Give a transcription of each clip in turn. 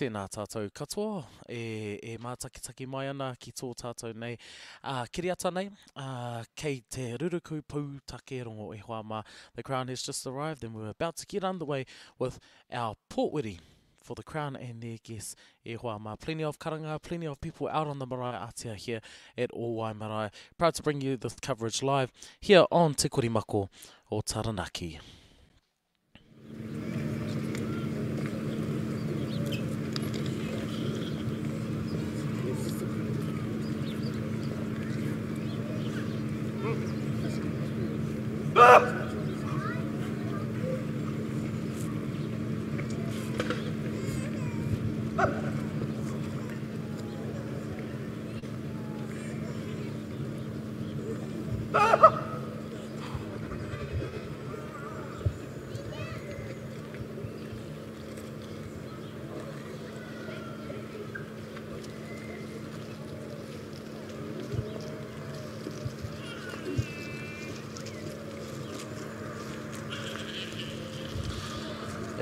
Tēnā tātou katoa e, e mātakitaki mai ana ki tō tātou nei uh, kiriata nei, uh, kei te ruruku pūtake rongo e hoa mā. The crown has just arrived and we're about to get underway with our pōwiri for the crown and their guests e hoa mā. Plenty of karanga, plenty of people out on the marae atea here at Ōwai Marae. Proud to bring you this coverage live here on Te Korimako o Taranaki.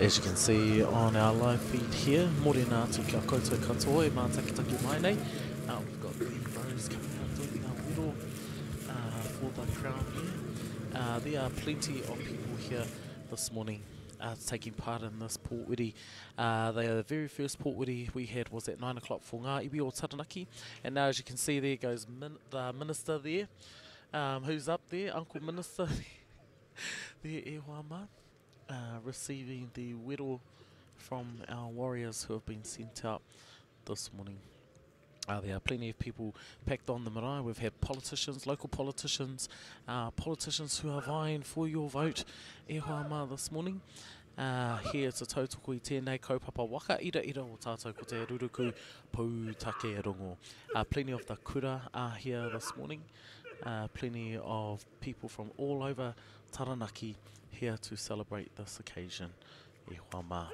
As you can see on our live feed here, morena atu kia koutou katoa e mātakitaki mai nei. Uh, we've got the bros coming out doing our wero uh, for the crown here. Uh, there are plenty of people here this morning uh, taking part in this pōwiri. Uh, the very first pōwiri we had was at 9 o'clock for ngā iwi o Taranaki. And now as you can see there goes min the minister there. Um, who's up there, Uncle Minister there, e hoa mā, uh, receiving the wero from our warriors who have been sent out this morning. Uh, there are plenty of people packed on the marae. We've had politicians, local politicians, uh, politicians who are vying for your vote e hoa mā this morning. Uh, here te tautoko i tēnei kaupapa waka ira ira o tātou ko te ruruku pūtake rongo. Uh, plenty of the kura are here this morning. Uh, plenty of people from all over Taranaki here to celebrate this occasion. E hoa mā.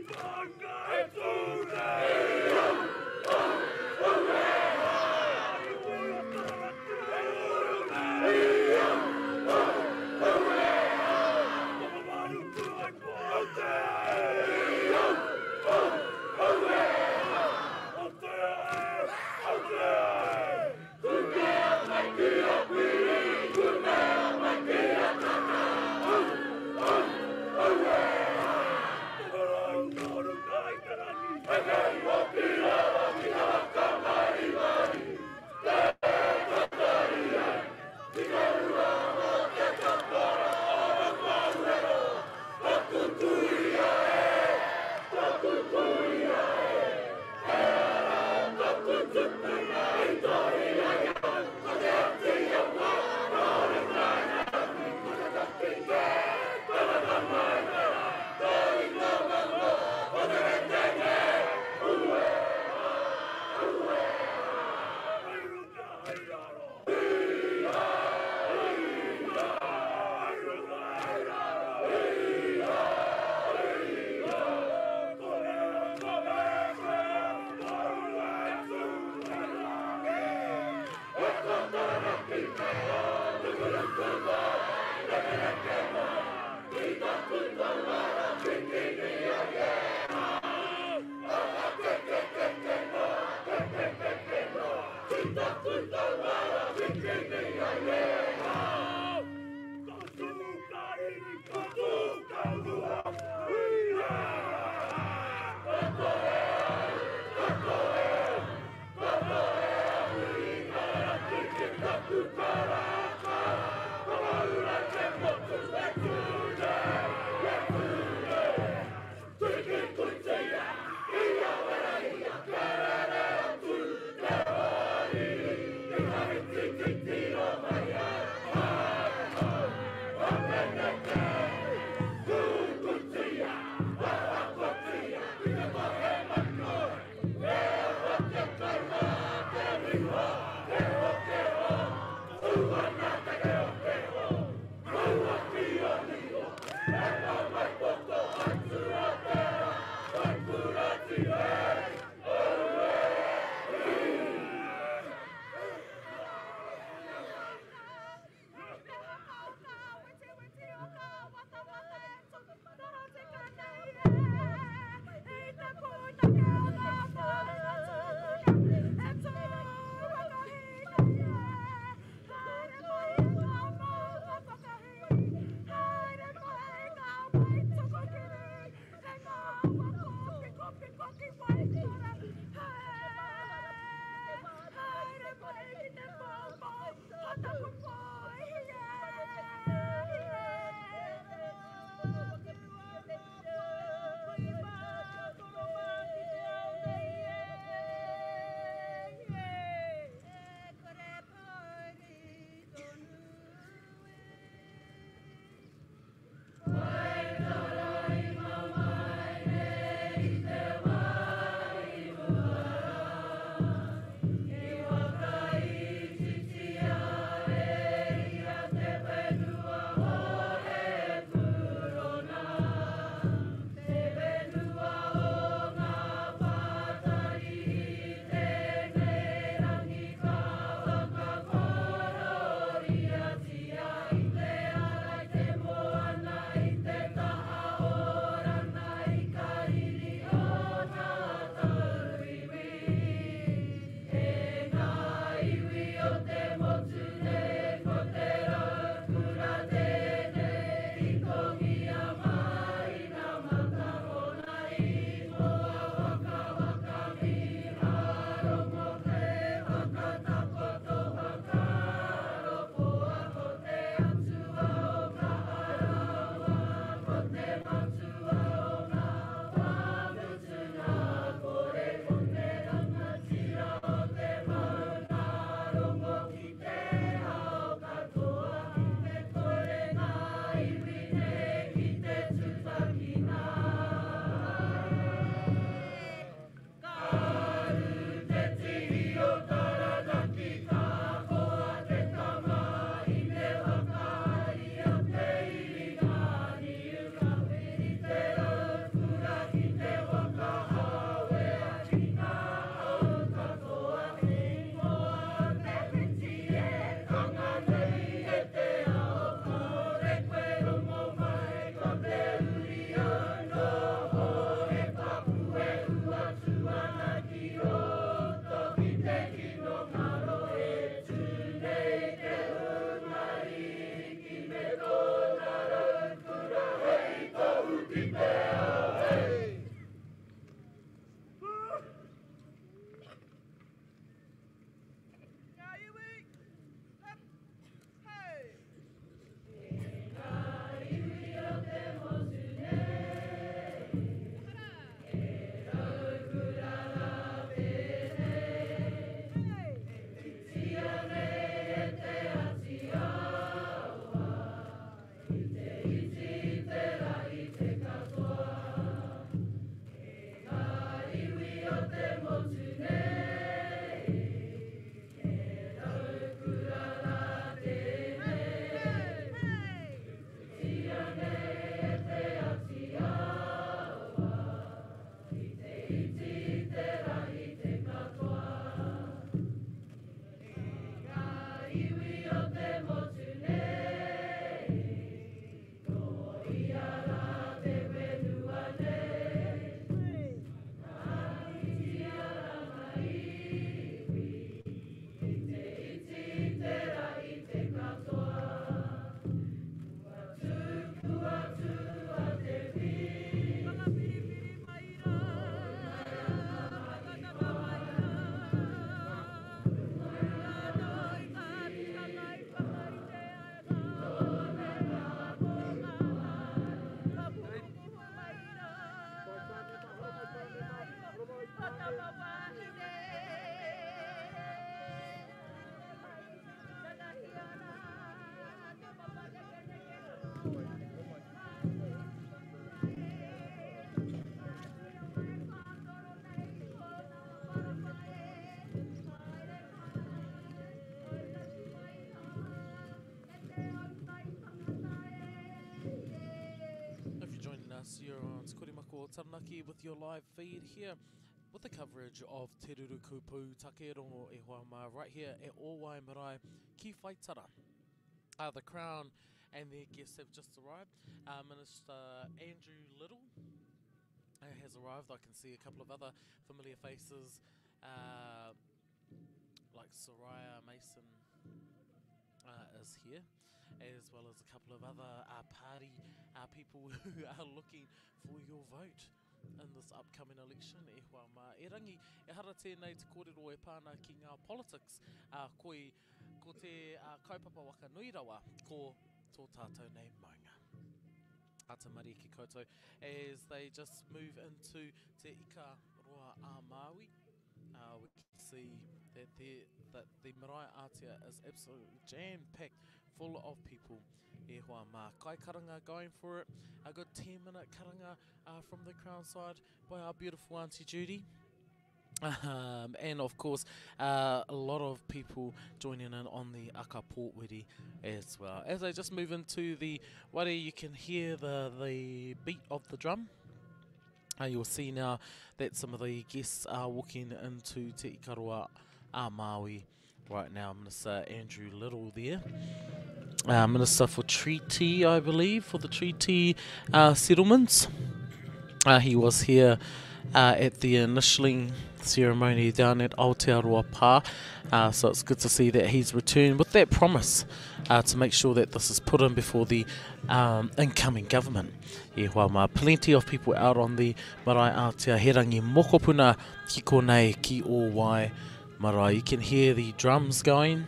Thank you. o Taranaki with your live feed here with the coverage of Te Ruruku Pūtakerongo e hoa mā right here at Ōwai Marae ki Whaitara. Uh, the Crown and their guests have just arrived. Uh, Minister Andrew Little uh, has arrived. I can see a couple of other familiar faces uh, like Soraya Mason uh, is here, as well as a couple of other uh, party uh, people who are looking for your vote in this upcoming election. E hoa mā. E rangi, e hara tēnei te kōrero e pāna ki ngā politics. Uh, koi, ko te uh, kaupapa waka nui rawa, ko tō tātou nei maunga. Ata mariki koutou as they just move into Te Ika Roa a Māui. Uh, we can see that the, that the marae ātea is absolutely jam-packed full of people. E hoa mā. Kai karanga going for it. A good 10 minute karanga uh, from the crown side by our beautiful Auntie Judy. Um, and of course, uh, a lot of people joining in on the Aka Pōwiri as well. As they just move into the ware, you can hear the, the beat of the drum. Uh, you'll see now that some of the guests are walking into Te Ikaroa a Māui right now. Minister Andrew Little there. Uh, Minister for Treaty, I believe, for the treaty uh, settlements. Uh, he was here uh, at the initialing ceremony down at Aotearoa Pā. Uh, so it's good to see that he's returned with that promise uh, to make sure that this is put in before the um, incoming government. E hoa mā, plenty of people out on the marae ātea he rangi mokopuna ki konei ki Ōwai marae. You can hear the drums going.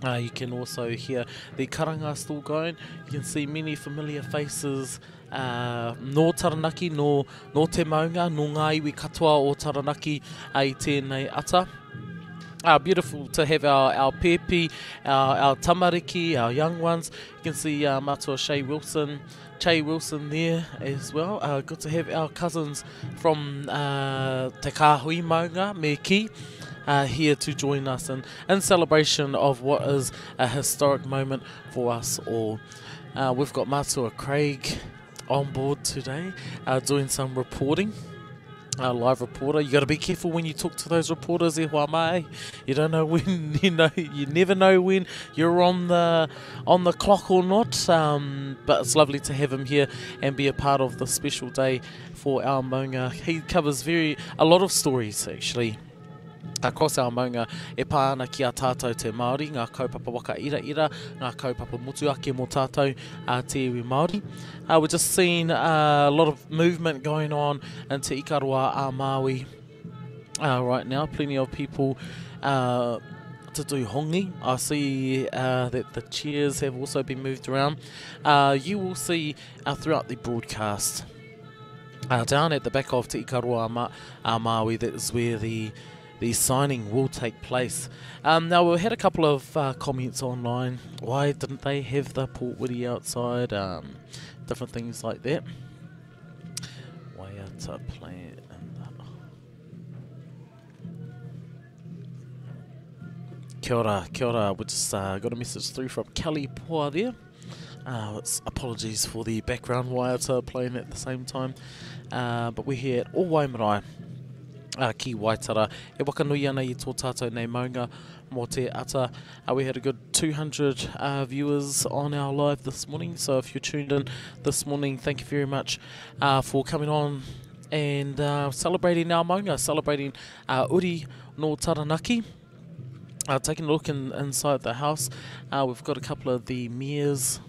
Uh, you can also hear the karanga still going. You can see many familiar faces uh, nō Taranaki, nō, nō te maunga, nō ngā iwi katoa o Taranaki uh, i tēnei ata. Uh, beautiful to have our, our pēpi, our, our tamariki, our young ones. You can see uh, Matua Shay Wilson, Che Wilson there as well. Uh, good to have our cousins from uh, Te Kāhui Maunga, me ki, uh, here to join us in, in celebration of what is a historic moment for us all. Uh, we've got Matua Craig on board today uh, doing some reporting. A live reporter. You got to be careful when you talk to those reporters, e hoa mai. You don't know when you know. You never know when you're on the on the clock or not. Um, but it's lovely to have him here and be a part of the special day for our maunga. He covers very a lot of stories actually across our maunga e pā ana ki a tātou te Māori, ngā kaupapa waka ira ira, ngā kaupapa motu ake mō tātou a te iwi Māori. Uh, we're just seeing uh, a lot of movement going on in Te Ikaroa a Māui uh, right now. Plenty of people uh, to do hongi. I see uh, that the chairs have also been moved around. Uh, you will see uh, throughout the broadcast uh, down at the back of Te Ikaroa Ma- a Māui, that is where the the signing will take place. Um, now, we had a couple of uh, comments online. Why didn't they have the pōwiri outside? Um, different things like that. Waiata play in the... Kia ora, kia ora. We just uh, got a message through from Kelly Poa there. Uh, it's apologies for the background waiata playing at the same time. Uh, but we're here at Ōwai Marae, uh, ki Waitara. E wakanui ana i tō tātou nei maunga mō te ata. Uh, we had a good 200 uh, viewers on our live this morning. So if you're tuned in this morning, thank you very much uh, for coming on and uh, celebrating our maunga, celebrating uh, uri no Taranaki. Uh, taking a look in, inside the house, uh, we've got a couple of the mayors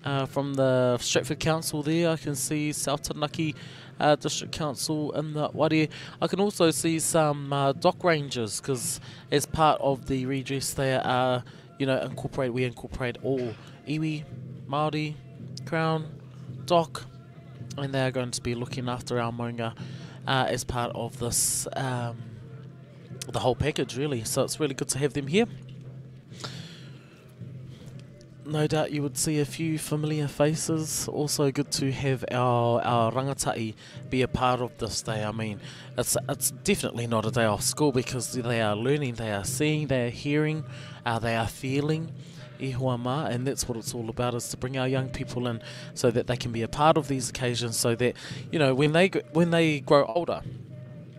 uh, from the Stratford Council there. I can see South Taranaki uh, District Council in the ware. I can also see some uh, dock rangers because as part of the redress they are, you know, incorporate we incorporate all iwi, Māori, Crown, dock, and they are going to be looking after our maunga uh, as part of this um, the whole package really. So it's really good to have them here. No doubt you would see a few familiar faces. Also good to have our, our rangatahi be a part of this day. I mean, it's it's definitely not a day off school because they are learning, they are seeing, they are hearing, uh, they are feeling. E hoa mā, and that's what it's all about, is to bring our young people in so that they can be a part of these occasions, so that, you know, when they, when they grow older,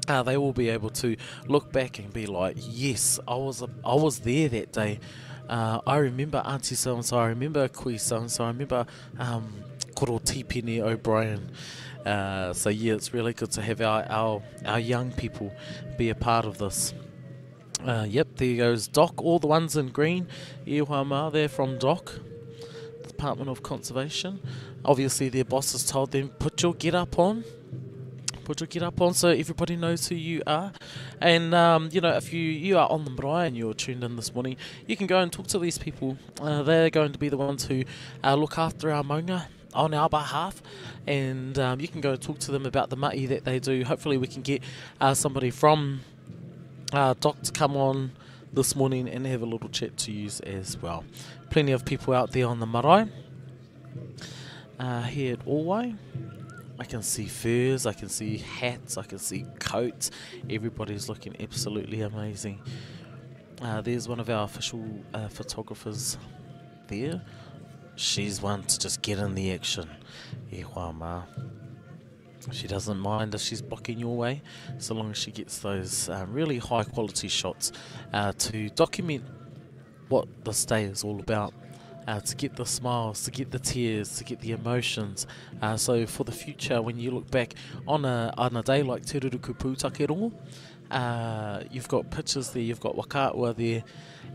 uh, they will be able to look back and be like, yes, I was a, I was there that day. Uh, I remember Auntie so and so. I remember Kui so and so. I remember um, Koro Tipene O'Brien. Uh, so yeah, it's really good to have our, our our young people be a part of this. Uh, yep, there goes Doc. All the ones in green, Iwa they're from Doc, Department of Conservation. Obviously, their boss has told them, put your get up on put your get up on so everybody knows who you are. And, um, you know, if you, you are on the marae and you're tuned in this morning, you can go and talk to these people. Uh, they're going to be the ones who uh, look after our maunga on our behalf, and um, you can go talk to them about the mahi that they do. Hopefully, we can get uh, somebody from uh, Doc to come on this morning and have a little chat to use as well. Plenty of people out there on the marae uh, here at Owai. I can see furs, I can see hats, I can see coats. Everybody's looking absolutely amazing. Uh, there's one of our official uh, photographers there. She's one to just get in the action. She doesn't mind if she's blocking your way, so long as she gets those uh, really high quality shots uh, to document what this day is all about. Uh, to get the smiles, to get the tears, to get the emotions. Uh, so for the future, when you look back on a, on a day like Te Ruruku Pūtakerongo, uh, you've got pictures there, you've got whakaahua there,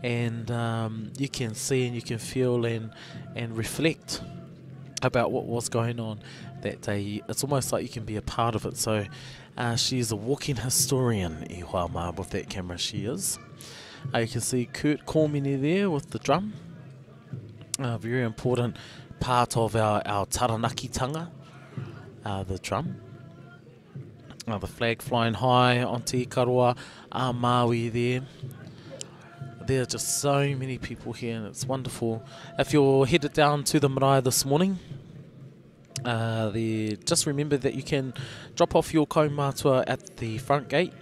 and um, you can see and you can feel and, and reflect about what was going on that day. It's almost like you can be a part of it. So uh, she is a walking historian, e hoa mā, with that camera she is. Uh, you can see Kurt Kōmene there with the drum. A very important part of our, our Taranakitanga, uh, the drum. Uh, the flag flying high on Te Ikaroa, a Maui there. There are just so many people here and it's wonderful. If you're headed down to the marae this morning, uh, the, just remember that you can drop off your kaumātua at the front gate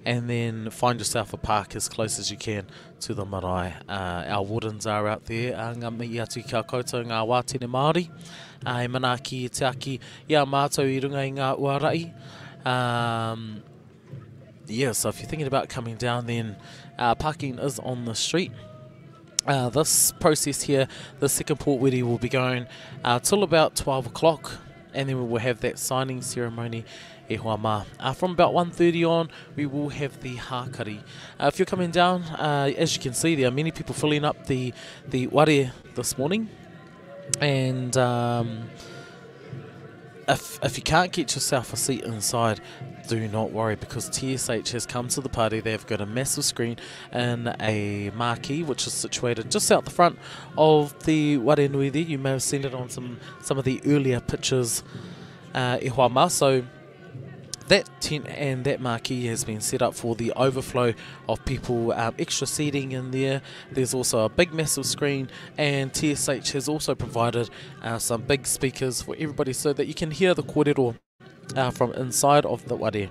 and then find yourself a park as close as you can to the marae. Uh, our wardens are out there. Uh, ngā mihi atu ki a koutou ngā wātene Māori. Uh, e manaaki e tiaki i a mātou i runga i ngā uarai. Um, yeah, so if you're thinking about coming down, then uh, parking is on the street. Uh, this process here, the second pōwhiri will be going uh, till about 12 o'clock, and then we will have that signing ceremony e hoa mā. Uh, from about 1.30 on, we will have the hākari. Uh, if you're coming down, uh, as you can see, there are many people filling up the, the ware this morning. And um, if, if you can't get yourself a seat inside, do not worry because TSH has come to the party. They've got a massive screen and a marquee which is situated just out the front of the wharenui there. You may have seen it on some, some of the earlier pictures uh, e hoa mā. So that tent and that marquee has been set up for the overflow of people, um, extra seating in there. There's also a big massive screen, and TSH has also provided uh, some big speakers for everybody so that you can hear the kōrero uh, from inside of the ware.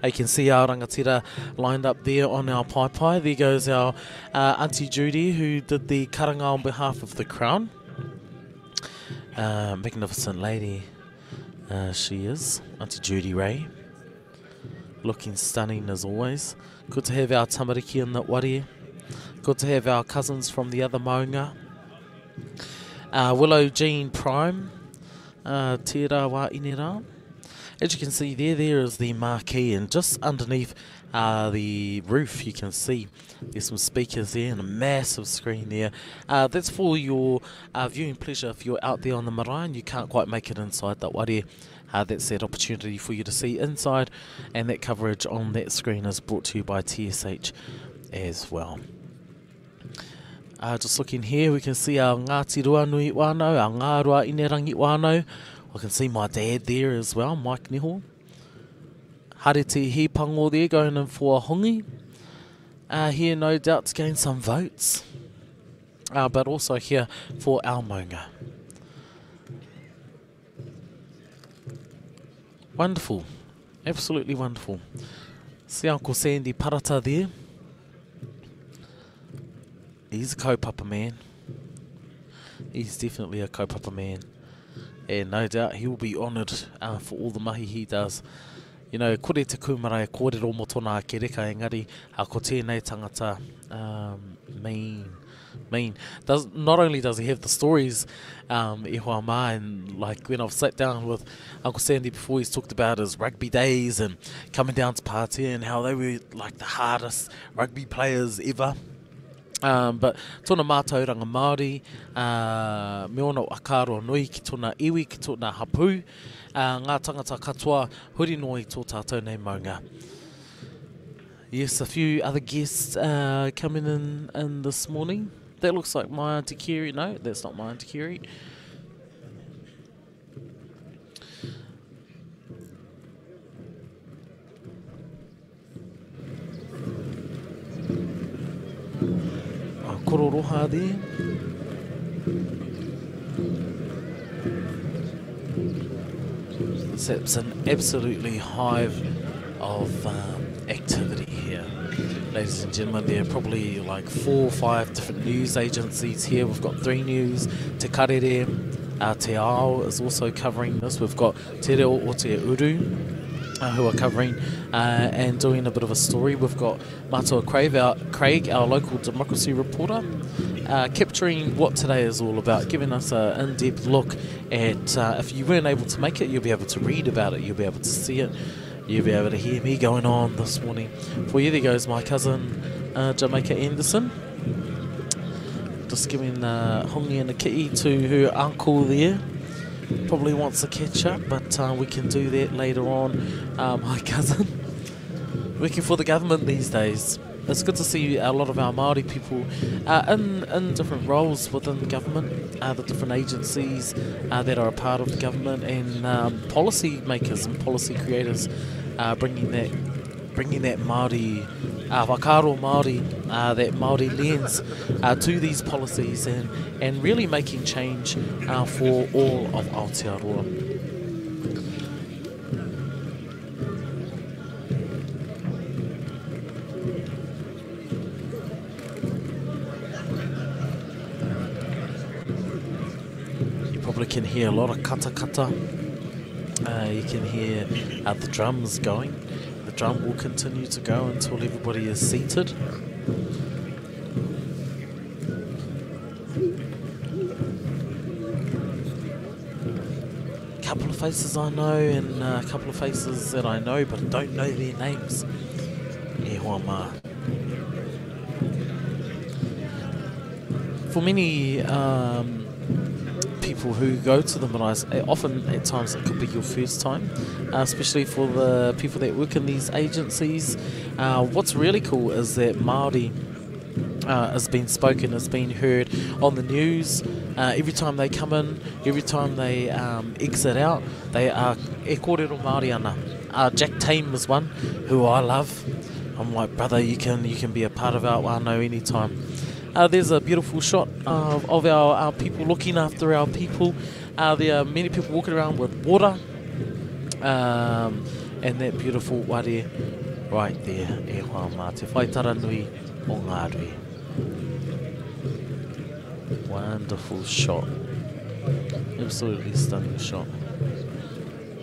You can see our rangatira lined up there on our paepae. There goes our uh, Auntie Judy, who did the karanga on behalf of the Crown. Uh, magnificent lady uh, she is, Auntie Judy Ray. Looking stunning as always. Good to have our tamariki in the ware. Good to have our cousins from the other maunga. Uh, Willow Jean Prime, uh, tērā wā inera. As you can see there, there is the marquee, and just underneath uh, the roof, you can see there's some speakers there and a massive screen there. Uh, that's for your uh, viewing pleasure if you're out there on the marae and you can't quite make it inside that ware. Uh, that's that opportunity for you to see inside, and that coverage on that screen is brought to you by TSH as well. Uh, just looking here, we can see our Ngāti Ruanui whānau, our Ngā Rua Inerangi whānau. I can see my dad there as well, Mike Niho. Harete Hipango there going in for a hongi. Uh, here, no doubt, to gain some votes. Uh, but also here for our maunga. Wonderful. Absolutely wonderful. See Uncle Sandy Parata there. He's a kaupapa man. He's definitely a kaupapa man. And no doubt he will be honoured uh, for all the mahi he does. You know, kore te kūmara e kōrero mō tōna ake reka, engari uh, ko tēnei tangata um, mean, mean. Does, not only does he have the stories, um, e hoa mā, and like when I've sat down with Uncle Sandy before, he's talked about his rugby days and coming down to Pātea and how they were like the hardest rugby players ever. Um, but tōna mātauranga Māori, uh, me ōna whakaaro nui ki tōna iwi, ki tōna hapū, uh, ngā tangata katoa huri noa i tō tātou nei maunga. Yes, a few other guests uh, coming in, in this morning. That looks like my Auntie Kerry. No, that's not my Auntie Kerry. Oh, Kororoha there. It's an absolutely hive of um, activity here. Ladies and gentlemen, there are probably like four or five different news agencies here. We've got Three News, Te Karere, uh, Te Ao is also covering this. We've got Te Reo o Te Uru, uh, who are covering uh, and doing a bit of a story. We've got Matua Craig, our, Craig, our local democracy reporter, uh, capturing what today is all about, giving us an in-depth look at, uh, if you weren't able to make it, you'll be able to read about it, you'll be able to see it, you'll be able to hear me going on this morning. For you, there goes my cousin, uh, Jamaica Anderson. Just giving uh, hongi and a kitty to her uncle there. Probably wants to catch up, but uh, we can do that later on. Uh, my cousin, working for the government these days. It's good to see a lot of our Māori people uh, in, in different roles within the government, uh, the different agencies uh, that are a part of the government, and um, policy makers and policy creators uh, bringing that bringing that Māori, uh, whakaaro Māori, uh, that Māori lens uh, to these policies and, and really making change uh, for all of Aotearoa. You probably can hear a lot of kata kata. Uh, you can hear uh, the drums going. The drum will continue to go until everybody is seated. Couple of faces I know and a couple of faces that I know but don't know their names. E hoa mā. For many um, people who go to the maraes, eh, often at times it could be your first time, uh, especially for the people that work in these agencies. Uh, what's really cool is that Māori uh, has been spoken, has been heard on the news. Uh, every time they come in, every time they um, exit out, they are e kōrero Māori ana. Uh, Jack Tame is one who I love. I'm like, brother, you can you can be a part of our whānau anytime. Uh, there's a beautiful shot of, of our, our people looking after our people. Uh, there are many people walking around with water. Um, and that beautiful ware right there. E hoa mā, te whaitara nui o ngā rui. Wonderful shot. Absolutely stunning shot.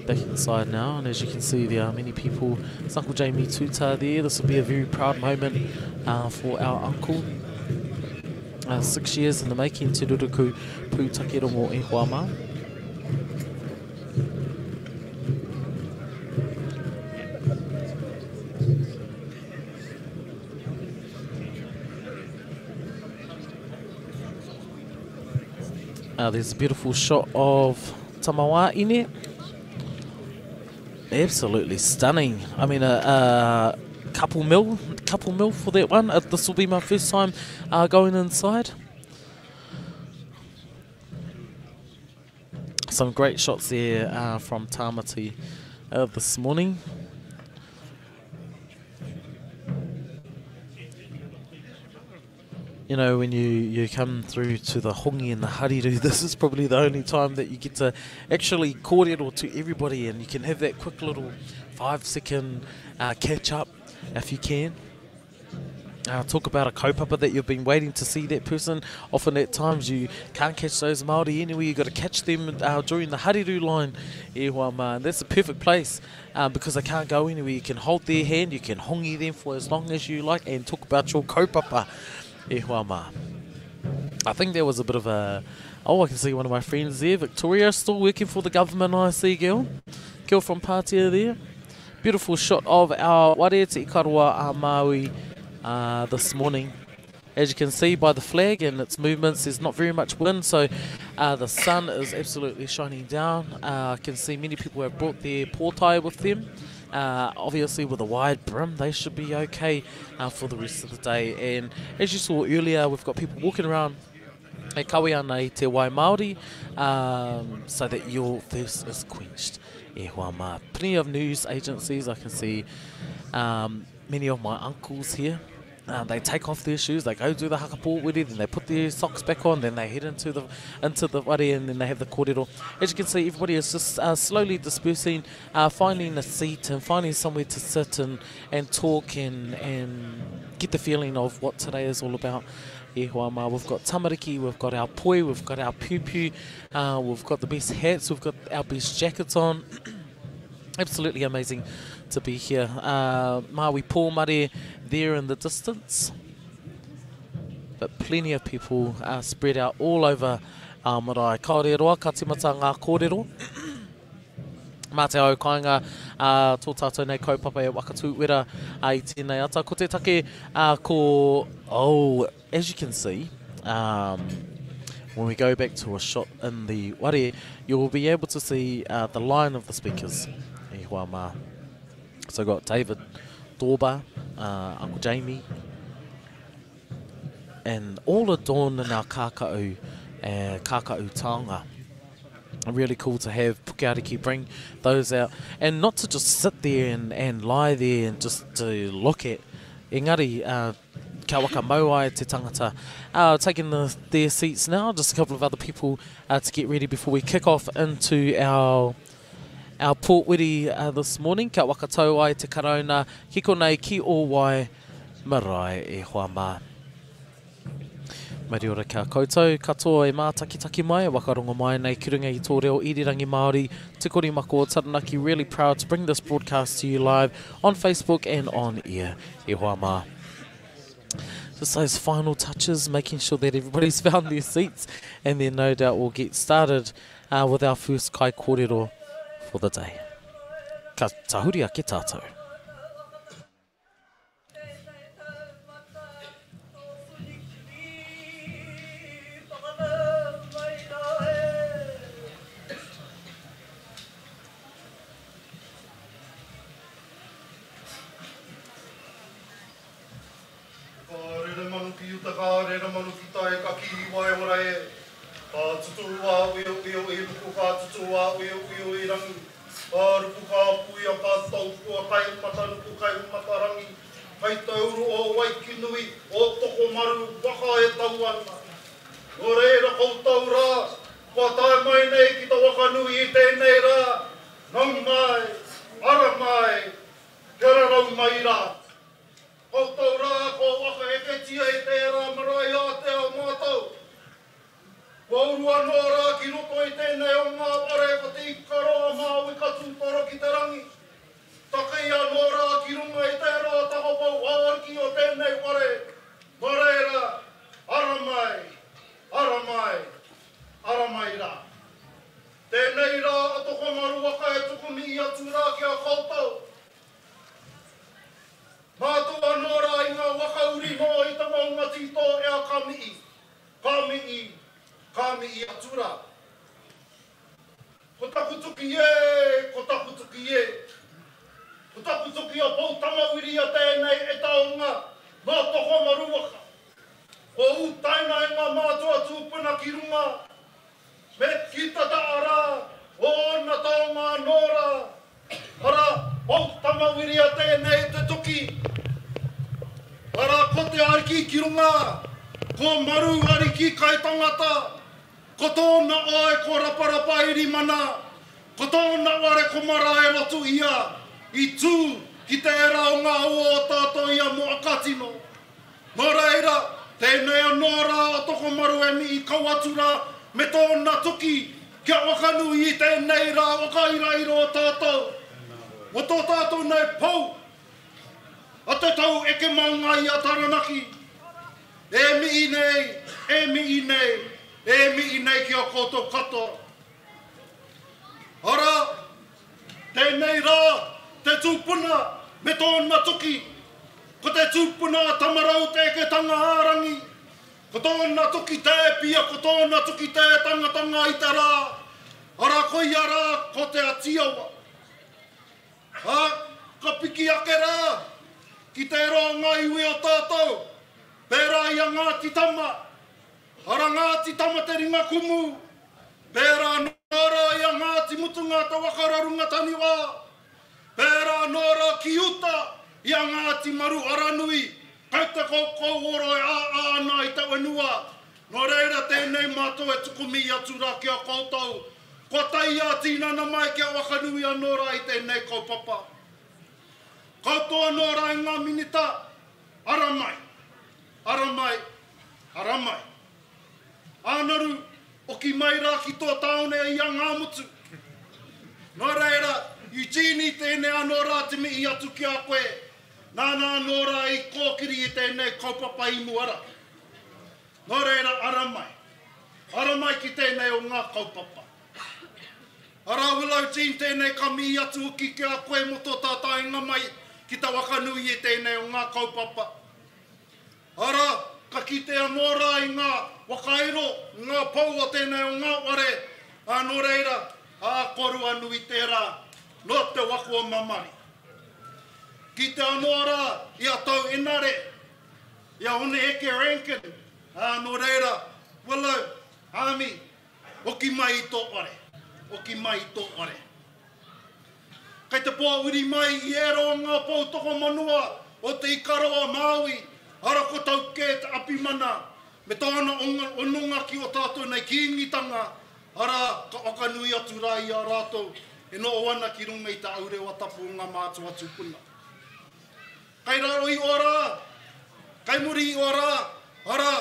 Back inside now, and as you can see, there are many people. It's Uncle Jamie Tuta there. This will be a very proud moment uh, for our uncle. Uh, six years in the making, Te Ruruku Pūtakerongo e hoa mā. Uh, there's a beautiful shot of Tamawaine. Absolutely stunning. I mean, a, a couple mil, couple mil for that one. Uh, this will be my first time uh, going inside. Some great shots there uh, from Tamati uh, this morning. You know, when you, you come through to the hongi and the hariru, this is probably the only time that you get to actually kōrero to everybody, and you can have that quick little 5-second uh, catch up if you can. Uh, talk about a kaupapa that you've been waiting to see that person. Often at times you can't catch those Māori anywhere. You've got to catch them uh, during the hariru line. E hoa mā. And that's the perfect place um, because they can't go anywhere. You can hold their hand, you can hongi them for as long as you like and talk about your kaupapa. E hoa mā. I think there was a bit of a... Oh, I can see one of my friends there, Victoria, still working for the government, I see, girl. Girl from Pātea there. Beautiful shot of our ware te Ikaroa a Maui uh, this morning. As you can see by the flag and its movements, there's not very much wind, so uh, the sun is absolutely shining down. Uh, I can see many people have brought their pōtae with them. Uh, obviously, with a wide brim, they should be okay uh, for the rest of the day. And as you saw earlier, we've got people walking around e kawe ana i te wai Māori um, so that your thirst is quenched. E hoa mā. Plenty of news agencies, I can see um, many of my uncles here. Uh, they take off their shoes, they go do the hakapōwiri, then they put their socks back on, then they head into the into the ware, and then they have the kōrero. As you can see, everybody is just uh, slowly dispersing, uh, finding a seat and finding somewhere to sit and, and talk and, and get the feeling of what today is all about. E hoa mā, we've got tamariki, we've got our poi, we've got our piupiu, uh, we've got the best hats, we've got our best jackets on. Absolutely amazing to be here. Uh, Maui Pōmare there in the distance. But plenty of people are spread out all over uh, marae. Kāore roa, ka timata ngā kōrero. Mā te au kāinga uh, tō tātou nei kaupapa e Wakatūwera uh, i tēnei ata. Ko te take uh, ko, oh, as you can see, um, when we go back to a shot in the ware, you'll be able to see uh, the line of the speakers. E hoa mā. So we've got David Dorber, uh, Uncle Jamie, and all adorned in our kākau, uh, kākau taonga. Really cool to have Puke Ariki bring those out, and not to just sit there and, and lie there and just to look at. Engari, uh, kia waka mau ai te tangata. Uh, taking the, their seats now, just a couple of other people uh, to get ready before we kick off into our our pōwiri uh, this morning. Kia waka tau ai te karauna, ki konei, ki o wai, marae e hoa mā. Mauri ora kia koutou katoa e mātakitaki mai, e wakarongo mai nei ki runga i tō reo irirangi Māori, Te Korimako o Taranaki, really proud to bring this broadcast to you live on Facebook and on air. E hoa mā. Just those final touches, making sure that everybody's found their seats, and then no doubt we'll get started uh, with our first kai kōrero for the day. Ka tahuri ake tātou. Ka rere manu ki uta, ka rere manu ki tai, ka kī wai ora e. Ka tutū a uiuio i ruku, ka tutū a uiuio i rangi. Ka ruku ka puia, ka taupua, kai matanuku, kai matarangi. Kai te uru o Waikinui, o Tokomaru, waka e tau ana. Nō reira koutou rā, kua tae mai nei ki te waka nui i tēnei rā, nau mai, ara mai, kia rarau mai rā. Koutou rā, kua whakaeketia i tērā marae ātea o mātou. Kua uru anō rā ki roto i tēnei o ngā whare ko Te Ikaroa Māui ka tūtoro ki te rangi. Takei anō rā ki runga i tērā takapou āriki o tēnei whare, nō reira, ara mai, ara mai, ara mai rā. Tēnei rā a Tokomaru waka e tuku mihi atu rā ki a koutou. Mātou anō rā i ngā waka uri noa i te maunga tītō ea ka mihi, ka mihi, ka mihi atu rā. Ko taku tuki e, ko taku tuki e. Ko taku tuki a Poutamawiri a tēnei e taonga nō Tokomaru waka. Kua ūtaina e ngā mātua tūpuna ki runga, me ki tata arā o ōna taonga anō rā. Arā, Poutamawiria tēnei te toki. Arā, ko te ariki ki runga, ko Maru ariki kai tangata, ko tōna oe ko Raparapa Irimana, ko tōna ware ko Marae Rotu ia i tū ki tērā o ngā ua o tātou ia mō Akatino. Nō reira, tēnei anō rā o Tokomaru e mihi kau atu rā me tōna tuki kia wakanui i tēnei rā whakairaira o tātou, mō tō tātou nei pou a te tau eke maunga i a Taranaki. E mihi nei, e mihi nei, e mihi nei ki a koutou katoa. Arā, Tēnei rā te tūpuna me tōna tuki, ko te tūpuna a Tamarau te eketanga ā-rangi, ko tōna tuki tē pia, ko tōna tuki tē tangatanga i te rā, arā koia rā ko Te Atiawa. Ā, ka piki ake rā ki tērā o ngā iwi o tātou, pērā i a Ngāti Tama, Ara Ngāti Tama te ringa kumu, pērā anō rā i a Ngāti Mutunga te waka rarunga taniwha, pērā anō rā ki uta i a Ngāti Maru Aranui, kei te koukou oro e ā-ā ana i te whenua, nō reira tēnei mātou e tuku mihi atu rā ki a koutou, kua tae ā-tinana mai kia wakanui anō rā i tēnei kaupapa. Koutou anō rā i ngā minita, ara mai, ara mai, Ara mai. Ānaru, oki mai rā ki tō tāone i a Ngāmotu. Nō reira, Eugenie tēnei anō rā te mihi atu ki a koe, nāna anō rā i kōkiri i tēnei kaupapa i mua rā. Nō reira, ara mai. Ara mai ki tēnei o ngā kaupapa. Arā Willow Jean tēnei ka mihi atu hoki ki a koe mō tō tātainga mai ki te wakanui i tēnei o ngā kaupapa. Arā, ka kite anō rā i ngā whakairo, i ngā pou o tēnei o ngā whare, ā, nō reira, ā, ko Ruanui tērā, nō te waka o Mamari. Kite anō rā i a Tau Enare, i a Hone Heke Rankin, ā, nō reira, Willow, Hāmi, hoki mai i tō whare, hoki mai i tō whare. Kei te pōuri mai i ērā o ngā pou tokomanoa o Te Ikaroa-a-Māui, ara ko tau kē te Apimana me tāna hononga ki ō tātou nei Kīngitanga, arā, ka whakanui atu rā i a rātou e noho ana ki runga i te aurewa tapu o ngā mātua tūpuna. Kei raro i ō rā, kei muri i ō rā, arā,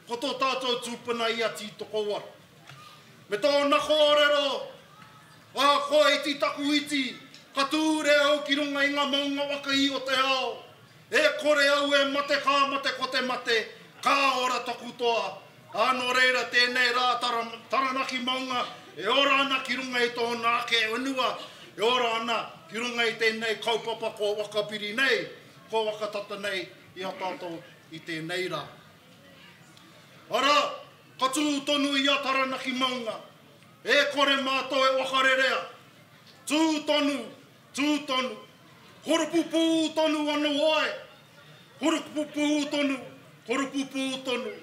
ko tō tātou tūpuna i a Tītokowaru. Me tōna kōrero, Ahakoa iti taku iti, ka tūre au ki runga i ngā maunga wakaī o te ao. E kore au e mate ka mate ko te mate, ka ora taku toa. Ā, nō reira tēnei rā Taranaki maunga e ora ana ki runga i tōna ake whenua, e ora ana ki runga i tēnei kaupapa kua wakapiri nei, kua wakatata nei i a tātou i tēnei rā. Arā, ka tū tonu i a Taranaki maunga, E kore mātou e whakarerea. Tū tonu, tū tonu. Koropupū tonu anō ai. Koropupū tonu, koropupū tonu.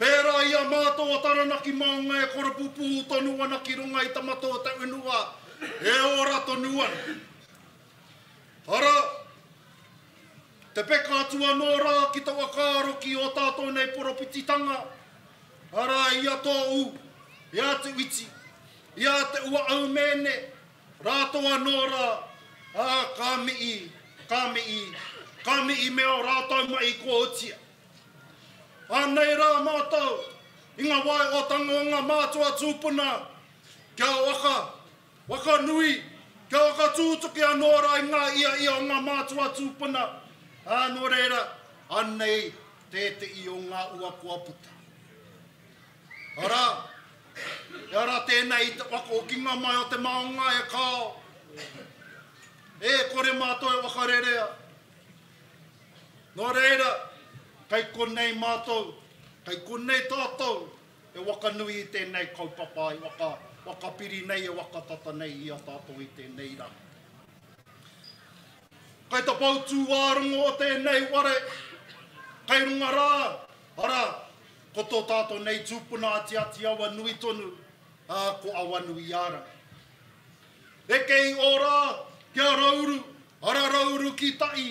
Pērā i a mātou a Taranaki maunga e koropupū tonu ana ki runga i te mata o te whenua, e ora tonu ana. Arā, te peka atu anō rā ki te whakaaro ki ō tātou nei poropititanga, Arā, i a Tōu, i a Te Witi, i a Te Ua-aumēne, rātou anō rā, ā, ka mihi, ka mihi, ka mihi me ō rātou mahi kua otia. Anei rā mātou, i ngā waeotanga o ngā mātua tūpuna, kia waka, waka nui, kia waka tūtuki anō rā i ngā iaia o ngā mātua tūpuna, ā, nō reira, anei tētehi o ngā ua kua puta. Arā, e ara tēnei i te whakahokinga mai o te maunga e kao, e kore mātou e whakarerea. Nō reira, kei konei mātou, kei konei tātou e wakanui i tēnei kaupapa e waka, wakapiri nei, e wakatata nei i a tātou i tēnei rā. Kai te pou tūārongo o tēnei ware, kai runga rā, arā, ko tō tātou nei tūpuna a Te Ati Awa nui tonu, ā, ko Awanuiārangi. Eke i ō rā ki a Rauru, ara Rauru ki Tai,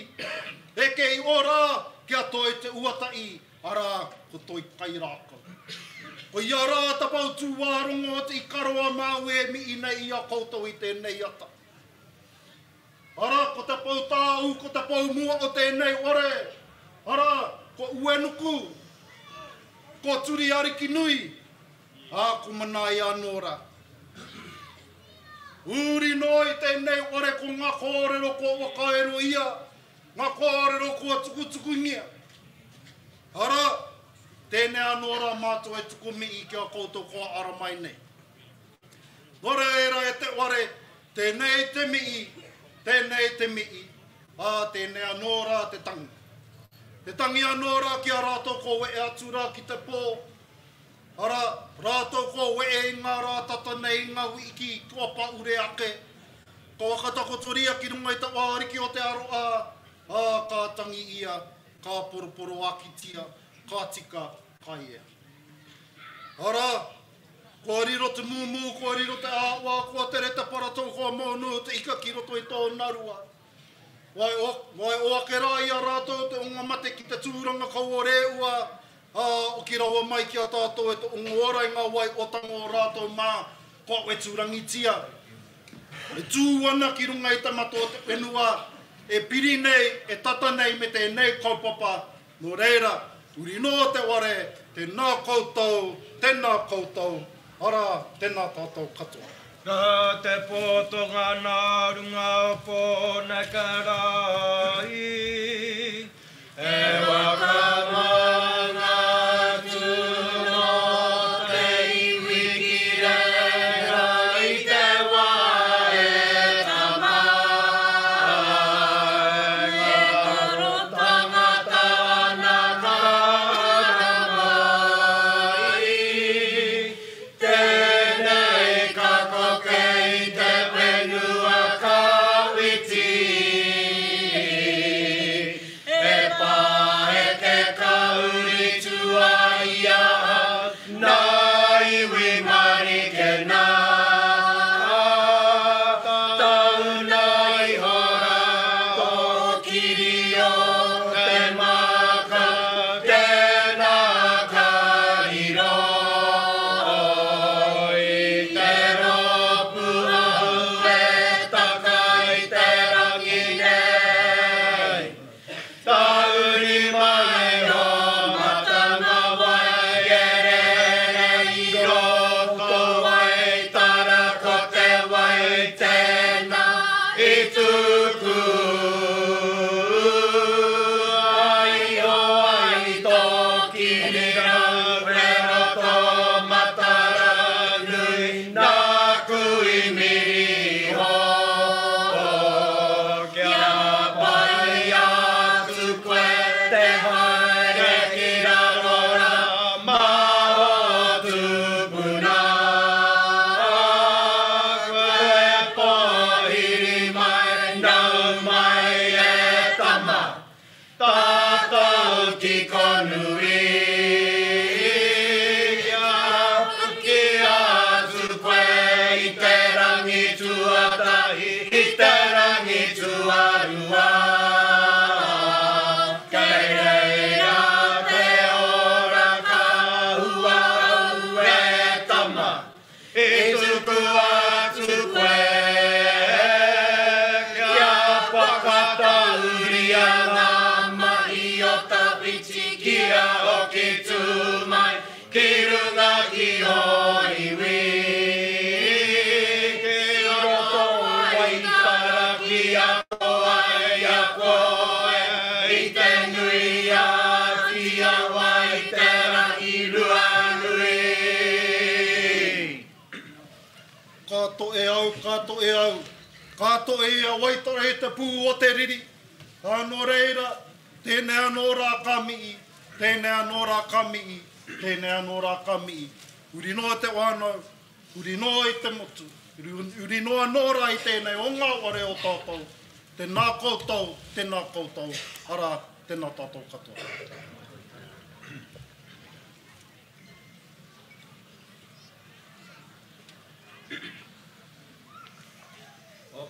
eke i ō rā ki a Toi Te Uataī, arā, ko Toi Kairākau. Ko ia rā te pou tūārongo o Te Ikaroa-a-Māui e mihi nei i a koutou i tēnei ata. Arā, ko te pou tāu, ko te pou mua o tēnei ware. Arā, ko Uenuku, ko Turi Arikinui, ā, ko Manaia anō rā. Uri noa i tēnei ware ko ngā kōrero kua whakaeroia, ngā kōrero kua tukutukungia. Arā, tēnei anō rā mātou e tuku mihi ki a koutou kua ara mai nei. Nō reira e te ware, tēnei te mihi, tēnei te mihi, ā, tēnei anō rā te tangi. Te tangi anō rā ki a rātou kua wehe atu rā ki te pō, Arā, rātou kua wehe i ngā rā tata nei i ngā wiki kua pahure ake, ka whakatakotoria ki runga i te wāriki o te aroha, ā, ka tangi ia, ka poroporoākitia, ka tika, ka ea. Arā, kua riro te mūmū, kua riro te āwā, kua tere te paratau, kua mōnū te ika ki roto i tōna rua. Wai o ake rā i a rātou te onga mate ki te tūranga kau o Rēua, ā, oki rawa mai ki a tātou e te ongo ora i ngā wai o tango o rātou mā, kua weturangitia. E tū ana ki runga i te mata o te whenua, e piri nei, e tata nei me tēnei kaupapa, nō reira, huri noa te ware, tēnā koutou, tēnā koutou, arā, tēnā tātou katoa. Nā te potonga nā runga o Pōneke rā i E waka maunga atu nō te iwi ki reira i te wā e tama ai. E toro tangata ana ka mai. Tēnei ka koke i te whenua kawiti, E paheke ka uri tua i a au, Nā iwi marike nā, Tauna iho rā tō kiri o te māka, Tēnā ka riro i te rōpū au e taka i te rangi nei. Tahuri mai o matanga wai e rere i roto Waitara ko te wai tēnā i tuku ai o ai tō kirirau e roto matara nui nāku i miri ho kia pai atu koe te haere ki raro rā mā ō tūpuna koe pōhiri mai nau mai e tama Tātou ki konui Kia hoki atu koe i te rangi tuatahi, i te rangi tuarua. Kei reira te ora ka hua au e tama. I tuku atu koe kia whakatauria ngā mahi o tawhiti kia hoki tū mai ki runga ki ō iwi, ki roto Waitara kia ako ai a koe i te nui a Tiawa i te Rangiruanui. Ka toe au, ka toe au, ka toe i a Waitara i te pū o te riri. Ā, nō reira, tēnei anō rā ka mihi, tēnei anō rā ka mihi, tēnei anō rā ka mihi. Huri noa te whānau, huri noa i te motu, huri noa anō rā i tēnei o ngā ware o tātou, tēnā koutou, tēnā koutou, arā, tēnā tātou katoa.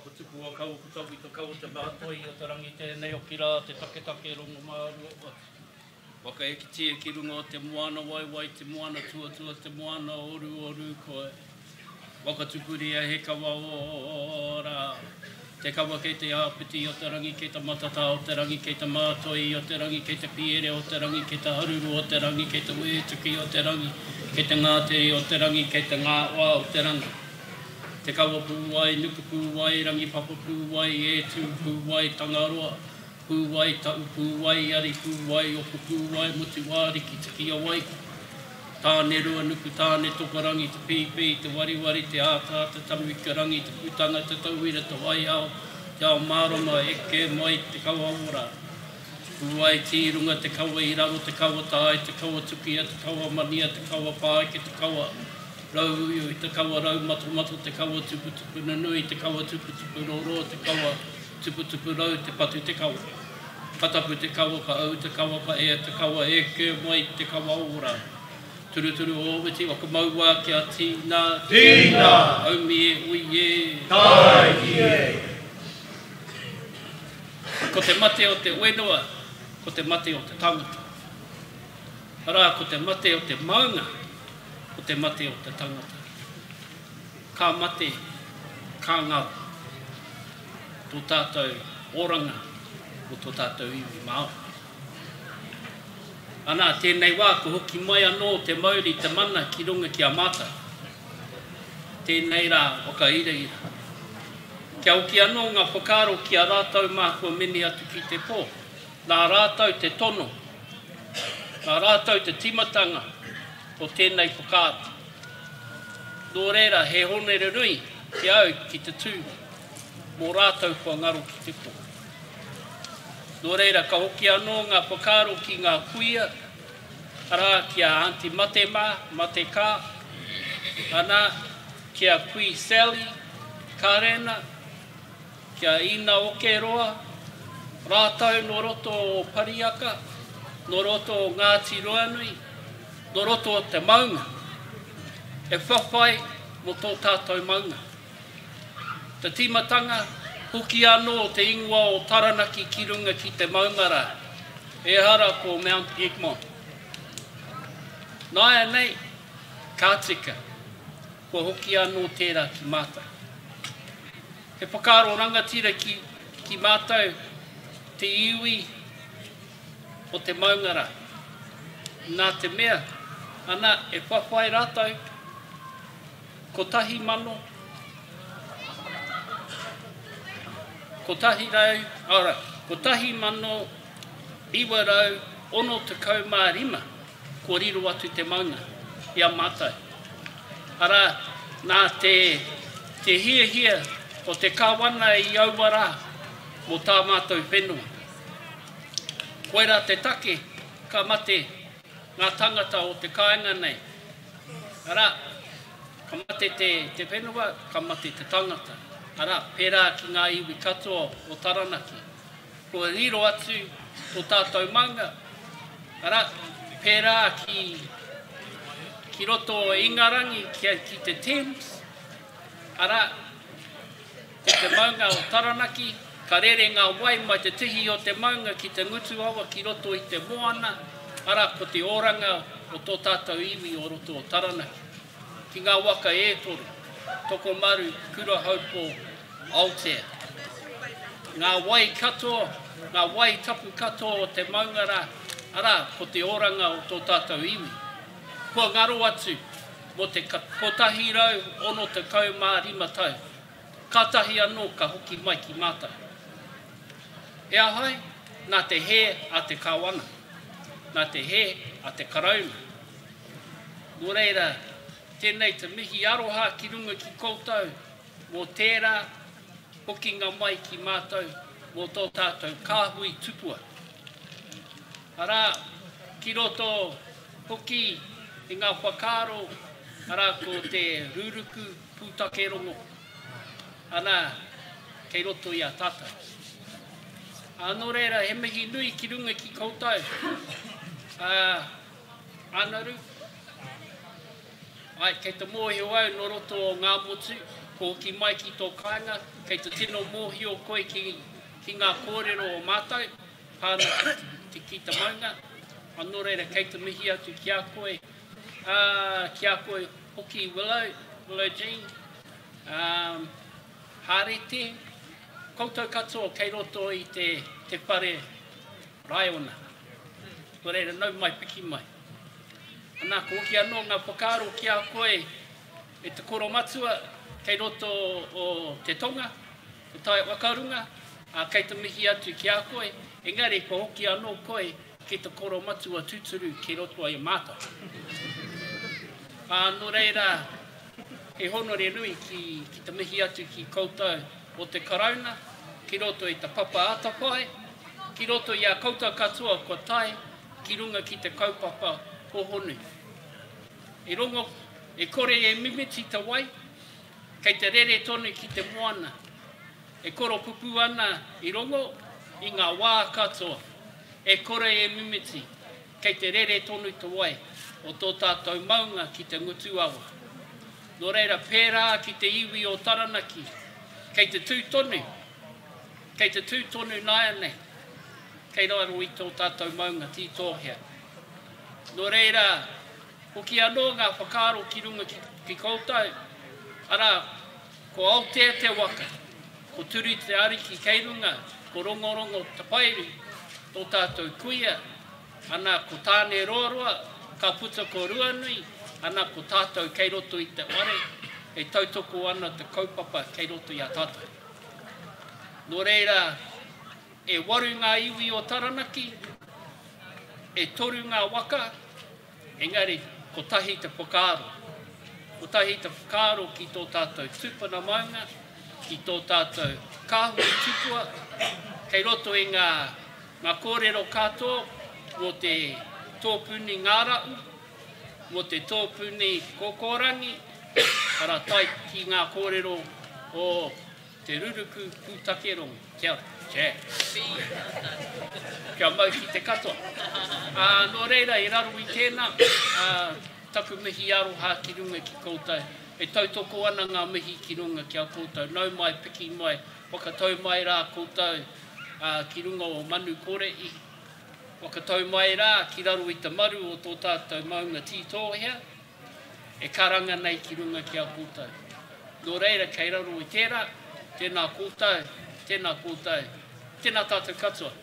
Ko tupu a kau, ko tau i te kau o te mea toi o te rangi tēnei oki rā te taketake rongomārua o atu. Waka ekitia ki runga o te moana waiwai, te moana tuatua, te moana oruoru koe. Waka tupuria he kawa ora. Te kawa kei te āpiti o te rangi, kei te matatā o te rangi, kei te mātoi o te rangi, kei te piere o te rangi, kei te haruru o te rangi, kei te wētuki o te rangi, kei te ngātere o te rangi, kei te ngāwā o te rangi. Te kawa pūwai, nuku pūwai, rangi papa pūwai, e tū pūwai, Tangaroa pūwai, ta'u pūwai, ari pūwai, oku pūwai, motu wāriki, tiki awai. Tāne rua nuku, tāne tokorangi, te pīpī, te wariwari, te ataata, tamuikarangi, te putanga, te tauira, te waiao, te ao mārama, eke mai te kawa ora. Pūwai tī runga, te kawa i raro, te kawa tāi, te kawa tukia, te kawa mania, te kawa pāeke, te kawa rauuiui, te kawa raumatomato, te kawa tuputupu nunui, te kawa tuputupu roro, te kawa tuputupu rau, te patu te kawa. Ka tapu te kawa, ka au te kawa, ka ea te kawa, eke mai te kawa ora. Turuturu o witi whakamaua kia tīna. Tīna! Aumi e ui e. Tāiki e! Ko te mate o te whenua, ko te mate o te tangata. Arā, ko te mate o te maunga, ko te mate o te tangata. Ka mate, ka ngaro tō tātou oranga o tō tātou iwi Māori. Anā, tēnei wā, ko hoki mai anō te mauri, te mana ki runga ki a mātou. Tēnei rā, whakairaira. Kia hoki anō ngā whakaaro ki a rātou mā kua mene atu ki te pō. Nā rātou te tono, nā rātou te tīmatanga o tēnei whakaaro. Nō reira, he honere nui ki au ki te tū mō rātou kua ngaro ki te pō. Nō reira, ka hoki anō ngā whakaaro ki ngā kuia, arā, ki a Aunty Mate mā, Mate Kā, ana, ki a Kui Sally, Karena, ki a Ina Okeroa, rātou nō roto o Pariaka, nō roto o Ngāti Ruanui, nō roto o te maunga, e whawhai mō tō tātou maunga. Te tīmatanga, hoki anō te ingoa o Taranaki ki runga ki te maunga rā. Ehara ko Mount Egmont. Nāianei, ka tika, kua hoki anō tērā ki mātou. He whakaaro rangatira ki, ki mātou te iwi o te maunga rā. Nā te mea, ana, e whawhai rātou, 1000, 100, ara, 1965 kua riro atu te maunga i a mātou. Arā, nā te, te hiahia o te kāwana i aua rā mō tā mātou whenua. Koirā te take ka mate ngā tangata o te kāinga nei. Arā, ka mate te, te whenua, ka mate te tangata. Arā, pērā ki ngā iwi katoa o Taranaki. Kua riro atu tō tātou maunga. Arā, pērā ki, ki roto o Ingarangi, ki, ki te Thames. Arā, ko te maunga o Taranaki, ka rere ngā wai mai te tihi o te maunga ki te ngutu awa ki roto i te moana, arā, ko te oranga o tō tātou iwi o roto o Taranaki. Ki ngā waka e toru, Tokomaru, Kurahaupo, Aotea. Ngā wai katoa, ngā wai tapu katoa o te maunga rā, arā, ko te oranga o tō tātou iwi. Kua ngaro atu mō te 165 tau, kātahi anō ka hoki mai ki mātou. He ahai? Nā te hē a te Kāwana. Nā te hē a te Karauna. Nō reira, tēnei te mihi aroha ki runga ki koutou mō tērā hokinga mai ki mātou mō tō tātou kāhui tupua. Arā, ki roto hoki i ngā whakaaro, arā, ko te ruruku pūtake rongo, ana, kei roto i a tātou. Ā, nō reira, he mihi nui ki runga ki koutou, ā, Anaru, Āe, kei te mōhio au nō roto o Ngāmotu, ko hoki mai ki tō kāinga, kei te tino mōhio koe ki, ki ngā kōrero o mātou, pā ana ki, ki, ki te maunga. Ā, nō reira, kei te mihi atu ki a koe, ā, ki a koe hoki Willow, Willow Jean, ā, Hārete. koutou katoa kei roto i te, te whare raiona. Nō reira, nau mai, piki mai. Anā, ko hoki anō ngā whakaaro ki a koe e te koromatua kei roto o te tonga, te tai whakarunga, ā, kei te mihi atu ki a koe, engari kua hoki anō koe ki te koromatua tūturu ki roto i a mātou. Ā, nō reira, he hōnore nui ki, ki te mihi atu ki koutou o te Karauna, ki roto i te Papa Atawhai, ki roto i a koutou katoa kua tae ki runga ki te kaupapa hohonu. I rongo, e kore e mimiti te wai, kei te rere tonu ki te moana. E koropupū ana i rongo i ngā wā katoa. E kore e mimiti, kei te rere tonu te wai o tō tātou maunga ki te ngutu awa. Nō reira, pērā ki te iwi o Taranaki, kei te tū tonu, kei te tū tonu nāianei. Kei raro i tō tātou maunga tītōhea. Nō reira, hoki anō ngā whakaaro ki runga ki koutou, arā, ko Aotea te waka, ko Turi te ariki kei runga, ko Rongorongo Tapairu, tō tātou kuia, ana, ko Tāneroaroa, ka puta ko Ruanui, ana, ko tātou kei roto i te whare, e tautoko ana te kaupapa kei roto i a tātou. Nō reira, E waru ngā iwi o Taranaki, e toru ngā waka, engari kotahi te whakaaro. Kotahi te whakaaro ki tō tātou tūpuna maunga, ki tō tātou kāhui tupua, kei roto i ngā, ngā kōrero katoa mō te tōpuni ngārahu, mō te tōpuni kōkōrangi, arā tae ki ngā kōrero o Te ruruku pūtake rongo. Kia ora. Kia. Kia mau ki te katoa. Ā, nō reira, i raro i tēnā, ā, taku mihi aroha ki runga ki koutou. E tautoko ana ngā mihi ki runga ki a koutou. Nau mai, piki mai, whakatau mai rā koutou, ā, ki runga o Manu Kore i whakatau mai rā ki raro i te maru o tō tātou maunga Tītōhea. e karanga nei ki runga ki a koutou. Nō reira, kei raro i tērā, tēnā koutou, tēnā koutou, tēnā tātou katoa.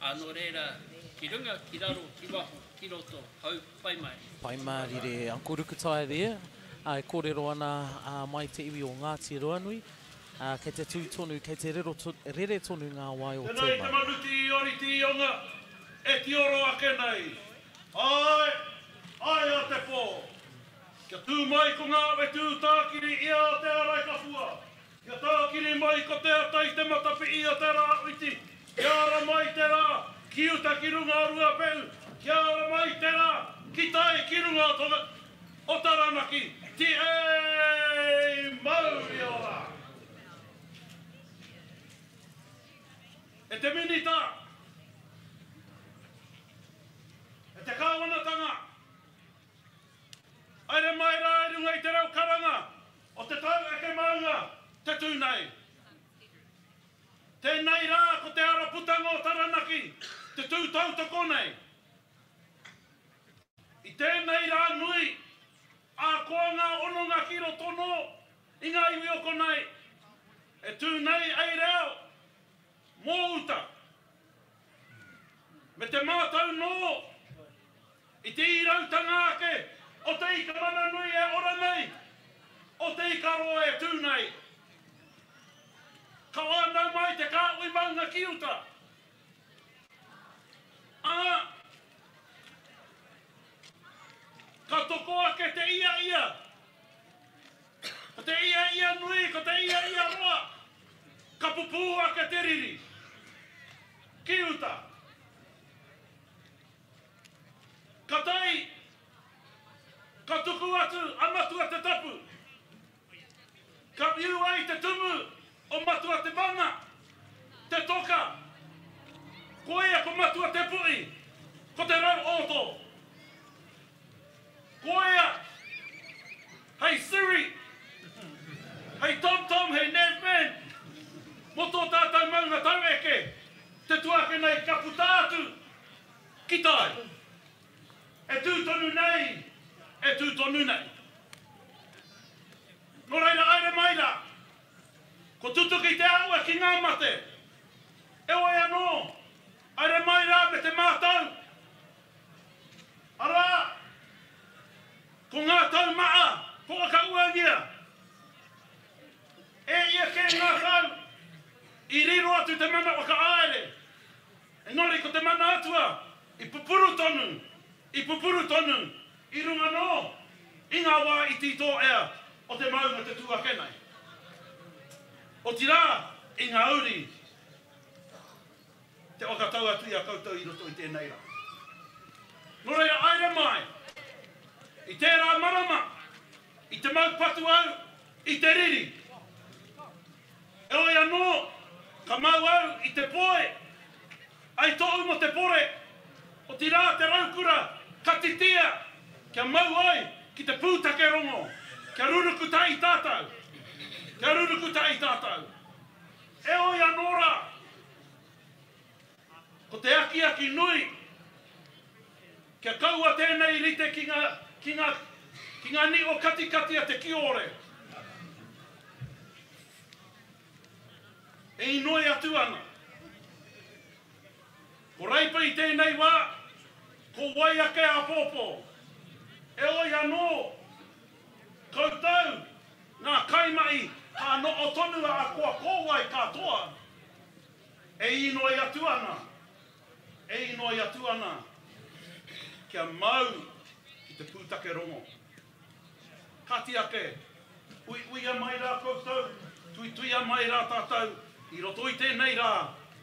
Ā, nō reira, ki runga, ki raro, ki waho, ki roto, hau, pai mārire. Pai mārire, Uncle Rukutai there, ā, e kōrero ana ā, mai te iwi o Ngāti Ruanui, ā, kei te tū tonu, kei te rero, rere tonu ngā wai o Tēnā i te Tēmau. manu tīori tīonga e tioro ake nei. Āe, āe a te pō. Kia tū mai ko ngā whetū tākiri i a Te Āraikapua. Kia tākiri mai ko te ata i te matapihi o te rāwhiti, kia ara mai te rā ki uta ki runga o Ruapehu, kia ara mai te rā ki tai ki runga o Tonga, o Taranaki, Tiei mauri ora! E te Minita, e te Kāwanatanga, Haere mai rā i runga i te reo karanga o te tau eke maunga te tū nei. rā ko te ara putanga o Taranaki te tū tautoko nei. I tēnei rā nui, ahakoa ngā hononga ki roto nō i ngā iwi o konei, e tū nei ei reo mō uta. Me te mātau nō i te īrautanga ake o te ika mana nui e ora nei, o te ika roa e tū nei. Ka whānau mai te kāhui maunga ki uta. Ā, ka toko ake te ia ia. Ko te ia ia nui, ko te ia ia roa. Ka pupū ake te riri. Ki uta. Ka tae, ka tuku atu a Matua Te Tapu. Ka whiu ai te tumu o Matua Te Mana, te toka. Koia ko Matua Te Pu'i, ko te rau ōtō. Koia hei Siri, hei TomTom, hei Navman mō tō tātou maunga taueke, te tuake nei ka puta atu ki tai. E tū tonu nei, e tū tonu nei. Nō reira, haere mai rā. Ko tutuki te aua ki ngā mate. Heoi anō, haere mai rā me te mātau. Arā, ko ngā tau maha ko whakauangia e ia kē ngā tau i riro atu te mana whakahaere. Engari ko te mana atua i pupuru tonu, i pupuru tonu i runga nō i ngā wā iti tō-ea o te maunga te tū ake nei. Otirā i ngā uri te whakatau atu i a koutou i roto i tēnei rā. Nō reira, aere mai i tērā marama i te mau patu au i te riri. Heoi anō, ka mau au i te poi, ai toʻu mo te pore, otirā te raukura ka titia kia mau ai ki te pūtake rongo, kia ruruku tahi tātou, kia ruruku tahi tātou. Heoi anō rā, ko te akiaki nui, kia kaua tēnei rite ki ngā, ki ngā, ki ngā niho katikati a te kiore. E inoi atu ana. Ko Reipa i tēnei wā, ko wai ake āpōpō. Heoi anō, koutou, ngā kaimahi ka noho tonu a akoa ko wai katoa, e inoi atu ana, e inoi atu ana kia mau ki te pūtake rongo. Kāti ake, uiuia mai rā koutou, tuituia mai rā tātou i roto i tēnei rā,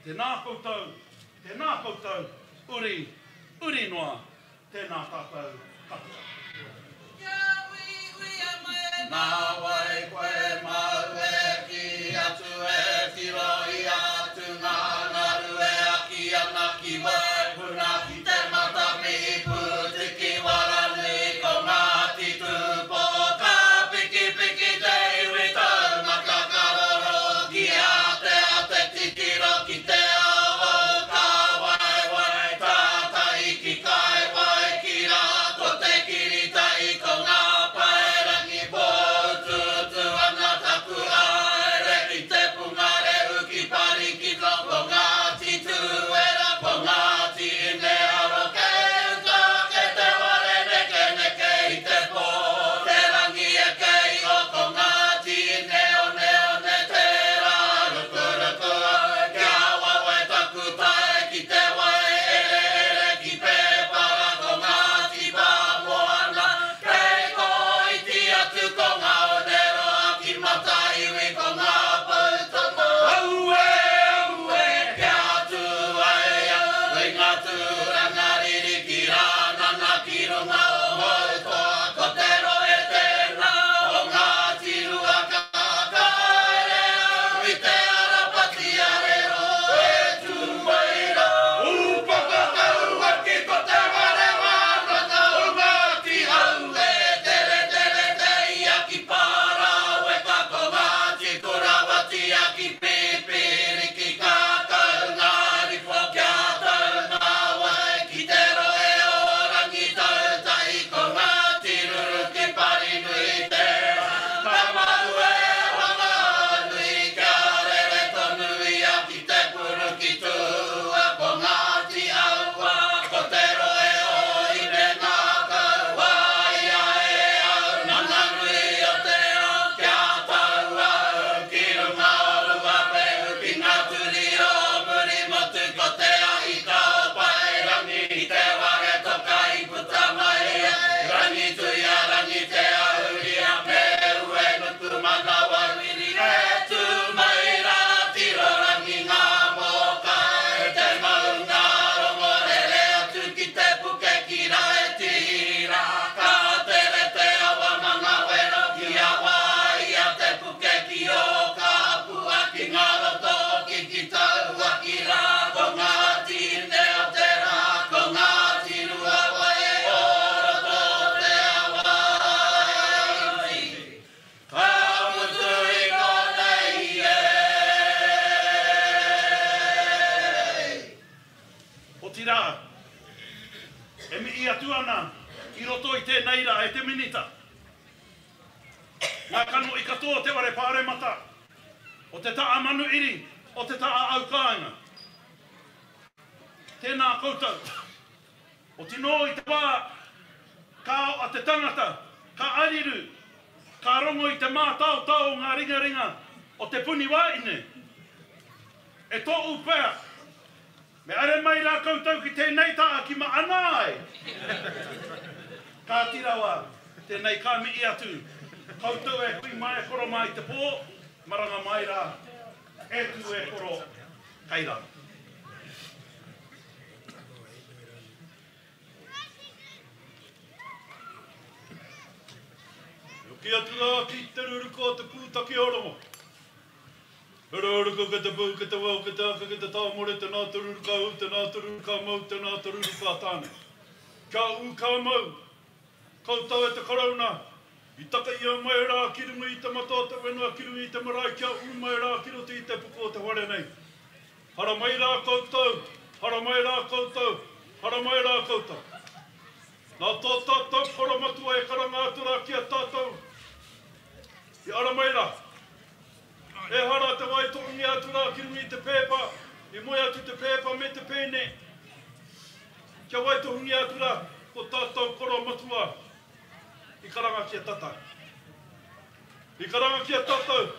tēnā koutou, tēnā koutou, uri, uri noa, tēnā tātou katoa. Kia uiuia mai e Nā wai koe mau e kī atu e tiro i atu ngā ngaru e aki ana ki Waipuna ki te mata mihi pūtiki waranui ko Ngāti Tūpō ka pikipiki te iwi taumata karoro ki Atea te titiro ki te ao o ka waewae tātai ki Kaiwai ki rā ko te kiritahi ko ngā paerangi pōutuutu ana taku. Otirā, e mihi atu ana i roto i tēnei rā e te Minita, ngā kanohi katoa o te Whare Pāremata, o te taha manuhiri, o te taha aukāinga. Tēnā koutou. Otinō i te wā ka a te tangata, ka ariru, ka rongo i te mātaotao o ngā ringaringa o te puni wāhine. E tōu pea, me are mai rā koutou ki tēnei taha ki maana ai. Kāti rawa, tēnei ka mihi atu, koutou e hui mai e koro mā i te pō, maranga mai rā, e tū e koro, kei raro. Hoki atu rā ki te ruruku o te pūtake o Rongo. He ruruku ki te pū, ki te wao, ki te aka, ki te tāmore, tēnā te ruru ka ū, tēnā te ruru ka mau, tēnā te ruru ka tāne. Kia ū ka mau, koutou e te Karauna, i taka ia mai rā ki runga i te mata o te whenua, ki runga i te marae, kia ū mai rā ki roto i te puku o te whare nei. Haramai rā koutou, haramai rā koutou, haramai rā koutou. Nā tō tātou koromatua e karanga atu rā ki a tātou, i ara mai rā. Ehara te wai tohungia atu rā ki runga i te pēpa, i moe atu te pēpa me te pēne, kia waitohungia atu rā ko tātou koromatua i karanga ki a tātou. I karanga ki a tātou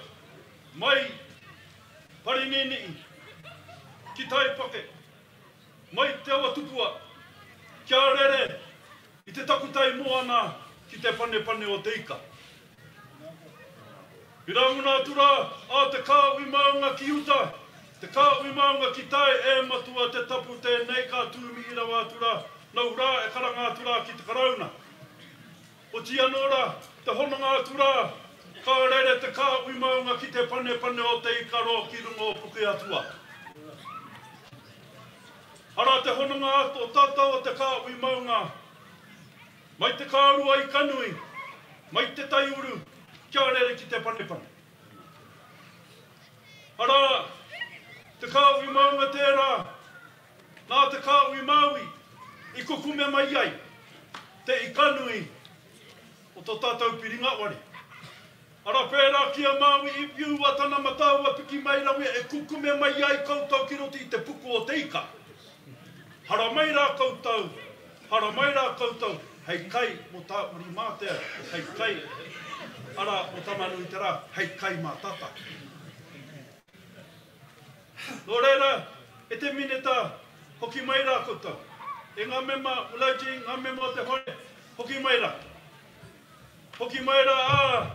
mai Parininihi, ki Taipake, mai Te Awa Tupua, kia rere i te takutai moana ki te panepane o te ika. I rangona atu rā a Te Kāhui Maunga ki uta, Te Kāhui Maunga ki tai, e matua te tapu tēnei ka tūmihi rawa atu rā, nau rā e karanga atu rā ki te Karauna. Oti anō rā, te hononga atu rā, ka rere te kāhui maunga ki te panepane o te Ikaroa ki runga o Pukeatua. Arā te hononga atu o tātou o te kāhui maunga, mai te kārua i Kanui, mai te taiuru, kia rere ki te panepane. Arā, te kāhui maunga tērā, Nā te kāhui Māui i kukume mai ai te ika nui o tō tātou piringa ware. Ara pērā ki a Māui i whiua tana mataua piki mai rawe e kukume mai ai koutou ki roto i te puku o te ika. Haramai rā koutou, haramai rā koutou hei kai mō Tāwhirimātea, hei kai, arā, mō Tamanuiterā, hei kai mā tātou. Nō reira, e te Minita, hoki mai rā koutou. E ngā mema Ulaiti, ngā mema o te whare, hoki mai rā. Hoki mai rā, ā,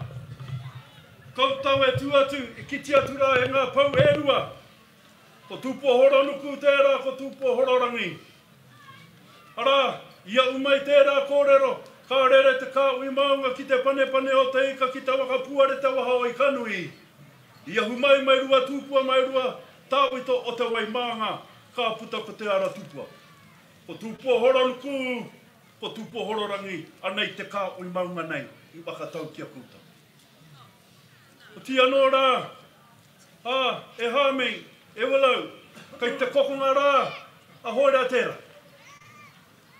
koutou e tū atu, i kite atu rā e ngā pou e rua. Ko Tūpohoronuku tērā, ko Tūpohororangi. Arā, i ahu mai tērā kōrero, ka rere te kāhui maunga ki te panepane o te ika ki te waka puare te waha o Ikanui. I ahu mai mai Ruatupua mai Rua Tawhito o Te Waimānga ka puta ko Te Ara Tupua. Ko Tupua Horonuku, ko Tupua Hororangi anei te kāhui maunga nei i whakatau ki a koutou. Oti anō rā, ā, e Hāmi, e Willow, kei te kokonga rā a Hoera tērā,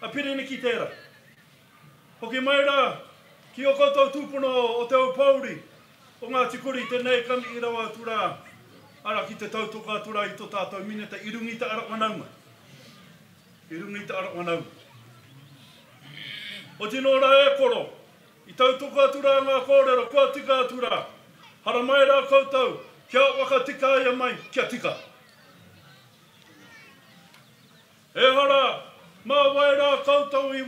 a Piriniki tērā. Hoki mai rā ki ō koutou tūpuna o Te Aupōuri, o Ngāti Kuri, tēnei ka mihi rawa atu rā, arā, ki te tautoko atu rā i tō tātou minita i runga i te ara whanaunga. I runga i te ara whanaunga. Oti nō rā e koro, i tautoko atu rā ngā kōrero, kua tika atu rā. Haramai rā koutou, kia whakatikaia mai, kia tika. Ehara, mā wai rā koutou i,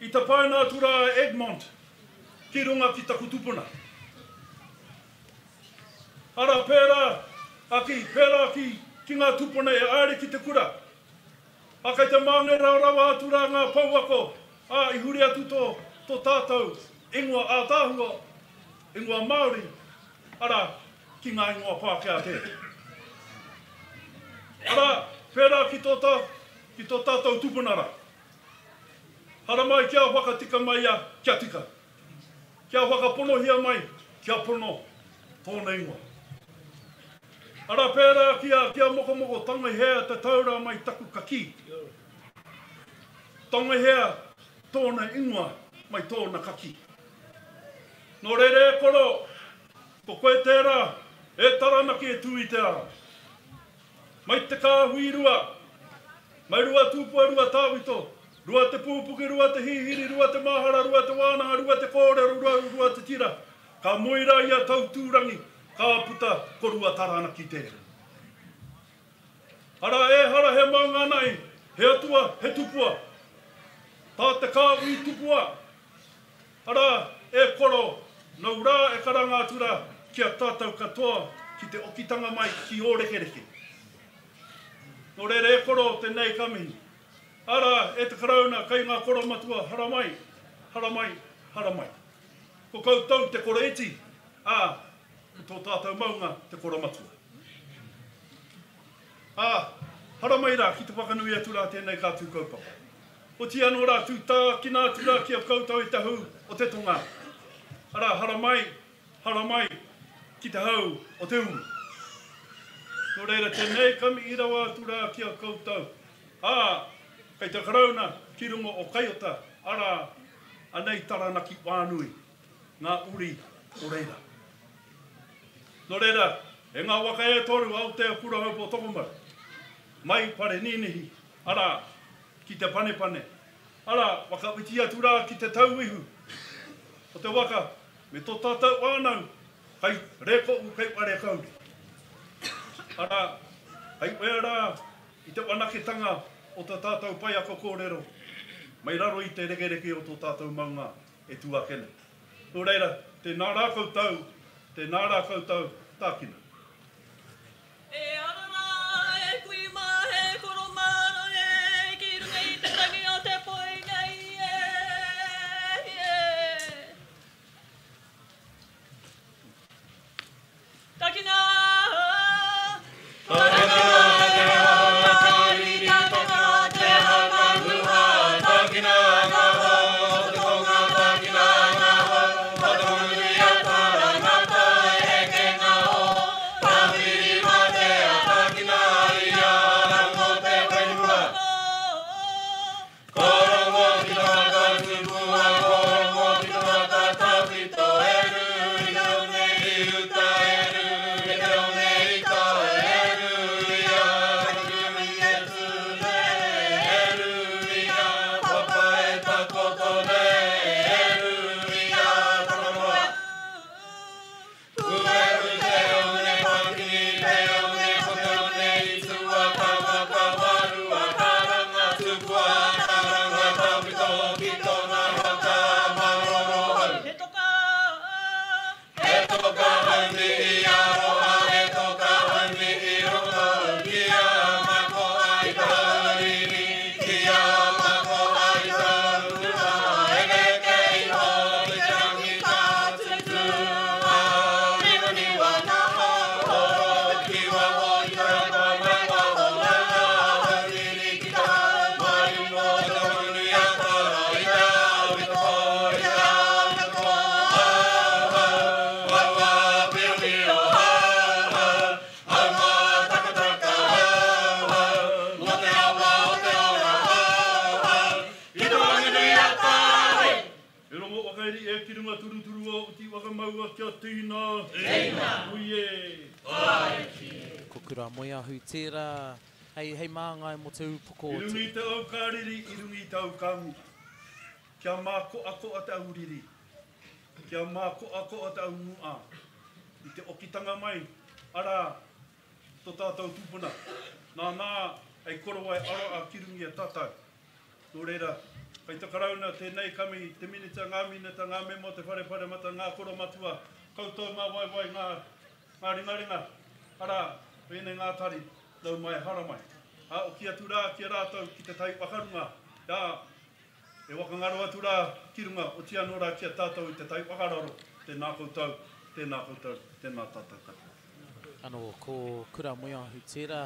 i tapaina atu rā a Egmont ki runga ki taku tupuna. Arā, pērā, a ki, pērā ki, ki ngā tupuna e haere ki te kura. A kei te māngera rawa atu rā ngā pouako, ā, i huri atu tō, tō tātou ingoa ātaahua, ingoa Māori, arā, ki ngā ingoa Pākehā kē. Arā, pērā ki tō tā, ki tō tātou tupuna rā. Haramai kia whakatika mai ia, kia tika. Kia whakaponohia mai, kia pono tōna ingoa. Arā, pērā ki a, ki a Mokomoko, tangihea te taura mai taku kakī. Tangehea tōna ingoa mai tōna kaki. Nō reira e koro, ko koe tērā e Taranaki e tū i te ara. Mai te kāhui rua, mai Ruatupua Ruatāwito, Ruatepūpuke Ruatehihiri Ruatemāhara Ruatewānanga Ruatekōrero Rua Te Tira, ka moe rā i a Tautūrangi, ka puta ko Ruataranaki tērā. Arā, ehara he maunga nei, he atua, he tupua. Tā te kāhui tupua, arā, e koro, nōu rā e karanga atu rā ki a tātou katoa ki te okitanga mai ki ō rekereke. Nō reira e koro, tēnei ka mihi. Arā, e te Karauna, kei ngā koromatua, haramai, haramai, haramai. Ko koutou te koro iti, ā, ko tō tātou maunga te koromatua. Ā, haramai rā ki te whakanui atu rā tēnei kātū kaupapa. Oti anō rā tūtākina atu rā ki a koutou e te hau o te tonga. Arā, haramai, haramai ki te hau o te uru. Nō reira tēnei ka mihi rawa atu rā ki a koutou. Ā, kei te Karauna ki runga o Kaiota, arā, anei Taranaki whānui, ngā uri o reira. Nō reira, e ngā waka e toru Aotea Kurahaupo Tokomaru, mai Parenīnihi, arā, ki te panepane, arā, whakawhiti atu rā ki te tauihu o te waka me tō tātou whānau hei rēkohu kei Wharekauri. Arā, hei wea rā i te whanaketanga o tā tātou paiaka kōrero mai raro i te rekereke o tō tātou maunga e tū ake nei. Nō reira, tēnā rā koutou, tēnā rā koutou, tākina. E ara rā, e kui mā, e koro mā rā e, ki runga i te rangi o te poi nei e, e. Takina! He toka! E rongo whakairi e ki runga turuturu o uti whakamaua kia tina. Tina. Hui e. Ko Kura Moeahu tērā hei, hei māngai mō te upoko I o runga te. i te au ka riri, i runga i te au ka ngura. Kia mākoakoa te au riri, kia mākoakoa te au ngua. I te okitanga mai, arā, to tātou tupuna, nānā hei korowai aroa ki runga i a tātou. Nō reira, kei te Karauna tēnei kami, te Minita, ngā Minita, ngā mema o te Whare Paremata, ngā koromatua, koutou ngā waewae, ngā, ngā ringaringa, arā, wēnei ngā tari, nau mai, haramai. Ā, oki atu rā ki a rātou ki te tai whakarunga, ā, e wakangaro atu rā ki runga, oti anō rā ki a tātou i te tai whakararo, tēnā koutou, tēnā koutou, tēnā tātou katoa. Anō, ko Kura Moeahu tērā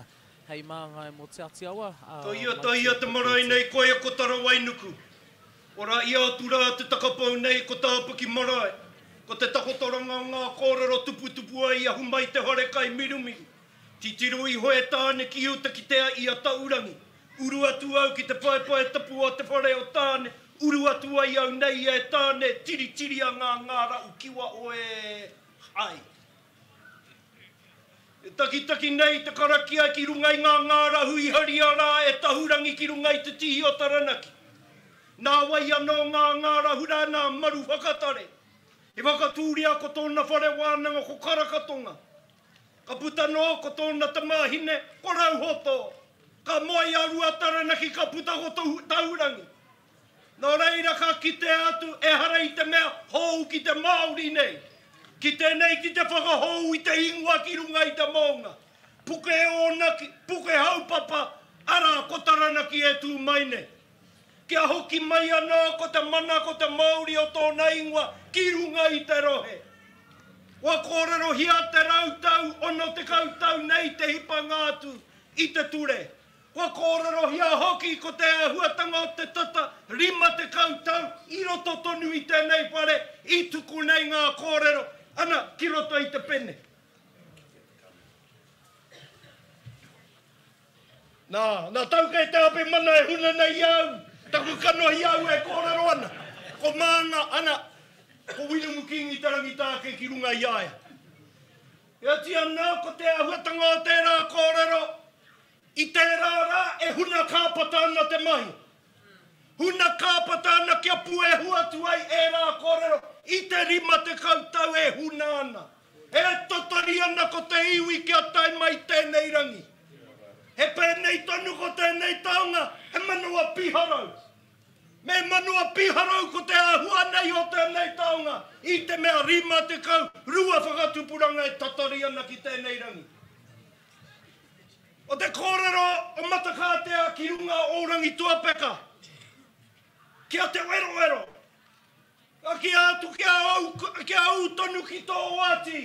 hei māngai mō Te Ati Awa, ā, Tahia, mai tahia te te marae upoko nei, koia ko Tarawainuku. Ora ia atu rā te takapau nei ko Tāpaki marae. Ko te takotoranga o ngā kōrero tuputupu ai i ahu mai te wharekai mirumiru. Titiro iho e Tāne ki uta ki te i a Taurangi. Uru atu au ki te paepae tapu o te whare o Tāne, uru atu ai au nei e Tāne, tiritiria ngā ngārahu ki waho e, hai. E takitaki nei te karakia ki runga i ngā ngārahu i haria rā e Tahurangi ki runga i te tihi o Taranaki. Nā wai anō ngā ngārahu rā nā Maru Whakatare. I whakatūria ko tōna whare wānanga ko Karakatonga. Ka puta noa ko tōna tamāhine, ko Rauhoto. Ka moe a Ruataranaki ka puta ko Tahurangi. Nō reira ka kitea atu ehara i te mea hou ki te Māori nei. Ki tēnei ki te whakahou i te ingoa ki runga i te mounga. Puke ōnaki, puke haupapa, arā ko Taranaki e tū mai nei. Kia hoki mai anō ko te mana ko te mauri o tōna ingoa ki runga i te rohe. Kua kōrerohia te rautau 60 tau nei te hipanga atu i te ture. Kua kōrerohia hoki ko te āhuatanga o te tata 50 tau i roto tonu i tēnei whare i tuku nei ngā kōrero ana ki roto i te pene. Nā, nā tau kei te ape mana e huna nei i a au, taku kanohi au e kōrero ana, ko Mānga, ana, ko Wiremu Kīngi Te Rangitāke ki runga i a ia. Heoti anō, ko te āhuatanga o tērā kōrero, i tērā rā e huna kāpata ana te mahi. Huna kāpata ana kia puehu atu ai ērā kōrero i te 50 tau e huna ana. E tatari ana ko te iwi kia tae mai tēnei rangi. He pēnei tonu ko tēnei taonga, he manawa piharau. Me manawa piharau ko te āhua nei o tēnei taonga i te mea 52 whakatupuranga e tatari ana ki tēnei rangi. O te kōrero o Matakātea ki runga o Rangituapeka, ki a Te Weroero, Ka kīia atu kia au, kia ū tonu ki tō oati.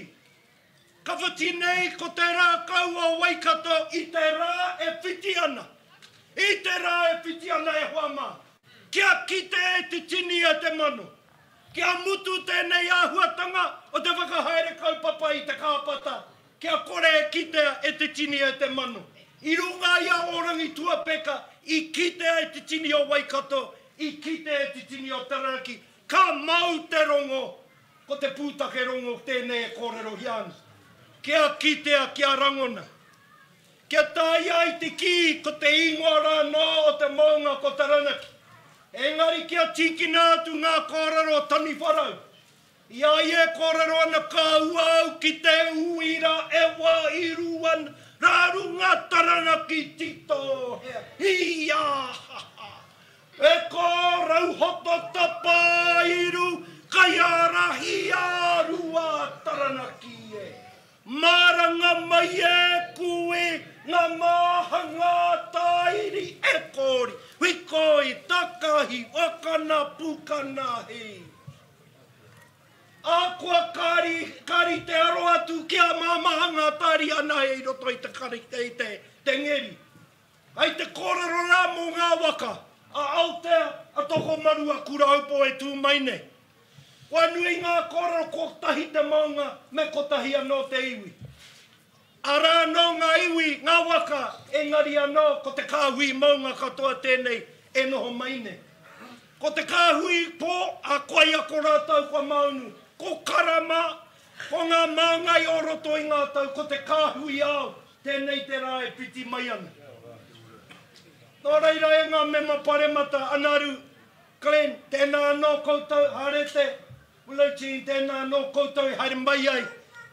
Ka whati nei ko te rākau o Waikato i te rā e whiti ana. I te rā e whiti ana e hoa mā. Kia kite e te tini e te mano. Kia mutu tēnei āhuatanga o te whakahaere kaupapa i te kāpata, kia kore e kitea e te tini e te mano. I runga i a Ōrangituapeka i kitea e te tini o Waikato I kite e te tini o Taranaki, ka mau te rongo, ko te pūtake rongo tēnei e kōrerohia ana. Kia kitea, kia rangona. Kia taea ai te kī ko te ingoa rā noa o te maunga ko Taranaki. Engari kia tīkina atu ngā kōrero o Taniwharau. I a ia e kōrero ana ka ua au ki te uira e wā iru ana rā runga Taranaki titohea hi a ha ha E ko Rauhoto tapairu kaiārahi a Rua Taranaki e Maranga mai e kui nga māhanga tāiri e kori Wikoi takahi wakana pukana hi. Ahakoa ka rite aro atu ki a Māmā ngā tāri anahe i roto i te karite i te ngeri. Hai te kōrero rā mō ngā waka a Aotea, a Tokomaru, a Kurahaupo e tū mai nei. Kua nui ngā kōrero kotahi te maunga me kotahi anō te iwi. Arā anō ngā iwi, ngā waka, engari anō ko te kāhui maunga katoa tēnei e noho mai nei. Ko te kāhui pō, a koia ko rātou kua maunu, ko Karama, ko ngā māngai o roto i ngā tau, ko te kāhui ao, tēnei te rā e whiti mai ana. Nō reira e ngā mema paremata, Anaru, Glenn, tēnā anō koutou, Harete, Willow Jean, tēnā anō koutou i haere mai ai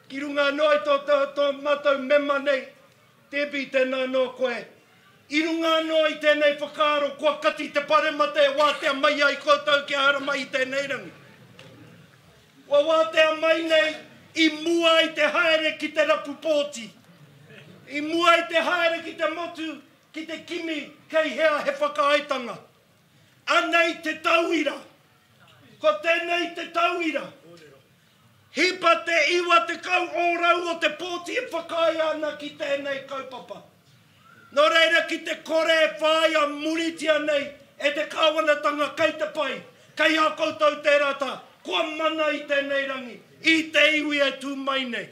ki runga anō i tō, tō, tō mātou mema nei, Debbie, tēnā anō koe. I runga anō i tēnei whakaaro, kua kati te paremata e wātea mai ai koutou kia haramai i tēnei rangi. Kua wātea mai nei i mua i te haere ki te rapu pōti. I mua i te haere ki te motu ki te kimi kei hea he whakaaetanga. Anei te tauira. Ko tēnei te tauira. Hipa te 90% o te pōti e whakaae ana ki tēnei kaupapa. Nō reira ki te kore e whāia muritia nei e te kāwanatanga kei te pai, kei a koutou tērā tā, kua mana i tēnei rangi, i te iwi e tū mai nei.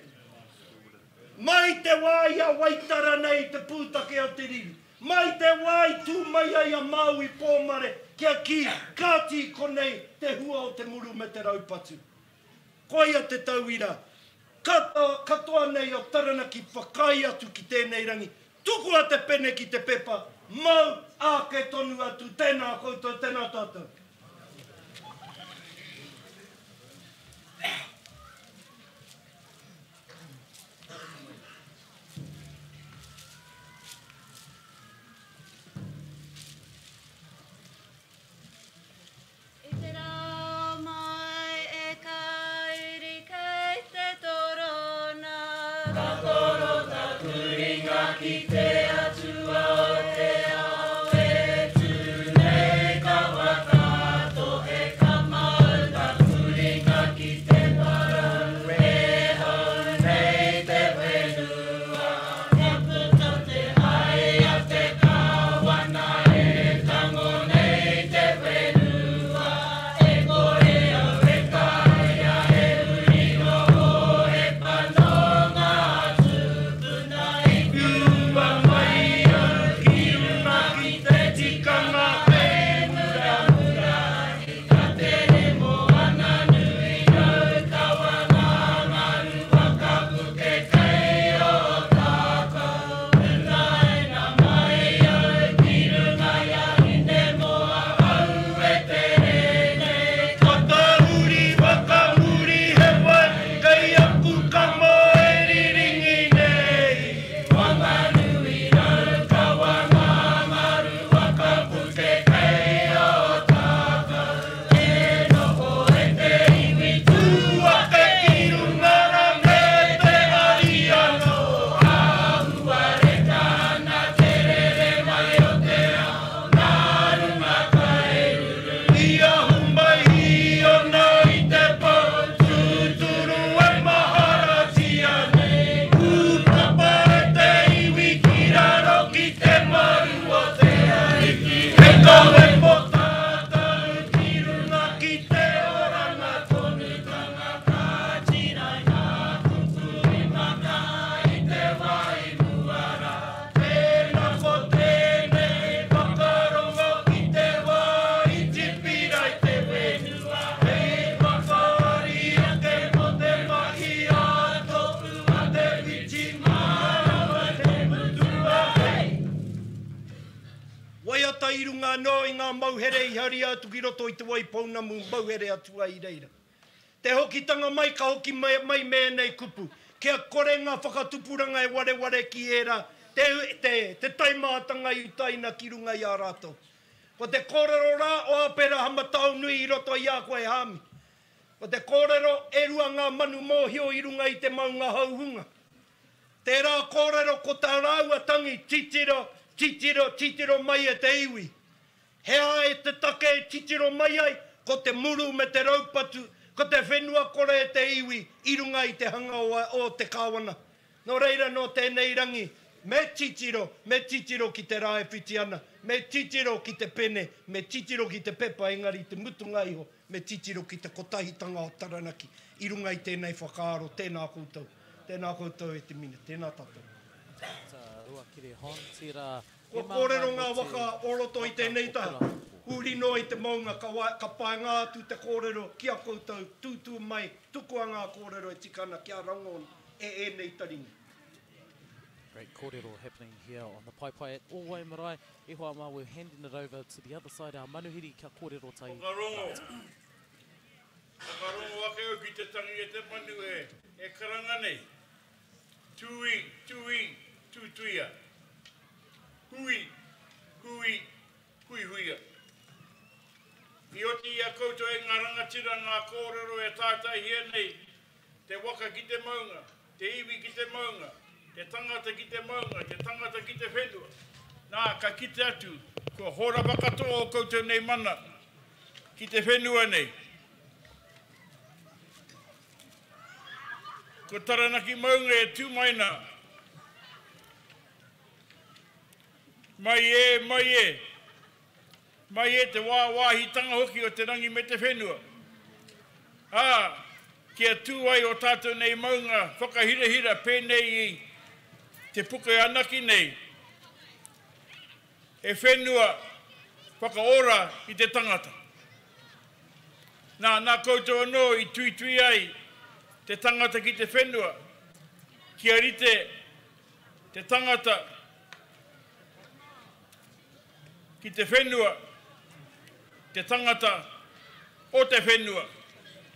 Mai te wā i a Waitara nei te pūtake o te riri. Mai te wā i tū mai ai a Māui Pōmare kia kī, kāti i konei te hua o te muru me te raupatu. Koia te tauira katoa, katoa nei o Taranaki whakaae atu ki tēnei rangi, tukua te pene ki te pepa, mau āke tonu atu, tēnā koutou, tēnā tātou. I te rā mai e ka uri kei te torona. Ka toro taku ringa ki te Atua o te ao e tū nei ka whakatohe ka mau taku ringa ki te parau e hau nei te whenua Kia puta te ai a te Kāwana e tango nei te whenua E kore au e taea e huri noho he whanonga tupuna i Whiua mai au ki runga ki te tikanga hei muramura i ka tere moana nui Raukawa ngā ngaru whakapuke kei Ōtākou Putaina mai au ki runga i a Hinemoa au e tere nei Ka tahuri whakamuri he wai kei aku kamo e riringi nei. Whanganui Raukawa ngā ngaru whakapuke kei Ōtākou E noho e te iwi Tū ake ki runga rā me te ari anō. Āhua reka ana te rere mai o te ao nā runga kairuru. I ahu mai i ona i te pou tūturu e maharatia nei. Kūpapa e te iwi ki raro ki te maru o te ariki. Hei kawe mō tātou ki runga ki te oranga tonutanga ka tirai ngā kupu i maka i te wā i mua rā. Tēnā ko tēnei whakarongo ki te wā i tipira i te whenua. Hei whakaari ake mō te mahi a topu a te whiti mārama te mutunga hei. Waiata i runga anō i ngā mauhere i haria atu ki roto i Te Waipounamu mauhere atu ai i reira. Te hokitanga mai ka hoki mai me ēnei kupu, kia kore ngā whakatupuranga e wareware ki ērā, te, te, te taimahatanga i utaina ki runga i a rātou. Ko te kōrero rā o Aperahama Taonui i roto i a koe Hāmi. Ko te kōrero e rua ngā manu mōhio i runga i te maunga hauhunga. Tērā kōrero ko tā rāua tangi, titiro, titiro, titiro mai e te iwi. He aha e te take e titiro mai ai, ko te muru me te raupatu, ko te whenua kore e te iwi i runga i te hanga o te Kāwana. Nō reira nō tēnei rangi, me titiro, me titiro ki te rā e whiti ana, me titiro ki te pene, me titiro ki te pepa engari i te mutunga iho, me titiro ki te kotahitanga o Taranaki i runga i tēnei whakaaro, tēnā koutou. Tēnā koutou e te Mine, tēnā tātou. Tā Ruakere Hon, tērā Kua kōrero ngā waka o roto i tēnei taha, huri noa i te maunga ka ka paenga atu te kōrero ki a koutou, tūtū mai, tukua ngā kōrero e tika ana kia rangona e ēnei taringa. Great kōrero happening here on the paepae at Ōwai Marae. E hoa mā, we're handing it over to the other side, our manuhiri kia kōrero tahi Whakarongo. rātou. Whakarongo ake au ki te tangi e te manu e, e karanga nei. Tūī, tūī, tūtuia. Hui, hui, huihuia. I oti i a koutou e ngā rangatira ngā kōrero e tātaihia nei, te waka ki te maunga, te iwi ki te maunga, te tangata ki te maunga, te tangata ki te whenua. Nā, ka kite atu, kua hōrapa katoa ō koutou nei mana ki te whenua nei. Ko Taranaki maunga e tū mai nā. Mai e, mai e. Mai e te wāwāhitanga hoki o te rangi me te whenua. Ā, kia tū ai ō tātou nei maunga whakahirahira pēnei i Te Puke Anaki nei, he whenua whakaora i te tangata. Nā, nā koutou anō i tuitui ai te tangata ki te whenua, kia rite te tangata ki te whenua, te tangata o te whenua,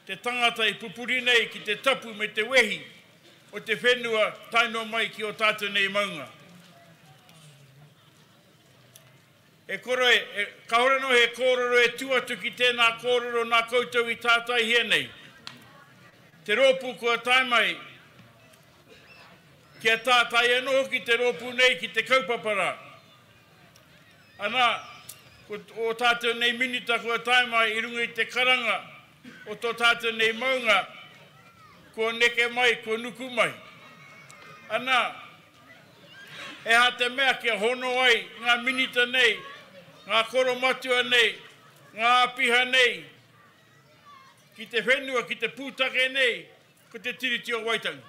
te tangata i pupuri nei ki te tapu me te wehi o te whenua tae noa mai ki ō tātou nei maunga. E kore, e, kāore anō he kōrero e tū atu ki tēnā kōrero nā koutou i tātaihia nei. Te rōpū kua tae mai, kia tātai anō hoki te rōpū nei ki te kaupapa rā. Ana, ko ō tātou nei minita kua tae mai i runga i te karanga o tō tātou nei maunga, kua neke mai, kua nuku mai. Ana, he aha te mea kia hono ai ngā minita nei, ngā koromatua nei, ngā āpiha nei, ki te whenua, ki te pūtake nei, ko te Tiriti o Waitangi.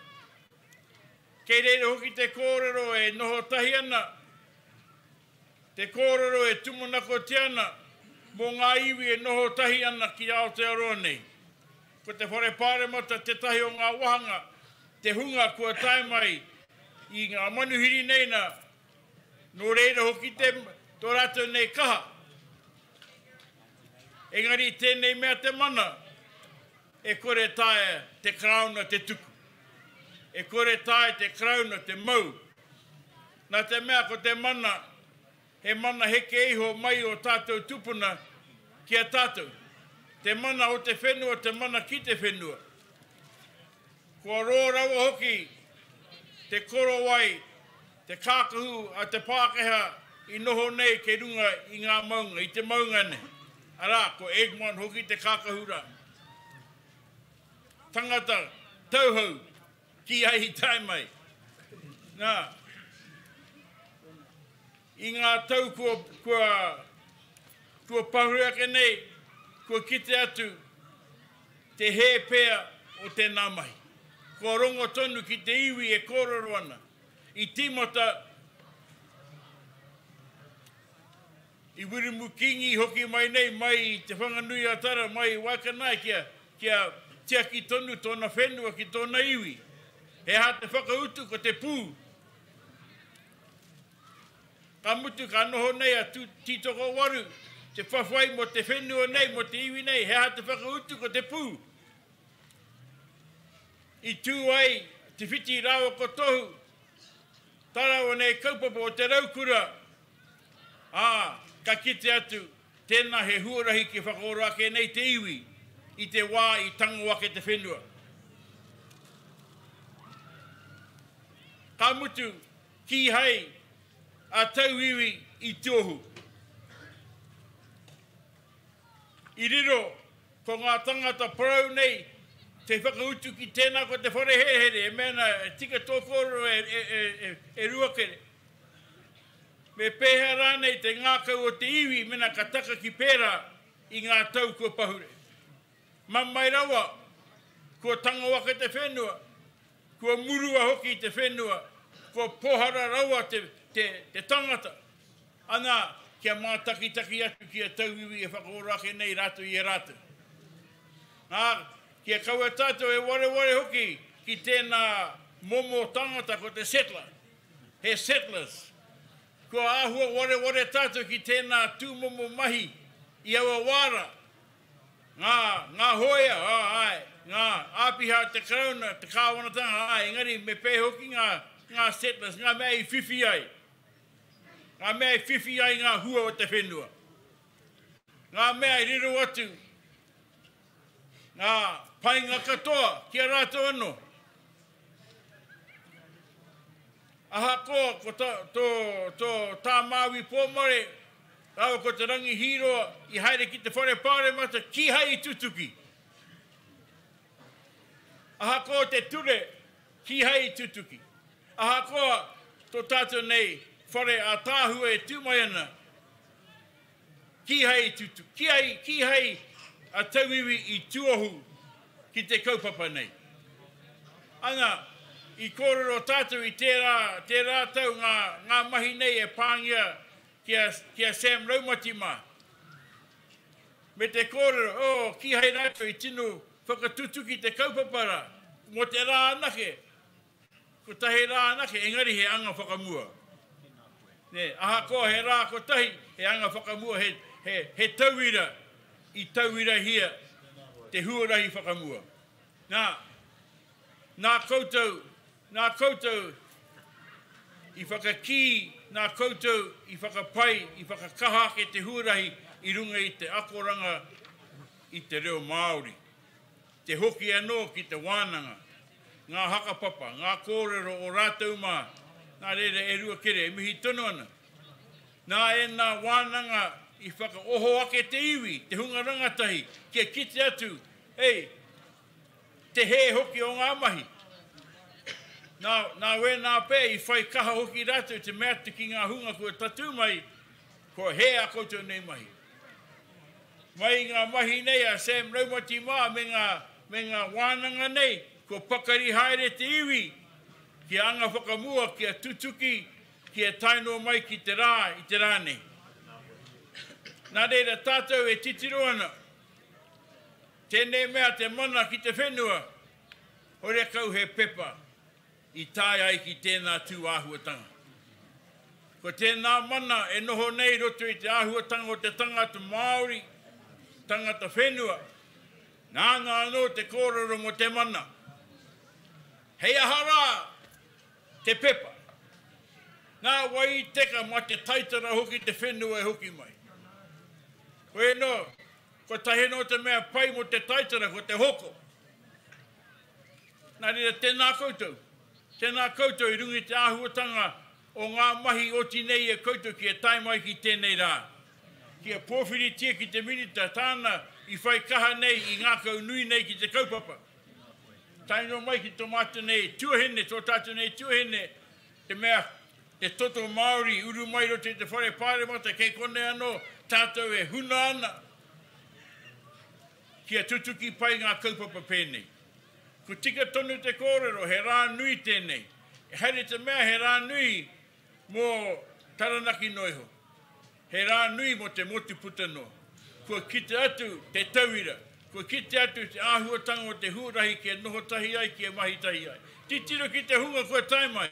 Kei reira hoki te kōrero e noho tahi ana, te kōrero e tūmanakotia ana mō ngā iwi e noho tahi ana ki Aotearoa nei. Ko te Whare Pāremata tētahi o ngā wāhanga, te hunga kua tae mai i ngā manuhiri nei nā, nō reira hoki te, tō rātou nei kaha. Engari tēnei mea te mana, E kore taea te Karauna te tuku. E kore taea te Karauna te mau. Nā te mea ko te mana, he mana heke iho mai o tātou tupuna ki a tātou. Te mana o te whenua, te mana ki te whenua. Kua rō rawa hoki te korowai, te kākahu a te Pākehā i noho nei kei runga i ngā maunga, i te maunga nei. Arā, ko Egmont hoki te kākahu rā. Tangata tauhou, kīhai i tae mai. Nā, i ngā tau kua, kua, kua pahure ake nei, kua kite atu te hē pea o tēnā mahi. Kua rongo tonu ki te iwi e kōrero ana. I tīmata i Wiremu Kingi hoki mai nei, mai i Te Whanganui-a-Tara, mai i Waikanae kia, kia tiaki tonu tōna whenua ki tōna iwi. He aha te whakautu ko te pū. Ka mutu ka noho nei a Tītokowaru te whawhai mō te whenua nei, mō te iwi nei, he aha te whakautu ko te pū. I tū ai Te Whiti rāua ko Tohu, tā rāua nei kaupapa o te raukura, ā, ka kite atu, tēnā he huarahi ki whakaora ake nei te iwi i te wā i tango ake te whenua. Ka mutu, Kīhai a tauiwi i tuohu. I riro ko ngā tangata parau nei te whakautu ki tēnā ko te whare herehere e mea ana e tika tō kōrero e Ruakere. Me pēhea rānei te ngākau o te iwi mena ka taka ki pērā i ngā tau kua pahure. Mamae rawa, kua tango ake te whenua, Kua murua hoki te whenua, kua pohara rawa te, te, te tangata. Ana, kia mātakitaki atu ki a tauiwi e whakaora ake nei rātou i a rātou. Nā, kia kaua tātou e wareware hoki ki tēnā momo tangata ko te settler, he settlers. Kua āhua wareware tātou ki tēnā tūmomo mahi i aua wā rā. Ngā, ngā hōia, ā, āe, ngā āpiha a te Karauna, te kāwanatanga, āe, engari me pēhea hoki ngā, ngā settlers, ngā mea i whiwhi ai, ngā mea i whiwhi ai ngā hua o te whenua, ngā mea i riro atu ngā painga katoa ki a rātou anō. Ahakoa ko ta, tō, tō Tā Māui Pōmare rāua ko Te Rangi Hīroa i haere ki te Whare Pāremata, kīhai i tutuki. Ahakoa te ture, kīhai i tutuki. Ahakoa tō tātou nei whare ātaahua e tū mai ana, kīhai i tutuki, kīhai, kīhai a tauiwi i tuohu ki te kaupapa nei. Ana, i kōrero tātou i tērā, tērā tau ngā, ngā mahi nei e pāngia ki a, ki a Sam Raumati mā. Me te kōrero, oh, kīhai rātou i tino whakatutuki te kaupapa rā, mō te rā anake, kotahi rā anake, engari he anga whakamua. Nē, ahakoa he rā kotahi, he anga whakamua, he, he, he tauira i tauirahia te huarahi whakamua. Nā, nā koutou, nā koutou i whakakī, nā koutou i whakapai, i whakakaha ake te huarahi i runga i te akoranga i te reo Māori. Te hoki anō ki te wānanga, ngā hakapapa, ngā kōrero o rātou mā, nā reira e Ruakere, e mihi tonu ana. Nā ēnā wānanga i whakaoho ake te iwi, te hunga rangatahi, kia kite atu, hei, te hē hoki o ngā mahi. Nā, nā wēnā pea i whai kaha hoki rātou te mea atu ki ngā hunga kua tatū mai, kua hē ā koutou nei mahi. Mai i ngā mahi nei a Sam Raumati mā me ngā, me ngā wānanga nei, kua pakari haere te iwi kia anga whakamua, kia tutuki, kia tae noa mai ki te rā, i te rā nei. Nā reira tātou e titiro ana, Tēnei mea te mana ki te whenua, horekau he pepa i tae ai ki tēnā tū āhuatanga. Ko tēnā mana e noho nei i roto i te āhuatanga o te tangata Māori, tangata whenua, nāna anō te kōrero mō te mana. Hei aha rā te pepa? Nā wai i teka mā te taitara hoki te whenua e hoki mai? Koe nō, Kotahi anō te mea pai mō te taitara, ko te hoko. Nā reira, tēnā koutou. Tēnā koutou i runga i te āhuatanga o ngā mahi oti nei e koutou kia tae mai ki tēnei rā. Kia pōwhiritia ki te Minita tāna i whai kaha nei, i ngākau nui nei ki te kaupapa. Tae noa mai ki tō mātou nei tuahine, tō tātou nei tuahine, te mea Te toto Māori uru mai roto i te whare pāremata kei konei anō tātou e huna ana kia tutuki pai ngā kaupapa pēnei. Ko tika tonu te kōrero he rā nui tēnei. Haere te mea he rā nui mō Taranaki noa iho. He rā nui mō te motu puta noa. Kua kite atu te tauira, kua kite atu te āhuatanga o te huarahi kia noho tahi ai, kia mahi tahi ai. Titiro ki te hunga kua tae mai.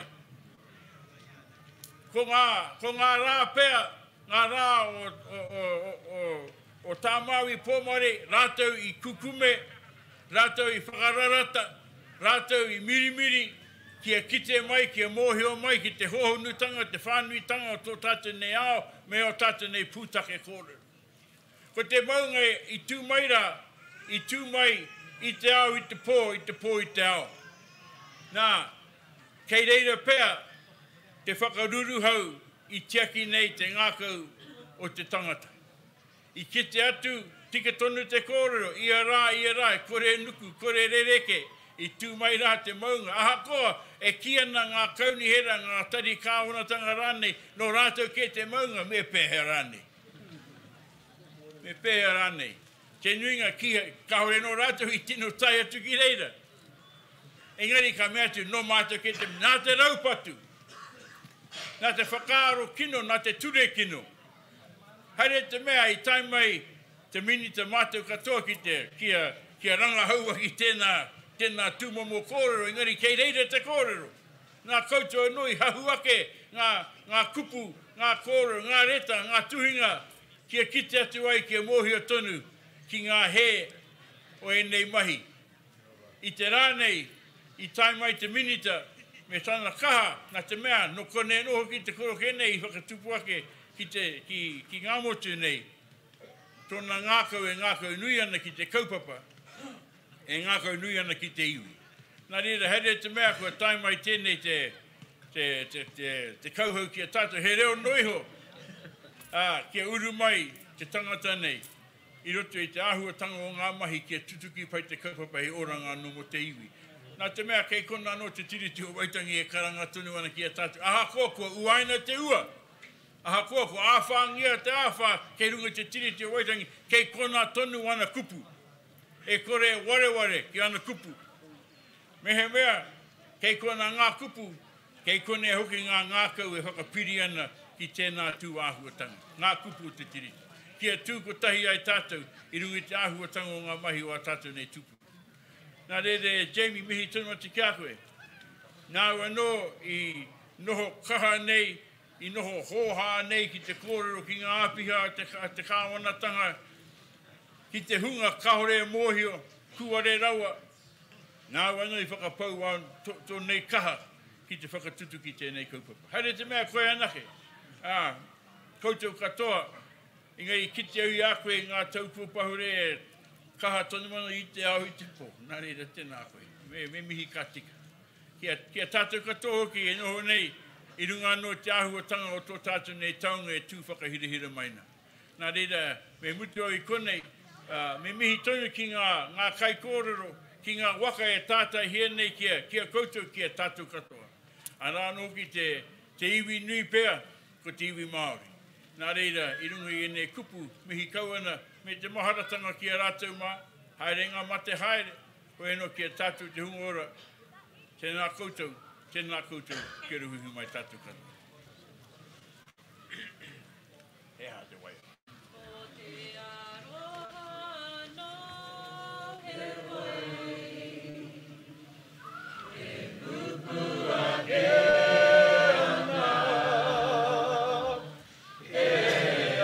Ko ngā, ko ngā rā pea, ngā rā o, o, o, o, o tā Māui Pōmare, rātou i kukume, rātou i whakararata, rātou i mirimiri, kia kite mai, kia mōhio mai ki te hōhonutanga, te whānuitanga o tō tātou nei ao me ō tātou nei pūtake kōrero. Ko te maunga i tū mai rā, i tū mai i te ao i te pō, i te pō i te ao. Nā, kei reira pea te whakaruruhau i tiaki nei te ngākau o te tangata. I kite atu, tika tonu te kōrero, ia rā, ia rā, e kore nuku, kore rerekē, i tū mai rā te maunga. Ahakoa e kī ana ngā kaunihera, ngā tari kāwanatanga rānei, nō rātou kē te maunga, me pēhea rānei? Me pēhea rānei? Te nuinga kīhai, kāore nō rātou i tino tae atu ki reira. Engari ka mea atu, nō mātou kē te, nā te raupatu, nā te whakaaro kino, nā te ture kino. Haere te mea i tae mai te minita mātou katoa ki te, kia, kia rangahaua ki tēnā, tēnā tūmomo kōrero, engari kei reira te kōrero. Nā koutou anō i hahu ake ngā, ngā kupu, ngā kōrero, ngā reta, ngā tuhinga, kia kite atu ai, kia mōhio tonu ki ngā hē o ēnei mahi. I te rā nei, i tae mai te Minita me tana kaha, nā te mea, nō konei anō hoki te korokē nei i whakatupu ake ki te, ki, ki Ngāmotu nei, tōna ngākau e ngākau nui ana ki te kaupapa, e ngākau nui ana ki te iwi. Nā reira, haere te mea kua tae mai tēnei te, te, te, te, te kauhau ki a tātou, he reo noa iho, ā, kia uru mai te tangata nei i roto i te āhuatanga o ngā mahi kia tutuki pai te kaupapa hei oranga anō mō te iwi. Nā te mea kei kona anō te Tiriti o Waitangi e karanga tonu ana ki a tātou, ahakoa kua uaina te ua, ahakoa kua āwhāngia te āwhā kei runga i te Tiriti o Waitangi, kei kona tonu ana kupu. E kore e wareware ki ana kupu. Mehemea. Kei konā ngā kupu, kei konei hoki ngā ngākau e whakapiri ana ki tēnā tū āhuatanga, ngā kupu o te Tiriti. Kia tū kotahi ai tātou i runga i te āhuatanga o ngā mahi o ā tātou nei tūpuna. Nā reira e Jamie, mihi tonu atu ki a koe. Nāu anō i noho kaha nei, i noho hōhā nei ki te kōrero ki ngā āpiha a te kāwanatanga, ki te hunga kāore e mōhio, kūare rawa, Nāu anō i whakapau ā tō nei kaha ki te whakatutuki tēnei kaupapa. Haere te mea koe anake, ā, koutou katoa, engari i kite au i a koe i ngā tau kua pahure e kaha tonu ana i te ao i te pō, nā reira tēnā koe, me, me mihi ka tika. Ki a, ki a tātou katoa hoki e noho nei i runga anō i te āhuatanga o tō tātou nei taonga e tū whakahirahira mai nā. Nā reira, me mutu au i konei, ā, me mihi tonu ki ngā, ngā kaikōrero, ki ngā waka e tātaihia nei ki a, ki a koutou, ki a tātou katoa. Arā anō hoki te, te iwi nui pea, ko te iwi Māori. Nā reira, i runga i ēnei kupu, mihi kau ana, me te maharatanga ki a rātou mā, haere ngā mate haere, koe anō ki a tātou te hunga ora, tēnā koutou, tēnā koutou, kia ruhuhu mai tātou katoa. He aha te waiata? Ko te aroha nō he wai E pupū ake ana He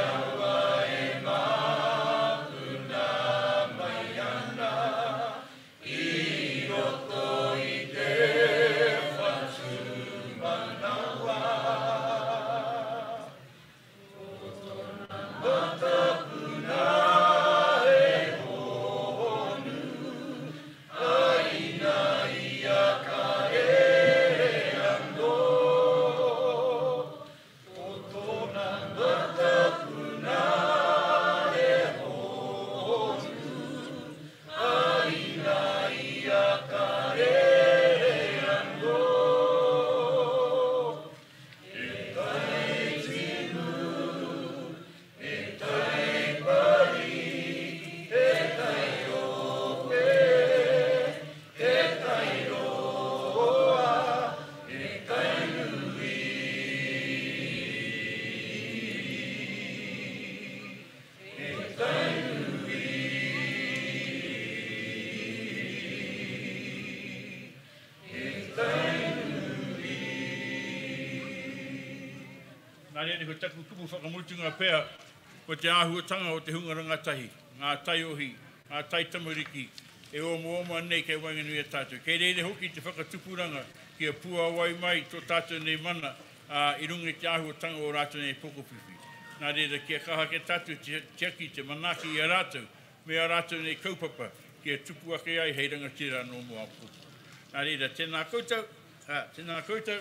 awa e māpuna mai ana I roto i te whatumanawa. Ko tōna matapuna he hōhonu, a ina ia ka rere anō. Ko tōna matapuna he hōhonu, a ina ia ka rere anō. E tai timu, e tai pari, e tai ope, e tai roa, e tai nui. E tai nui. E Tainui. Nā reira, ko taku kupu whakamutunga pea, ko te āhuatanga o te hunga rangatahi, ngā taiohi, ngā taitamariki e omaoma nei kei waenganui i a tātou. Kei reira hoki te whakatupuranga kia puāwai mai tō tātou nei mana, ā, i runga i te āhuatanga o rātou nei pokowhiwhi. Nā reira, kia kaha ake tātou te tiaki, te manaaki i a rātou, me ā rātou nei kaupapa kia tupu ake ai hei rangatira anō mō āpōpō. Nā reira, tēnā koutou, ā, tēnā koutou.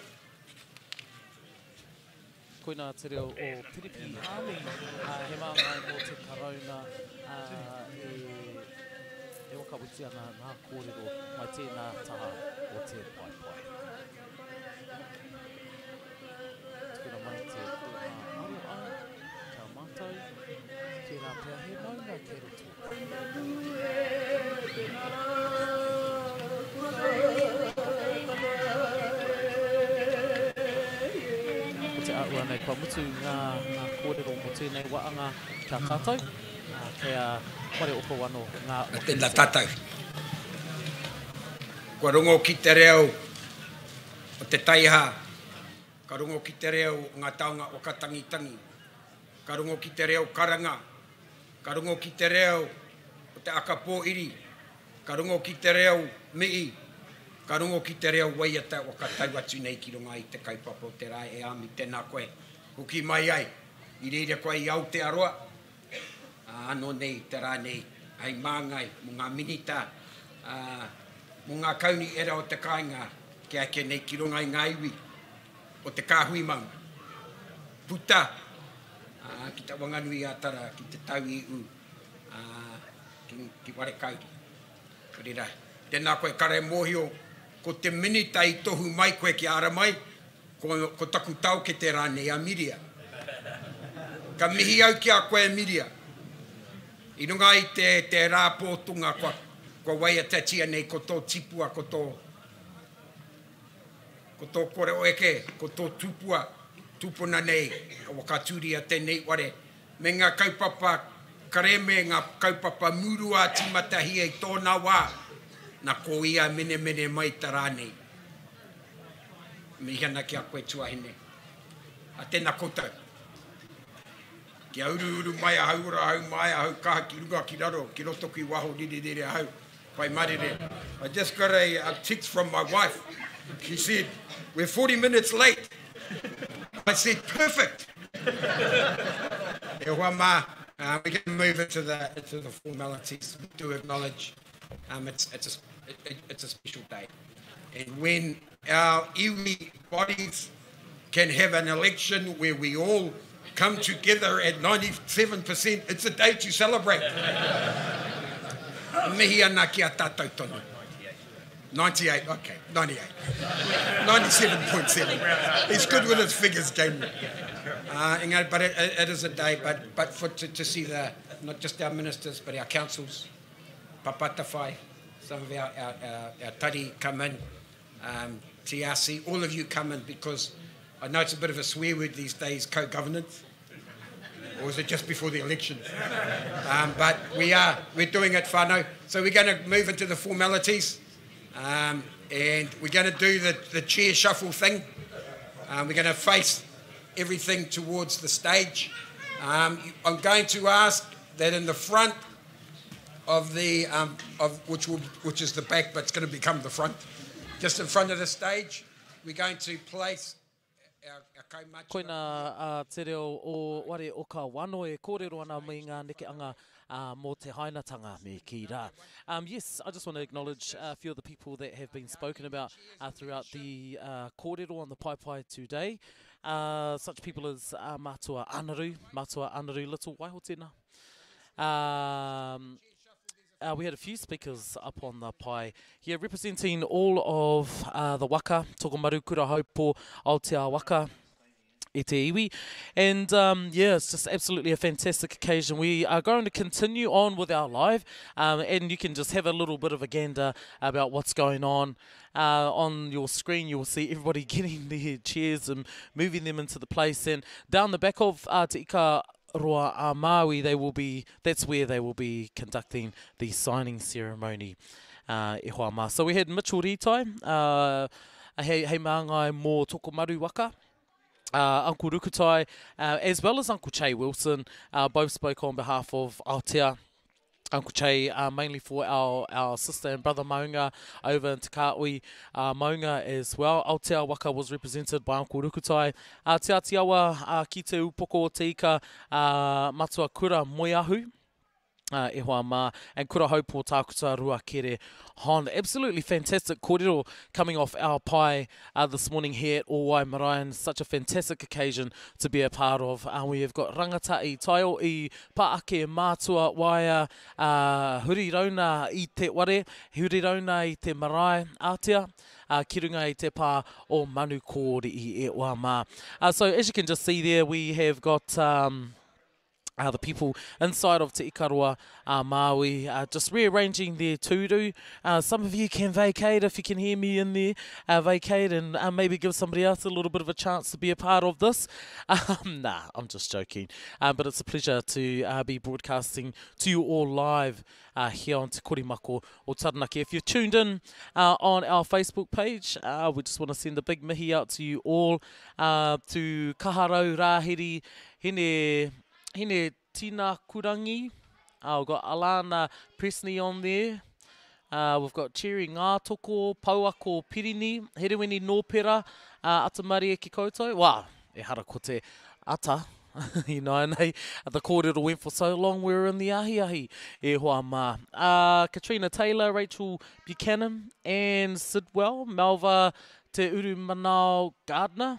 Koinā te reo o Piripi Haami, ā, he māngai mō te Karauna, ā, e, e whakawhiti ana ngā kōrero mai tēnā taha o te paepae. Tukuna mai te koha aroā ki a mātou, tērā pea he maunga kei roto. Ko te āhua nei kua mutu ngā, ngā kōrero mō tēnei waanga ki a tātou, ā, kei a Whareoko anō ngā Tēnā tātou. Kua rongo ki te reo o te taiha, ka rongo ki te reo o ngā taonga waka tangitangi, ka rongo ki te reo karanga, ka rongo ki te reo o te aka pōiri, ka rongo ki te reo mihi, ka rongo ki te reo waiata waka tau atu nei ki runga i te kaupapa o te rā e Ami, tēnā koe, hoki mai ai, i reira koe i Aotearoa, ā, anō nei te rā nei hei māngai mō ngā minita, ā, mō ngā kaunihera o te kāinga kia eke nei ki runga i ngā iwi o te kāhui maunga. Puta, ā, ki te Wanganui-a-Tara, ki te Tauihu, ā, ki, ki Warekauri. Nō reira, tēnā koe kare mōhio, ko te minita i tohu mai koe kia ara mai, Ko, ko taku taokete rānei a Miria. Ka mihi au ki a koe Miria. I runga i te, te rā pōtunga kua, kua waiatatia nei ko tō tipua, ko tō, Ko tō kore o eke, ko tō tupua, tupuna nei, ka whakatūria tēnei ware, me ngā kaupapa kerēme, ngā kaupapa murua tīmatahia i tōna wā, na ko ia menemene mai te rā nei. Mihi ana ki a koe tuahine. A tēnā koutou. Kia uruuru mai ahau ora ahau mai ahau kaha ki runga ki raro, ki roto ki waho rirerere ahau. Pai marire. I just got a, a text from my wife. She said, we're 40 minutes late. I said, perfect. E hoa mā, uh, we can move into the, into the formalities. We do acknowledge um, it's, it's, a, it, it's a special day. And when our iwi bodies can have an election where we all come together at 97%, it's a day to celebrate. Mihi ana ki a tātou tonu. 98, okay, 98. 97.7. He's good with his figures, Jamie. Uh, engari, but it, it is a day, but, but for, to, to see the, not just our ministers, but our councils, Papatawhai, some of our, our, our, our tari come in, um, TRC, all of you come in because I know it's a bit of a swear word these days, co-governance. Or is it just before the election? Um, but we are, we're doing it, whānau. So we're going to move into the formalities. Um, and we're going to do the, the chair shuffle thing. Um, we're going to face everything towards the stage. Um, I'm going to ask that in the front of the, um, of which, will, which is the back, but it's going to become the front, just in front of the stage, we're going to place Koina a te reo o Ware o Ka Wano e kōrero ana me ngā nekeanga uh, mō te hainatanga me kī rā. Um, yes, I just want to acknowledge a few of the people that have been spoken about uh, throughout the uh, kōrero on the paepae today. Uh, such people as uh, Matua Anaru, Matua Anaru Little, waiho tēnā. Um, uh, we had a few speakers up on the pae here representing all of uh, the waka, Tokomaru Kura Haupo, Aotea Waka, e te iwi. And um, yeah, it's just absolutely a fantastic occasion. We are going to continue on with our live, um, and you can just have a little bit of a gander about what's going on. Uh, on your screen, you will see everybody getting their chairs and moving them into the place. And down the back of uh, Te Ika Roa a Māui, they will be, that's where they will be conducting the signing ceremony. Uh, e hoa mā. So we had Mitchell Ritai, uh, hei, hei māngai mō Tokomaru waka, uh, Uncle Rukutai, uh, as well as Uncle Che Wilson, uh, both spoke on behalf of Aotea. Uncle Che, uh, mainly for our, our sister and brother Maunga over in Te Kāhui uh, Maunga as well. Aotea Waka was represented by Uncle Rukutai. Uh, Te Atiawa uh, ki te upoko o te ika uh, Matua Kura Moeahu. Uh, e hoa mā, and Kura Haupo Tākuta Rua Kere Hon. Absolutely fantastic kōrero coming off our pae uh, this morning here at Ōwai Marae, and such a fantastic occasion to be a part of. Uh, we have got rangatahi, taio i pa ake mātua waea, uh, huri rauna i te ware, huri rauna i te marae ātea, uh, ki runga i te pā o Manu Kōri'i e oa mā. Uh, so as you can just see there, we have got... Um, uh, the people inside of Te Ikaroa uh, Māui uh, just rearranging their tūru. Uh, some of you can vacate if you can hear me in there, uh, vacate and uh, maybe give somebody else a little bit of a chance to be a part of this. Um, nah, I'm just joking. Um, but it's a pleasure to uh, be broadcasting to you all live uh, here on Te Korimako o Taranaki. If you've tuned in uh, on our Facebook page, uh, we just want to send a big mihi out to you all, uh, to Kaharau Rahiri, Hine Hine Tina Kurangi. Uh, we've got Alana Presney on there. Uh, we've got Cherry Ngātoko, Pauako Pirini, Herewini Nōpera, uh, Atamaria ki koutou. Wā, e hara ko te ata i nāianei. The kōrero went for so long we were in the ahiahi, e hoa mā. Uh, Katrina Taylor, Rachel Buchanan, Anne Sidwell, Melva Te Urumanao Gardner.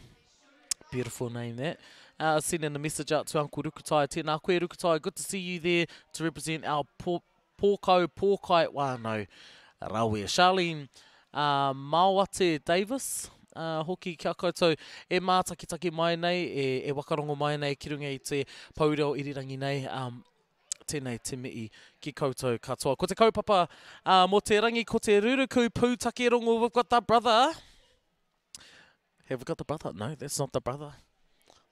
Beautiful name that. Uh, sending a message out to Uncle Rukutai. Tēnā koe, Rukutai. Good to see you there to represent our Pōkau Pōkai whānau. Rawe. Charlene uh, Maoate Davis, uh, hoki kia koutou e mātakitaki mai nei, e, e wakarongo mai nei ki runga i te pou reo irirangi nei. Um, tēnei te mihi ki koutou katoa. Ko te kaupapa uh, mō te rangi, ko te ruruku pūtake rongo. We've got the brother. Have we got the brother? No, that's not the brother.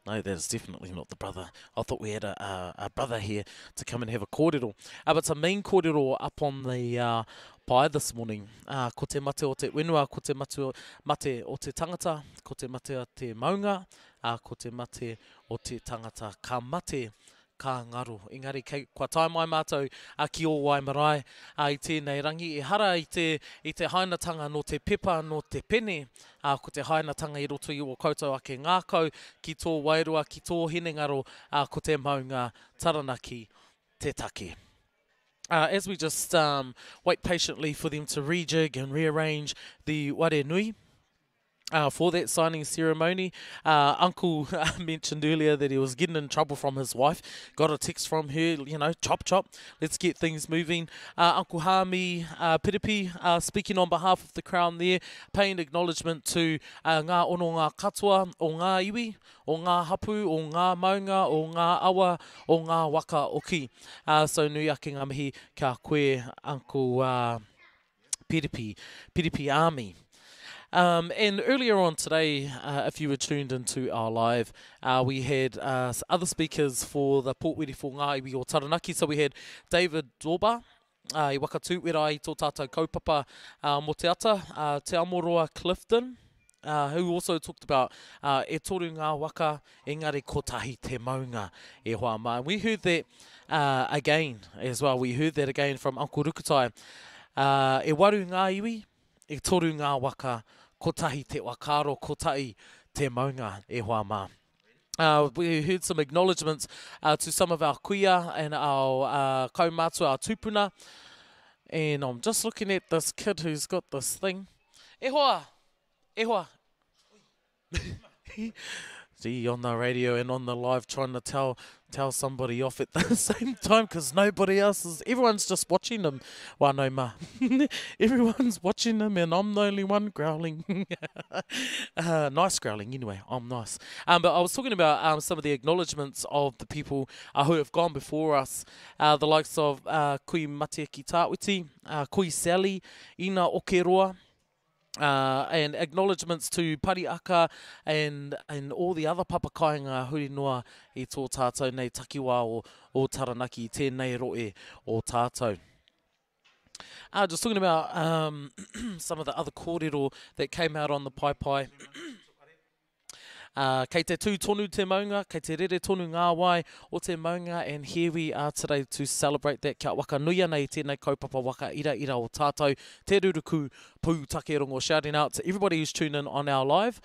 No, that is definitely not the brother. I thought we had a, a, a brother here to come and have a kōrero. Uh, but a main kōrero up on the uh, pae this morning. Uh, ko te mate o te whenua, ko te mate o, mate o te tangata, ko te mate o te maunga, uh, ko te mate o te tangata. Ka mate ka ngaro. Engari kei, kua tae mai mātou a ki Ōwai marae a i tēnei rangi, ehara i te, i te hainatanga nō te pepa, nō te pene, ā, ko te hainatanga i roto i ō koutou ake ngākau, ki tō wairua, ki tō hinengaro, ā, ko te maunga Taranaki te take. Uh, as we just um, wait patiently for them to rejig and rearrange the ware nui, uh, for that signing ceremony. Uh, Uncle mentioned earlier that he was getting in trouble from his wife. Got a text from her, you know, chop chop, let's get things moving. Uh, Uncle Hami uh, Piripi uh, speaking on behalf of the Crown there, paying acknowledgement to uh, ngā ono ngā katoa o ngā iwi, o ngā hapu, o ngā maunga, o ngā awa, o ngā waka oki. Uh, so nui ake ngā mihi kia koe, Uncle uh, Piripi, Piripi Army. Um, and earlier on today, uh, if you were tuned into our live, uh, we had uh, other speakers for the Port Wiri for Ngā Iwi o Taranaki. So we had David Dorba, uh, i Wakatūwera i tō tātou kaupapa uh, mō te ata, uh, Te Amoroa Clifton, uh, who also talked about uh, e toru ngā waka, engari kotahi te maunga e hoa mā. And we heard that uh, again as well. We heard that again from Uncle Rukutai. Uh, e waru ngā iwi, e toru ngā waka, kotahi te whakaaro, kotahi te maunga e hoa mā. Uh, we heard some acknowledgements uh, to some of our kuia and our uh, kaumātua, our tupuna. And I'm just looking at this kid who's got this thing. E hoa! E hoa! See, on the radio and on the live trying to tell tell somebody off at the same time because nobody else is. Everyone's just watching them. Well, no, ma. Everyone's watching them and I'm the only one growling. uh, nice growling, anyway. I'm nice. Um, but I was talking about um, some of the acknowledgements of the people uh, who have gone before us, uh, the likes of uh, Kui Matiaki Tāwiti, uh, Kui Sally, Ina Okeroa, uh, and acknowledgements to Pariaka and, and all the other papakainga huri noa i tō tātou nei takiwā o, o Taranaki, tēnei roe o tātou. Uh, just talking about um, some of the other kōrero that came out on the paepae. Uh, kei te tū tonu te maunga, kei te rere tonu ngā wai o te maunga, and here we are today to celebrate that. Kia waka nui ana i tēnei kaupapa waka ira ira o tātou, Te Ruruku Pūtakerongo. Shouting out to everybody who's tuned in on our live.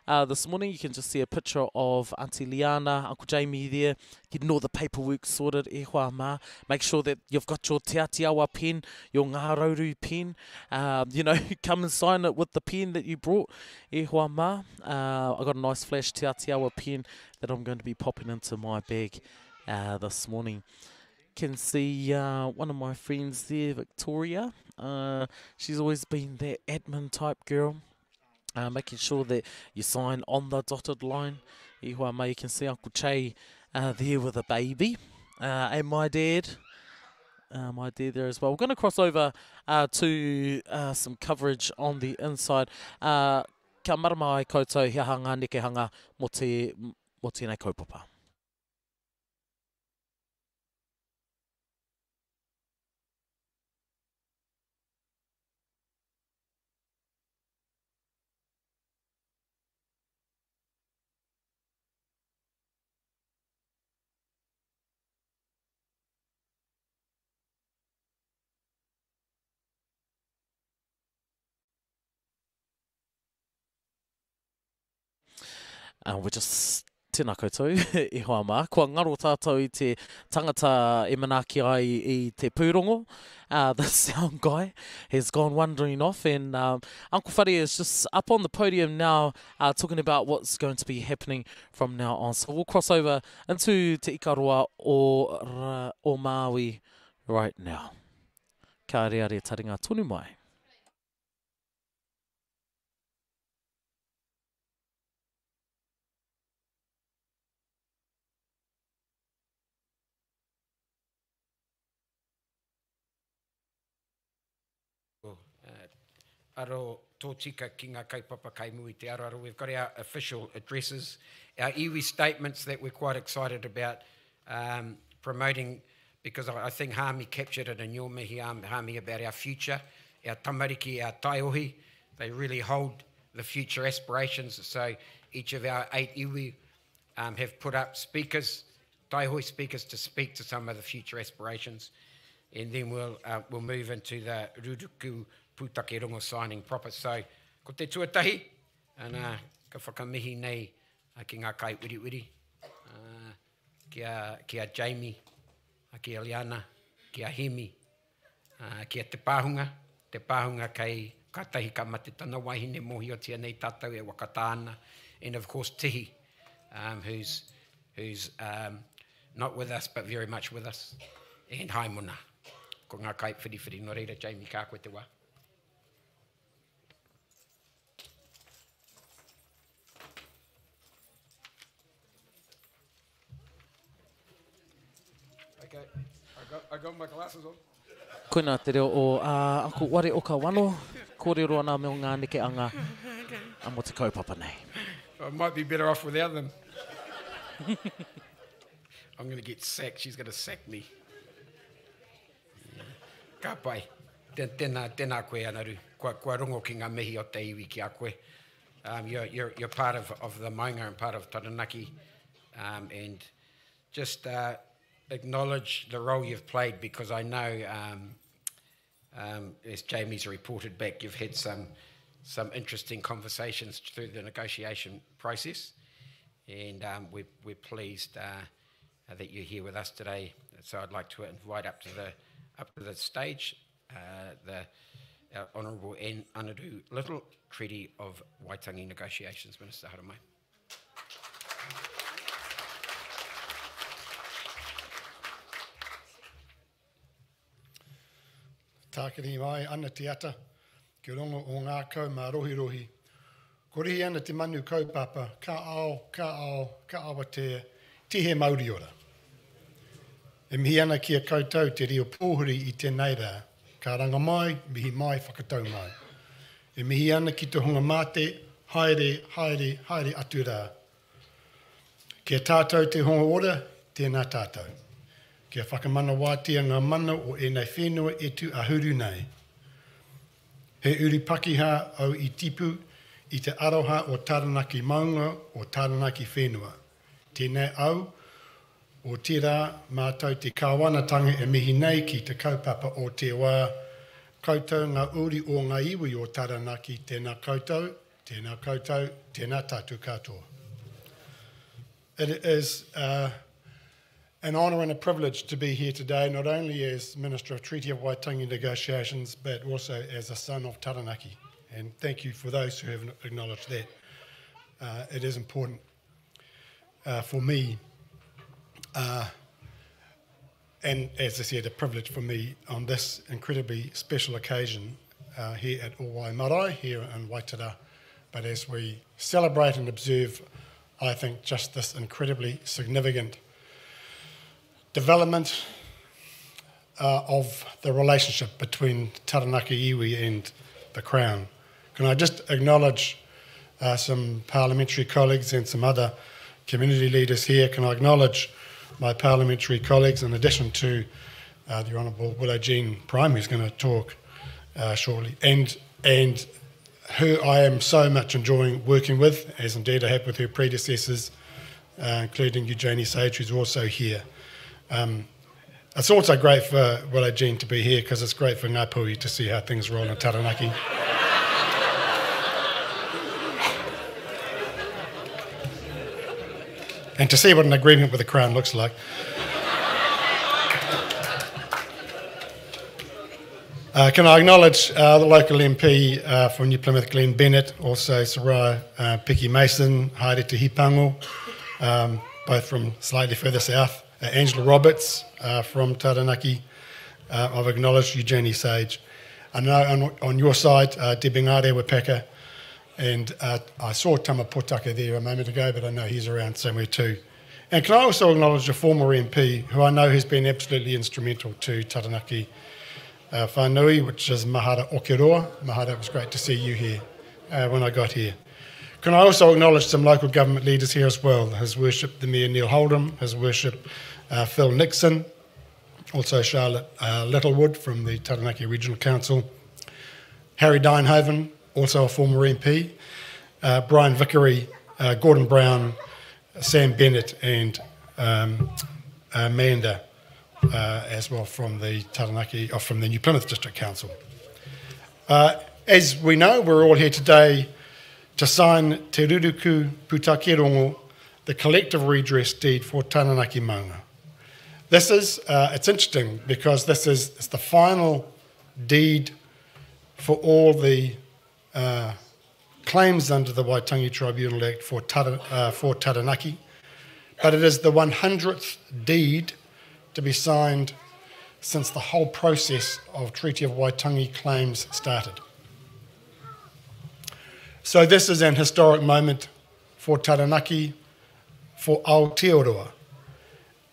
Uh, this morning you can just see a picture of Auntie Liana, Uncle Jamie there, getting all the paperwork sorted, e hoa mā. Make sure that you've got your Te Atiawa pen, your Ngā Rauru pen. Um, you know, come and sign it with the pen that you brought, e hoa mā. Uh, I got a nice flash Te Atiawa pen that I'm going to be popping into my bag uh, this morning. Can see uh, one of my friends there, Victoria. Uh, she's always been that admin type girl. Uh, making sure that you sign on the dotted line. E hoa mai, you can see Uncle Che uh, there with a baby. Uh, and my dad. Uh, my dad there as well. We're going to cross over uh, to uh, some coverage on the inside. Uh, kia marama ai koutou he aha ngā nekehanga mo, te, mo tēnei kaupapa. Uh, we're just Tēnā koutou, e hoa mā. Kua ngaro tātou i te tangata e manaaki ai i te pūrongo. Uh, the sound guy has gone wandering off and um, Uncle Whare is just up on the podium now uh, talking about what's going to be happening from now on. So we'll cross over into Te Ikaroa o, o Māui right now. Ka reare taringa tonu mai. aro tōtika ki ngā kaupapa kai mua i te aroaro. We've got our official addresses, our iwi statements that we're quite excited about um, promoting because I, I think Hami captured it in your mihi, Hami, about our future, our tamariki, our taiohi. They really hold the future aspirations. So each of our eight iwi um, have put up speakers, taiohi speakers, to speak to some of the future aspirations. And then we'll, uh, we'll move into the Ruruku Pūtake Rongo signing proper. So, ko te tuatahi, ana, ka whakamihi nei uh, ki ngā kai uriuri, uh, ki, a, ki a Jamie, uh, ki a Liana, ki a Hemi, uh, ki a Te Pāhunga, Te Pāhunga kei katahi ka mate tana wahine mōhiotia nei tātou e wakata ana, and of course Tihi, um, who's, who's um, not with us but very much with us, and Haimona. Ko ngā kai whiriwhiri, nō reira Jamie, ka koe te wā. Okay, I got, I got my glasses on. Koina te reo o uh, Uncle Ware o Kawano, kōrero ana me o ngā neke anga a mo te kaupapa nei. I might be better off without them. I'm going to get sacked. She's going to sack me. Yeah. Ka pai. Tēnā, tēnā koe, Anaru. Kua, kua rongo ki ngā mihi o te iwi ki a koe. Um, you're, you're, you're part of, of the maunga and part of Taranaki. Um, and just uh, acknowledge the role you've played because I know, um, um, as Jamie's reported back, you've had some, some interesting conversations through the negotiation process. And um, we're, we're pleased uh, that you're here with us today. So I'd like to invite up to the, up to the stage uh, the uh, Honourable Anaru Little, Treaty of Waitangi Negotiations Minister. Haramai. Tākiri mai ana te ata, ki rongo o ngā kau mā rohirohi. Korihi ana te manu kaupapa, ka ao, ka ao, ka awatea, tihe mauri ora. E mihi ana ki a koutou te reo pōhuri i tēnei rā. Ka ranga mai, mihi mai, whakatau mai. E mihi ana ki te hunga mate, haere, haere, haere atu rā. Ki a tātou te hunga ora, tēnā tātou. Kia whakamanawātia ngā mana o ēnei whenua e tū ahuru nei. He uri pakiha au i tipu i te aroha o Taranaki maunga, o Taranaki whenua. Tēnei au, otirā, mātou te kāwanatanga e mihi nei ki te kaupapa o te wā, koutou ngā uri o ngā iwi o Taranaki, tēnā koutou, tēnā koutou, tēnā tātou katoa. It is uh, an honour and a privilege to be here today, not only as Minister of Treaty of Waitangi Negotiations, but also as a son of Taranaki. And thank you for those who have acknowledged that. Uh, it is important uh, for me, uh, and as I said, a privilege for me on this incredibly special occasion uh, here at Owai Marae, here in Waitara. But as we celebrate and observe, I think, just this incredibly significant development uh, of the relationship between Taranaki iwi and the Crown. Can I just acknowledge uh, some parliamentary colleagues and some other community leaders here? Can I acknowledge my parliamentary colleagues, in addition to uh, the Honourable Willow Jean Prime, who's going to talk uh, shortly, and, and who I am so much enjoying working with, as indeed I have with her predecessors, uh, including Eugenie Sage, who's also here. Um, it's also great for Willow Jean to be here because it's great for Ngāpuhi to see how things roll in Taranaki. and to see what an agreement with the Crown looks like. Uh, can I acknowledge uh, the local MP uh, from New Plymouth, Glenn Bennett, also Soraya uh, Picky Mason, Haere Te Hipango, um, both from slightly further south, uh, Angela Roberts uh, from Taranaki. Uh, I've acknowledged Eugenie Sage. I know on, on your side, uh, Debbie Ngare Wepeka, and uh, I saw Tama Potaka there a moment ago, but I know he's around somewhere too. And can I also acknowledge a former MP who I know has been absolutely instrumental to Taranaki Whanui, which is Mahara Okeroa. Mahara, it was great to see you here when I got here. Can I also acknowledge some local government leaders here as well? His Worship the Mayor Neil Holdom, His Worship Phil Nixon, also Charlotte Littlewood from the Taranaki Regional Council, Harry Duynhoven, also a former MP, Brian Vickery, Gordon Brown, Sam Bennett and Amanda as well from the Taranaki, or from the New Plymouth District Council. As we know, we're all here today to sign Te Ruruku Pūtakerongo, the collective redress deed for Taranaki Maunga. This is, it's interesting because this is it's the final deed for all the claims under the Waitangi Tribunal Act for Taranaki, but it is the 100th deed to be signed since the whole process of Treaty of Waitangi claims started. So this is an historic moment for Taranaki, for Aotearoa,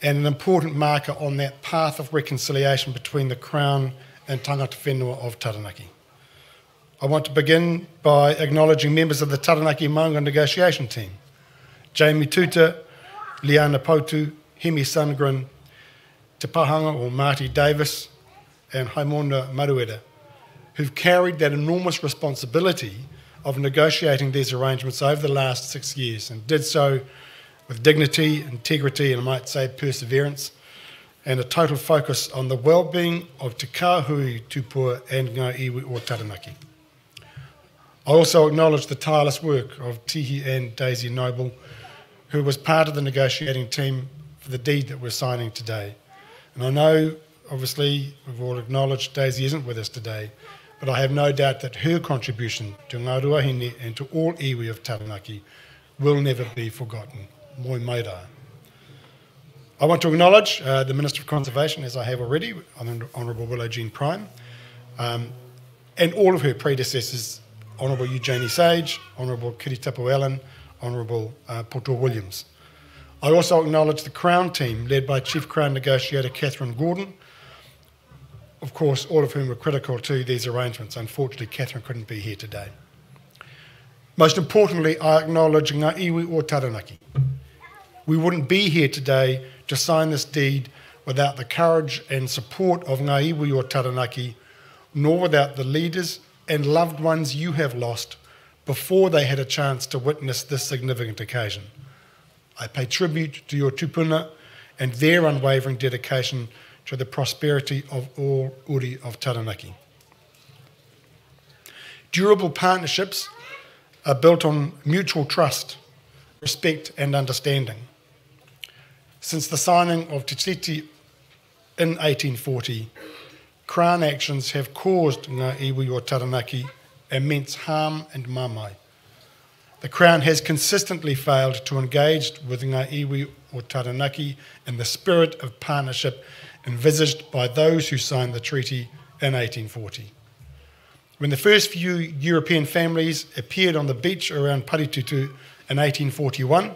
and an important marker on that path of reconciliation between the Crown and tangata whenua of Taranaki. I want to begin by acknowledging members of the Taranaki Maunga negotiation team, Jamie Tuta, Liana Poutu, Hemi Sundgren, Te Pahanga or Marty Davis, and Haimona Maruera, who've carried that enormous responsibility of negotiating these arrangements over the last 6 years and did so with dignity, integrity, and I might say perseverance, and a total focus on the well-being of Te Kāhui Tupua and Ngā Iwi o Taranaki. I also acknowledge the tireless work of Tihi and Daisy Noble, who was part of the negotiating team for the deed that we're signing today. And I know, obviously, we've all acknowledged Daisy isn't with us today, but I have no doubt that her contribution to Ngā Ruahine and to all iwi of Taranaki will never be forgotten. Moi maira. I want to acknowledge the Minister of Conservation, as I have already, Honourable Willow Jean Prime, and all of her predecessors, Honourable Eugenie Sage, Honourable Kiritapu Allan, Honourable Poto Williams. I also acknowledge the Crown team, led by Chief Crown Negotiator Catherine Gordon, of course, all of whom were critical to these arrangements. Unfortunately, Catherine couldn't be here today. Most importantly, I acknowledge Ngā Iwi o Taranaki. We wouldn't be here today to sign this deed without the courage and support of Ngā Iwi o Taranaki, nor without the leaders and loved ones you have lost before they had a chance to witness this significant occasion. I pay tribute to your tupuna and their unwavering dedication to the prosperity of all uri of Taranaki. Durable partnerships are built on mutual trust, respect and understanding. Since the signing of Te Tiriti in 1840, Crown actions have caused Ngā Iwi o Taranaki immense harm and mamae. The Crown has consistently failed to engage with Ngā Iwi o Taranaki in the spirit of partnership envisaged by those who signed the treaty in 1840. When the first few European families appeared on the beach around Paritutu in 1841,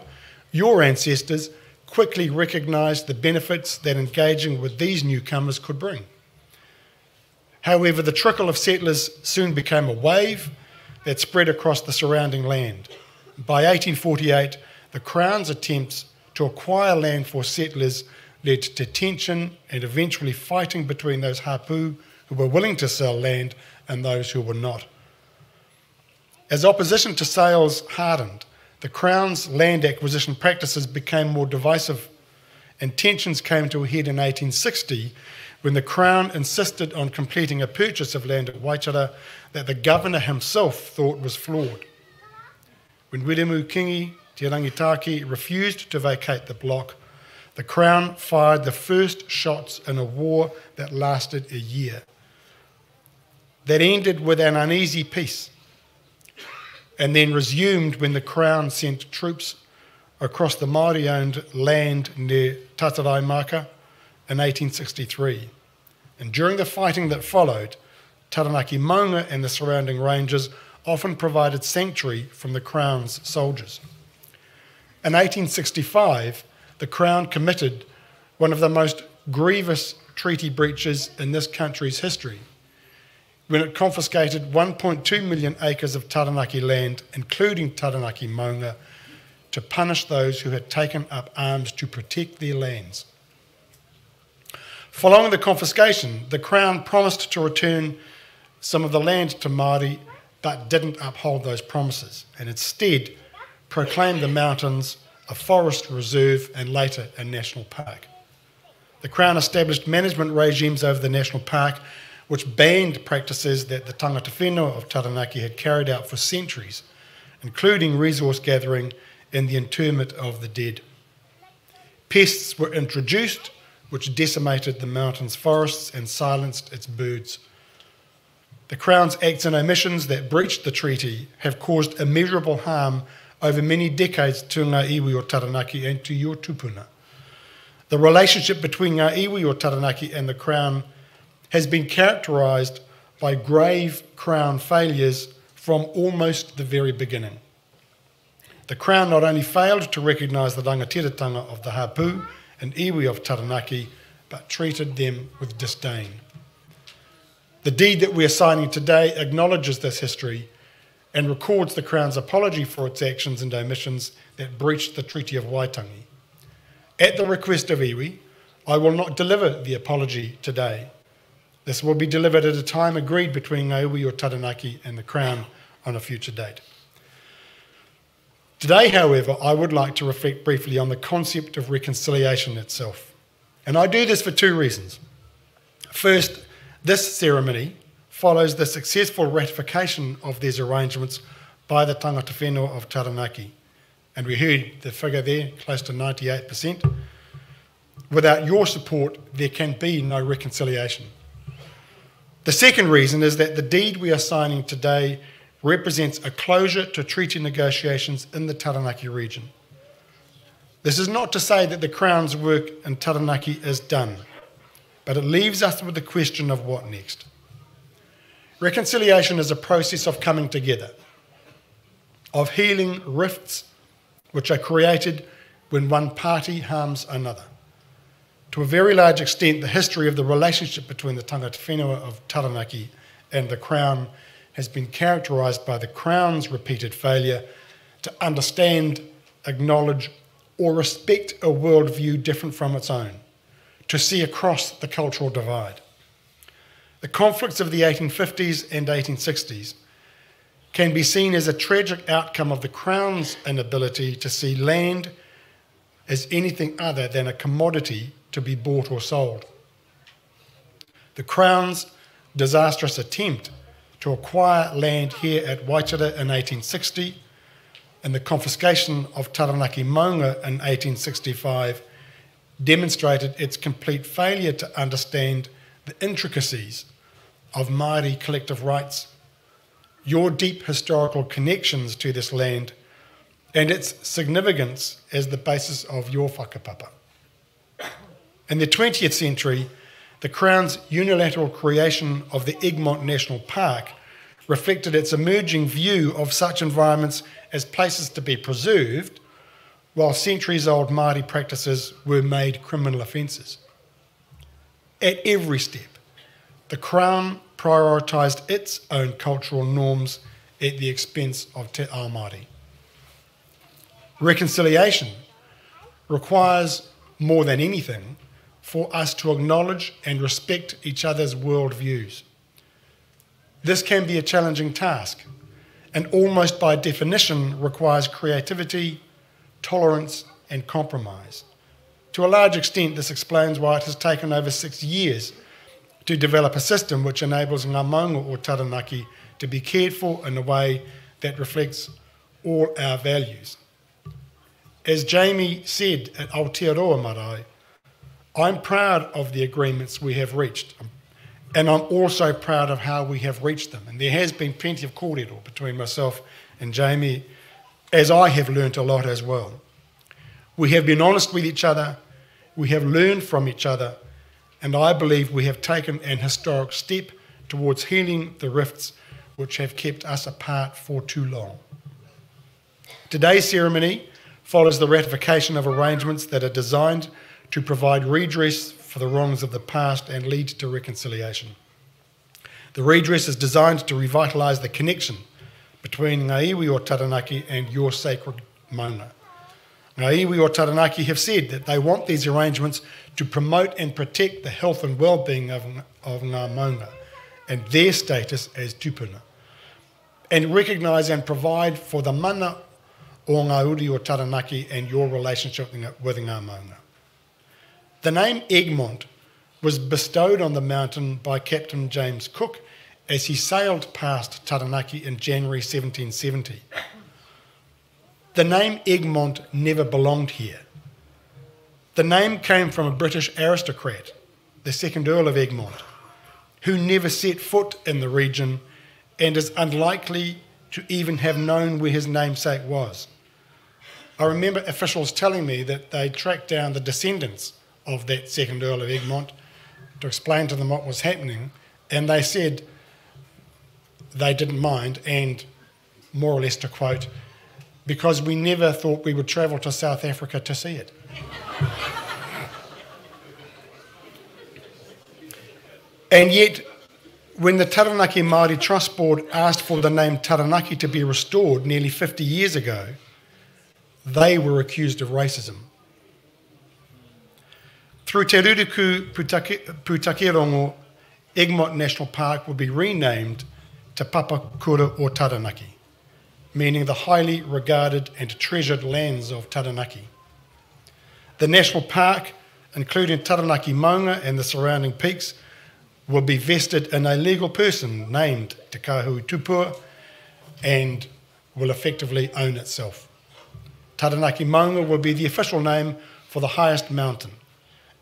your ancestors quickly recognised the benefits that engaging with these newcomers could bring. However, the trickle of settlers soon became a wave that spread across the surrounding land. By 1848, the Crown's attempts to acquire land for settlers led to tension and eventually fighting between those hapu who were willing to sell land and those who were not. As opposition to sales hardened, the Crown's land acquisition practices became more divisive, and tensions came to a head in 1860 when the Crown insisted on completing a purchase of land at Waitara that the governor himself thought was flawed. When Wiremu Kingi Te Rangitaki refused to vacate the block, the Crown fired the first shots in a war that lasted a year. That ended with an uneasy peace and then resumed when the Crown sent troops across the Māori-owned land near Tataraimaka in 1863. And during the fighting that followed, Taranaki Maunga and the surrounding ranges often provided sanctuary from the Crown's soldiers. In 1865, the Crown committed one of the most grievous treaty breaches in this country's history. when it confiscated 1.2 million acres of Taranaki land, including Taranaki Maunga, to punish those who had taken up arms to protect their lands. Following the confiscation, the Crown promised to return some of the land to Māori, but didn't uphold those promises, and instead proclaimed the mountains a forest reserve and later a national park. The Crown established management regimes over the national park which banned practices that the tangata whenua of Taranaki had carried out for centuries, including resource gathering and the interment of the dead. Pests were introduced, which decimated the mountain's forests and silenced its birds. The Crown's acts and omissions that breached the treaty have caused immeasurable harm over many decades to ngā iwi o Taranaki and to your tupuna. The relationship between ngā iwi o Taranaki and the Crown has been characterised by grave Crown failures from almost the very beginning. The Crown not only failed to recognise the rangatiratanga of the hapu and iwi of Taranaki, but treated them with disdain. The deed that we are signing today acknowledges this history and records the Crown's apology for its actions and omissions that breached the Treaty of Waitangi. At the request of iwi, I will not deliver the apology today. This will be delivered at a time agreed between Ngā Iwi o Taranaki and the Crown on a future date. Today, however, I would like to reflect briefly on the concept of reconciliation itself. And I do this for two reasons. First, this ceremony follows the successful ratification of these arrangements by the tangata whenua of Taranaki. And we heard the figure there, close to 98%. Without your support, there can be no reconciliation. The second reason is that the deed we are signing today represents a closure to treaty negotiations in the Taranaki region. This is not to say that the Crown's work in Taranaki is done, but it leaves us with the question of what next. Reconciliation is a process of coming together, of healing rifts which are created when one party harms another. To a very large extent, the history of the relationship between the tangata whenua of Taranaki and the Crown has been characterised by the Crown's repeated failure to understand, acknowledge, or respect a worldview different from its own, to see across the cultural divide. The conflicts of the 1850s and 1860s can be seen as a tragic outcome of the Crown's inability to see land as anything other than a commodity to be bought or sold. The Crown's disastrous attempt to acquire land here at Waitara in 1860 and the confiscation of Taranaki Maunga in 1865 demonstrated its complete failure to understand the intricacies of Māori collective rights, your deep historical connections to this land, and its significance as the basis of your whakapapa. In the 20th century, the Crown's unilateral creation of the Egmont National Park reflected its emerging view of such environments as places to be preserved, while centuries-old Māori practices were made criminal offences. At every step, the Crown prioritised its own cultural norms at the expense of Te Ao Māori. Reconciliation requires, more than anything, for us to acknowledge and respect each other's worldviews. This can be a challenging task, and almost by definition requires creativity, tolerance, and compromise. To a large extent, this explains why it has taken over 6 years to develop a system which enables ngā maunga o Taranaki to be cared for in a way that reflects all our values. As Jamie said at Aotearoa Marae, I'm proud of the agreements we have reached, and I'm also proud of how we have reached them. And there has been plenty of kōrero between myself and Jamie, as I have learnt a lot as well. We have been honest with each other, we have learned from each other, and I believe we have taken an historic step towards healing the rifts which have kept us apart for too long. Today's ceremony follows the ratification of arrangements that are designed to provide redress for the wrongs of the past and lead to reconciliation. The redress is designed to revitalise the connection between Ngā Iwi o Taranaki and your sacred maunga. Ngā Iwi o Taranaki have said that they want these arrangements to promote and protect the health and well-being of, of Ngā Maunga and their status as tupuna, and recognise and provide for the mana o ngā uri o Taranaki and your relationship with Ngā Maunga. The name Egmont was bestowed on the mountain by Captain James Cook as he sailed past Taranaki in January 1770. The name Egmont never belonged here. The name came from a British aristocrat, the second Earl of Egmont, who never set foot in the region and is unlikely to even have known where his namesake was. I remember officials telling me that they tracked down the descendants of that second Earl of Egmont to explain to them what was happening, and they said they didn't mind, and more or less to quote, because we never thought we would travel to South Africa to see it. And yet, when the Taranaki Māori Trust Board asked for the name Taranaki to be restored nearly 50 years ago, they were accused of racism. Through Te Ruruku Pūtakerongo, Egmont National Park will be renamed Te Papakura o Taranaki, meaning the highly regarded and treasured lands of Taranaki. The national park, including Taranaki Maunga and the surrounding peaks, will be vested in a legal person named Te Kahui Tupua and will effectively own itself. Taranaki Maunga will be the official name for the highest mountain.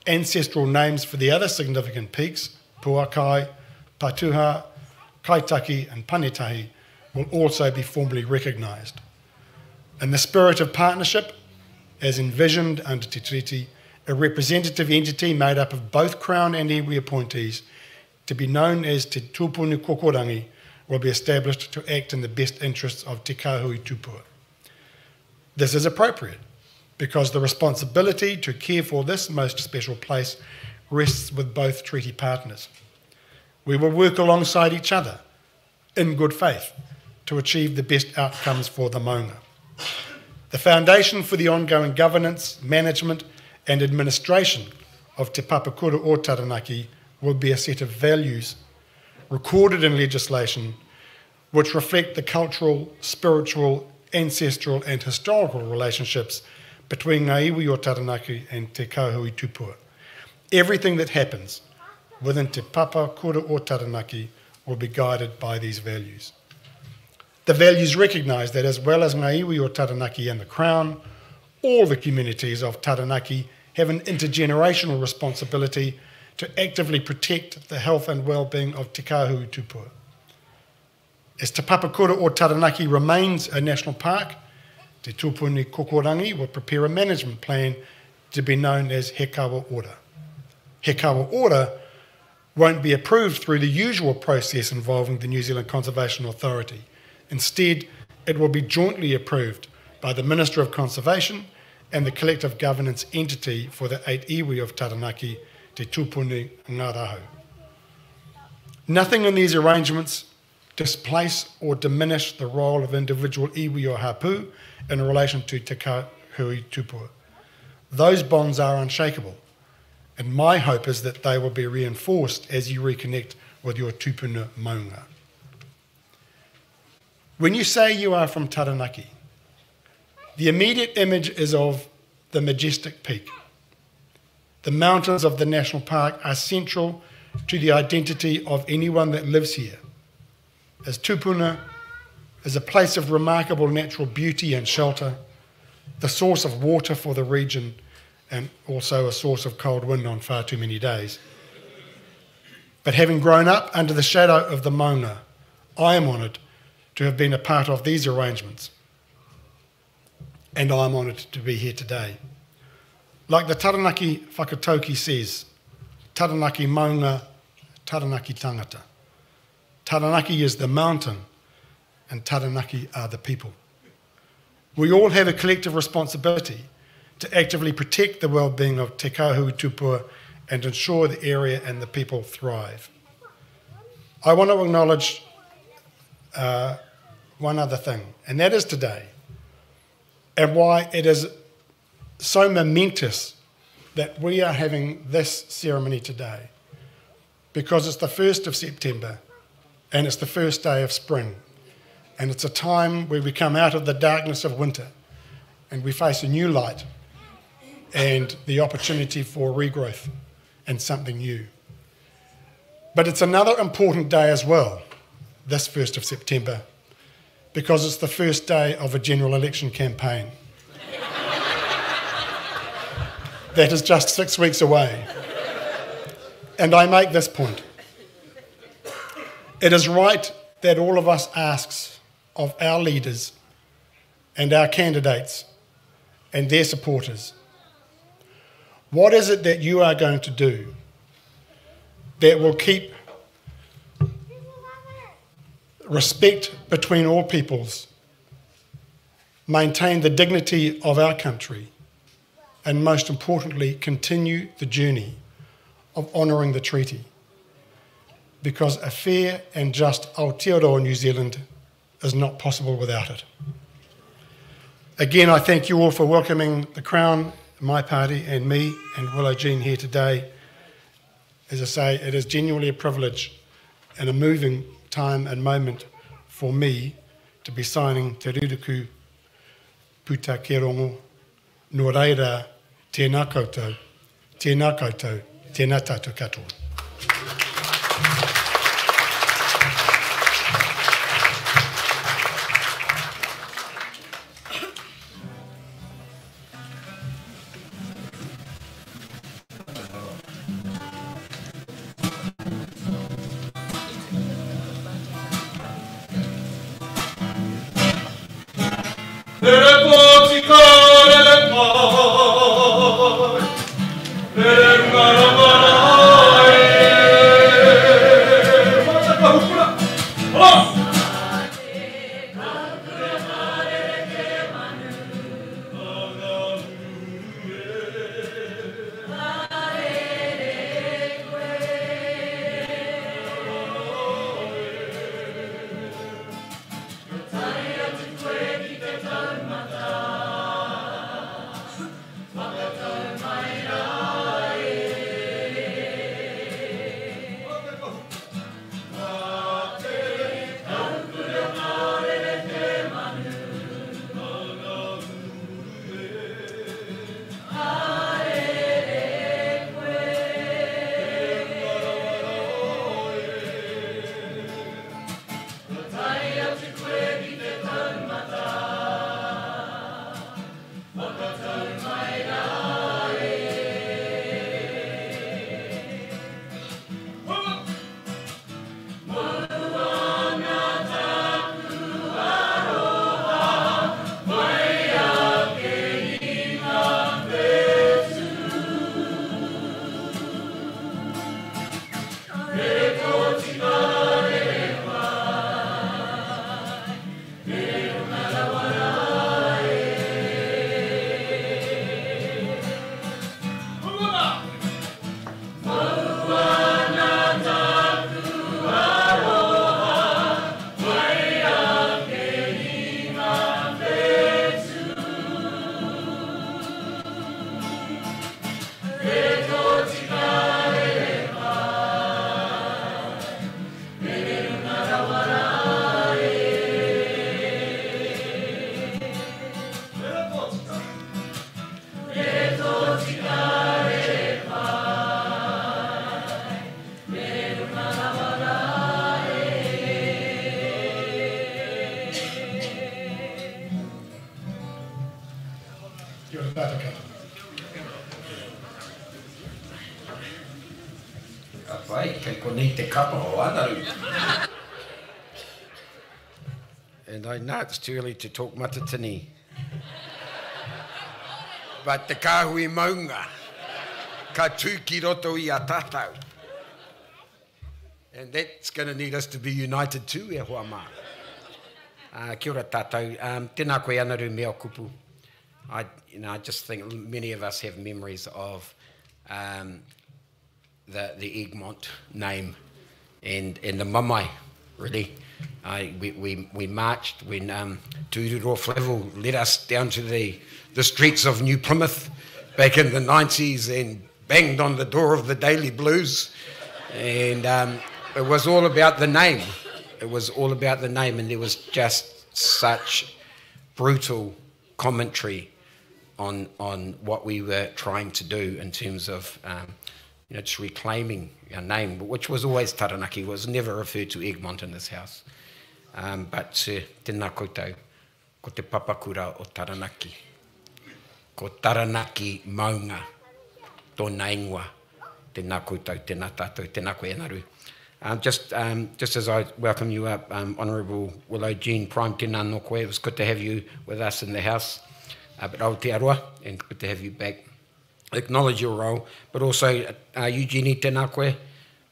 Ancestral names for the other significant peaks, Puakai, Patuha, Kaitaki and Panitahi, will also be formally recognised. In the spirit of partnership, as envisioned under Te Tiriti, a representative entity made up of both Crown and iwi appointees, to be known as Te Tūpunu Kokorangi, will be established to act in the best interests of Te Kahui Tupua. This is appropriate because the responsibility to care for this most special place rests with both treaty partners. We will work alongside each other in good faith to achieve the best outcomes for the maunga. The foundation for the ongoing governance, management and administration of Te Papakura o Taranaki will be a set of values recorded in legislation which reflect the cultural, spiritual, ancestral and historical relationships between Ngā Iwi o Taranaki and Te Kahui Tupua. Everything that happens within Te Papakura o Taranaki will be guided by these values. The values recognise that as well as Ngā Iwi o Taranaki and the Crown, all the communities of Taranaki have an intergenerational responsibility to actively protect the health and well-being of Te Kahui Tupua. As Te Papakura o Taranaki remains a national park, Te Tūpuni Kokorangi will prepare a management plan to be known as He Kawa Ora. He Kawa Ora won't be approved through the usual process involving the New Zealand Conservation Authority. Instead, it will be jointly approved by the Minister of Conservation and the collective governance entity for the eight iwi of Taranaki, Te Tūpuni Ngārahu. Nothing in these arrangements displace or diminish the role of individual iwi or hapu in relation to Te Kahui Tupua. Those bonds are unshakable, and my hope is that they will be reinforced as you reconnect with your tupuna maunga. When you say you are from Taranaki, the immediate image is of the majestic peak. The mountains of the national park are central to the identity of anyone that lives here. As tupuna is a place of remarkable natural beauty and shelter, the source of water for the region, and also a source of cold wind on far too many days. But having grown up under the shadow of the maunga, I am honoured to have been a part of these arrangements, and I'm honoured to be here today. Like the Taranaki Whakatauki says, Taranaki maunga, Taranaki tangata. Taranaki is the mountain and Taranaki are the people. We all have a collective responsibility to actively protect the well-being of Te Kahui Tupua and ensure the area and the people thrive. I want to acknowledge uh, one other thing, and that is today, and why it is so momentous that we are having this ceremony today, because it's the 1st of September and it's the first day of spring, and it's a time where we come out of the darkness of winter and we face a new light and the opportunity for regrowth and something new. But it's another important day as well, this 1st of September, because it's the first day of a general election campaign. that is just six weeks away. And I make this point. It is right that all of us asks of our leaders and our candidates and their supporters, what is it that you are going to do that will keep respect between all peoples, maintain the dignity of our country, and most importantly, continue the journey of honouring the treaty? Because a fair and just Aotearoa New Zealand is not possible without it. Again, I thank you all for welcoming the Crown, my party, and me and Willow Jean here today. As I say, it is genuinely a privilege and a moving time and moment for me to be signing Te Ruruku Puta Kerongo, nō reira, tēnā koutou, tēnā koutou, tēnā tātou katoa. Konei te kapa o Anaru. And I know it's too early to talk matatini. But te kāhui maunga, ka tū ki roto i a tātou. And that's going to need us to be united too, e hoa mā. Uh, kia ora tātou. Um, tēnā koe Anaru me o kupu. I, you know, I just think many of us have memories of um, the, the Egmont name. and, and the mamae, really. I, we, we, we marched when um, Tūruro Flavel led us down to the, the streets of New Plymouth back in the 90s and banged on the door of the Daily Blues. And um, it was all about the name. It was all about the name, and there was just such brutal commentary on, on what we were trying to do in terms of um, you know, just reclaiming our name, which was always Taranaki, was never referred to Egmont in this house. Um, but uh, tēnā koutou, ko te papakura o Taranaki. Ko Taranaki maunga, tōna ingoa. Tēnā koutou, tēnā tātou, tēnā koe Anaru. Um, just, um, just as I welcome you up, um, Honourable Willow Jean Prime, tēnā nō koe. It was good to have you with us in the house. Uh, but Aotearoa, and good to have you back. Acknowledge your role, but also uh, Eugenie, tēnā koe.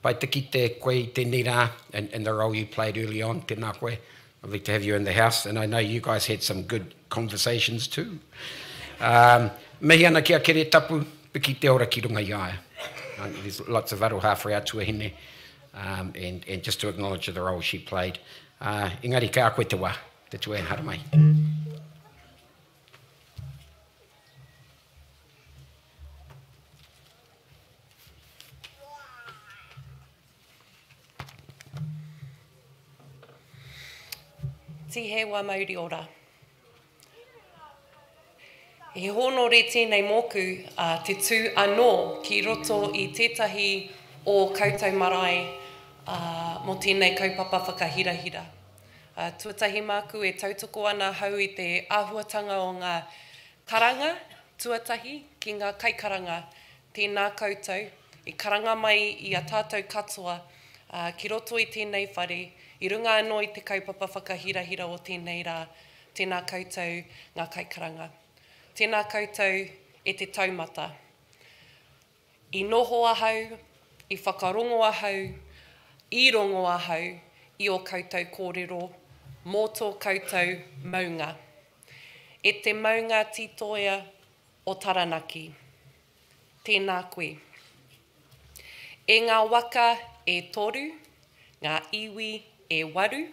Pai te kite koe i tēnei rā and, and the role you played early on, tēnā koe. Lovely to have you in the house, and I know you guys had some good conversations too. Um, mihi ana ki a Kere Tapu, piki te ora ki runga i a ia. There's lots of aroha for our tuahine, um, and, and just to acknowledge the role she played. Uh, engari kei a koe te wā, te tuahine haramai. Tihe wa mauri ora. He hōnore tēnei mōku a te tū anō ki roto i tētahi o koutou marae mō tēnei kaupapa whakahirahira. Tuatahi māku e tautoko ana ahau i te āhuatanga o ngā karanga tuatahi ki ngā kaikaranga, tēnā koutou, i karanga mai i a tātou katoa ki roto i tēnei whare, i runga anō i te kaupapa whakahirahira o tēnei rā, tēnā koutou ngā kaikaranga. Tēnā koutou e te taumata. I noho ahau, i whakarongo ahau, i rongo ahau i ō koutou kōrero mō tō koutou maunga. E te maunga tītoea o Taranaki. Tēnā koe. E ngā waka e toru, ngā iwi e waru,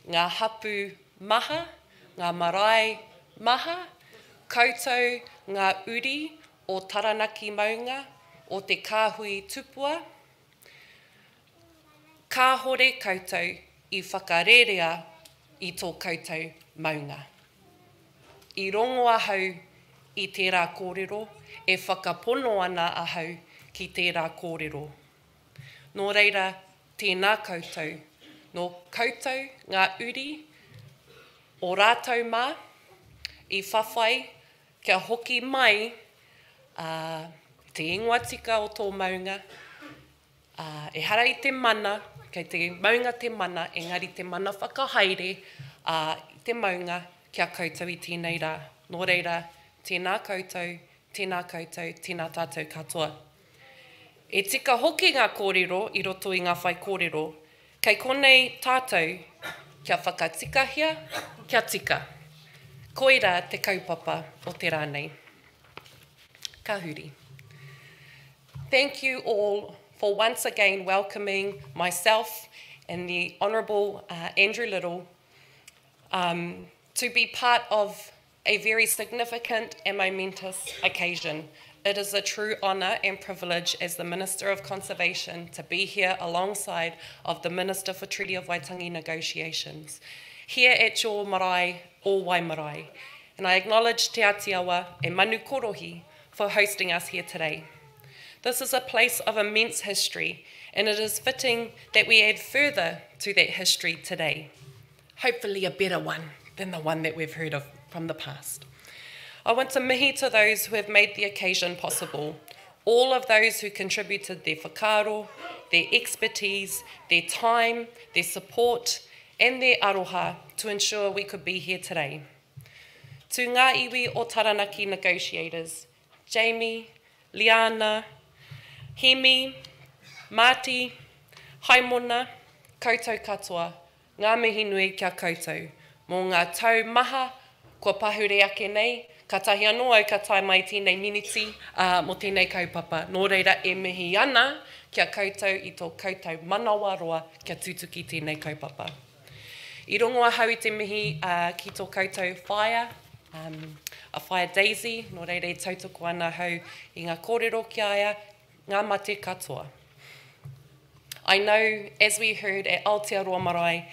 ngā hapū maha, ngā marae maha, koutou ngā uri o Taranaki maunga, o Te Kāhui Tupua, kāhore koutou i whakarērea i tō koutou maunga. I rongo ahau i tērā kōrero, e whakapono ana ahau ki tērā kōrero. Nō reira, tēnā koutou, nō koutou ngā uri o rātou mā i whawhai kia hoki mai te ingoa tika o tō maunga, Ā, ehara i te mana, kei te maunga te mana, engari te mana whakahaere, ā, i te maunga ki a koutou i tēnei rā. Nō reira, tēnā koutou, tēnā koutou, tēnā tātou katoa. E tika hoki ngā kōrero i roto i ngā whaikōrero, kei konei tātou kia whakatikahia, kia tika. Koirā te kaupapa o te rā nei. Ka huri. Thank you all for once again welcoming myself and the Honourable uh, Andrew Little um, to be part of a very significant and momentous occasion. It is a true honour and privilege as the Minister of Conservation to be here alongside of the Minister for Treaty of Waitangi negotiations, here at your marae, o Waimarae. And I acknowledge Te Atiawa and Manu Korohi for hosting us here today. This is a place of immense history, and it is fitting that we add further to that history today. Hopefully, a better one than the one that we've heard of from the past. I want to mihi to those who have made the occasion possible, all of those who contributed their whakaaro, their expertise, their time, their support, and their aroha to ensure we could be here today. To ngā iwi o Taranaki negotiators, Jamie, Liana, Hemi, Marty, Haimona, koutou katoa, ngā mihi nui ki a koutou. Mō ngā tau maha kua pahure ake nei, Kātahi anō au ka tae mai tēnei miniti mō tēnei kaupapa. Nō reira e mihi ana ki a koutou i tō koutou manawaroa kia tutuki tēnei kaupapa. I rongo ahau i te mihi ki tō koutou whaea, a Whaea Daisy, nō reira e tautoko ana ahau i ngā kōrero ki a ia, ngā mate katoa. I know, as we heard at Aotearoa Marae,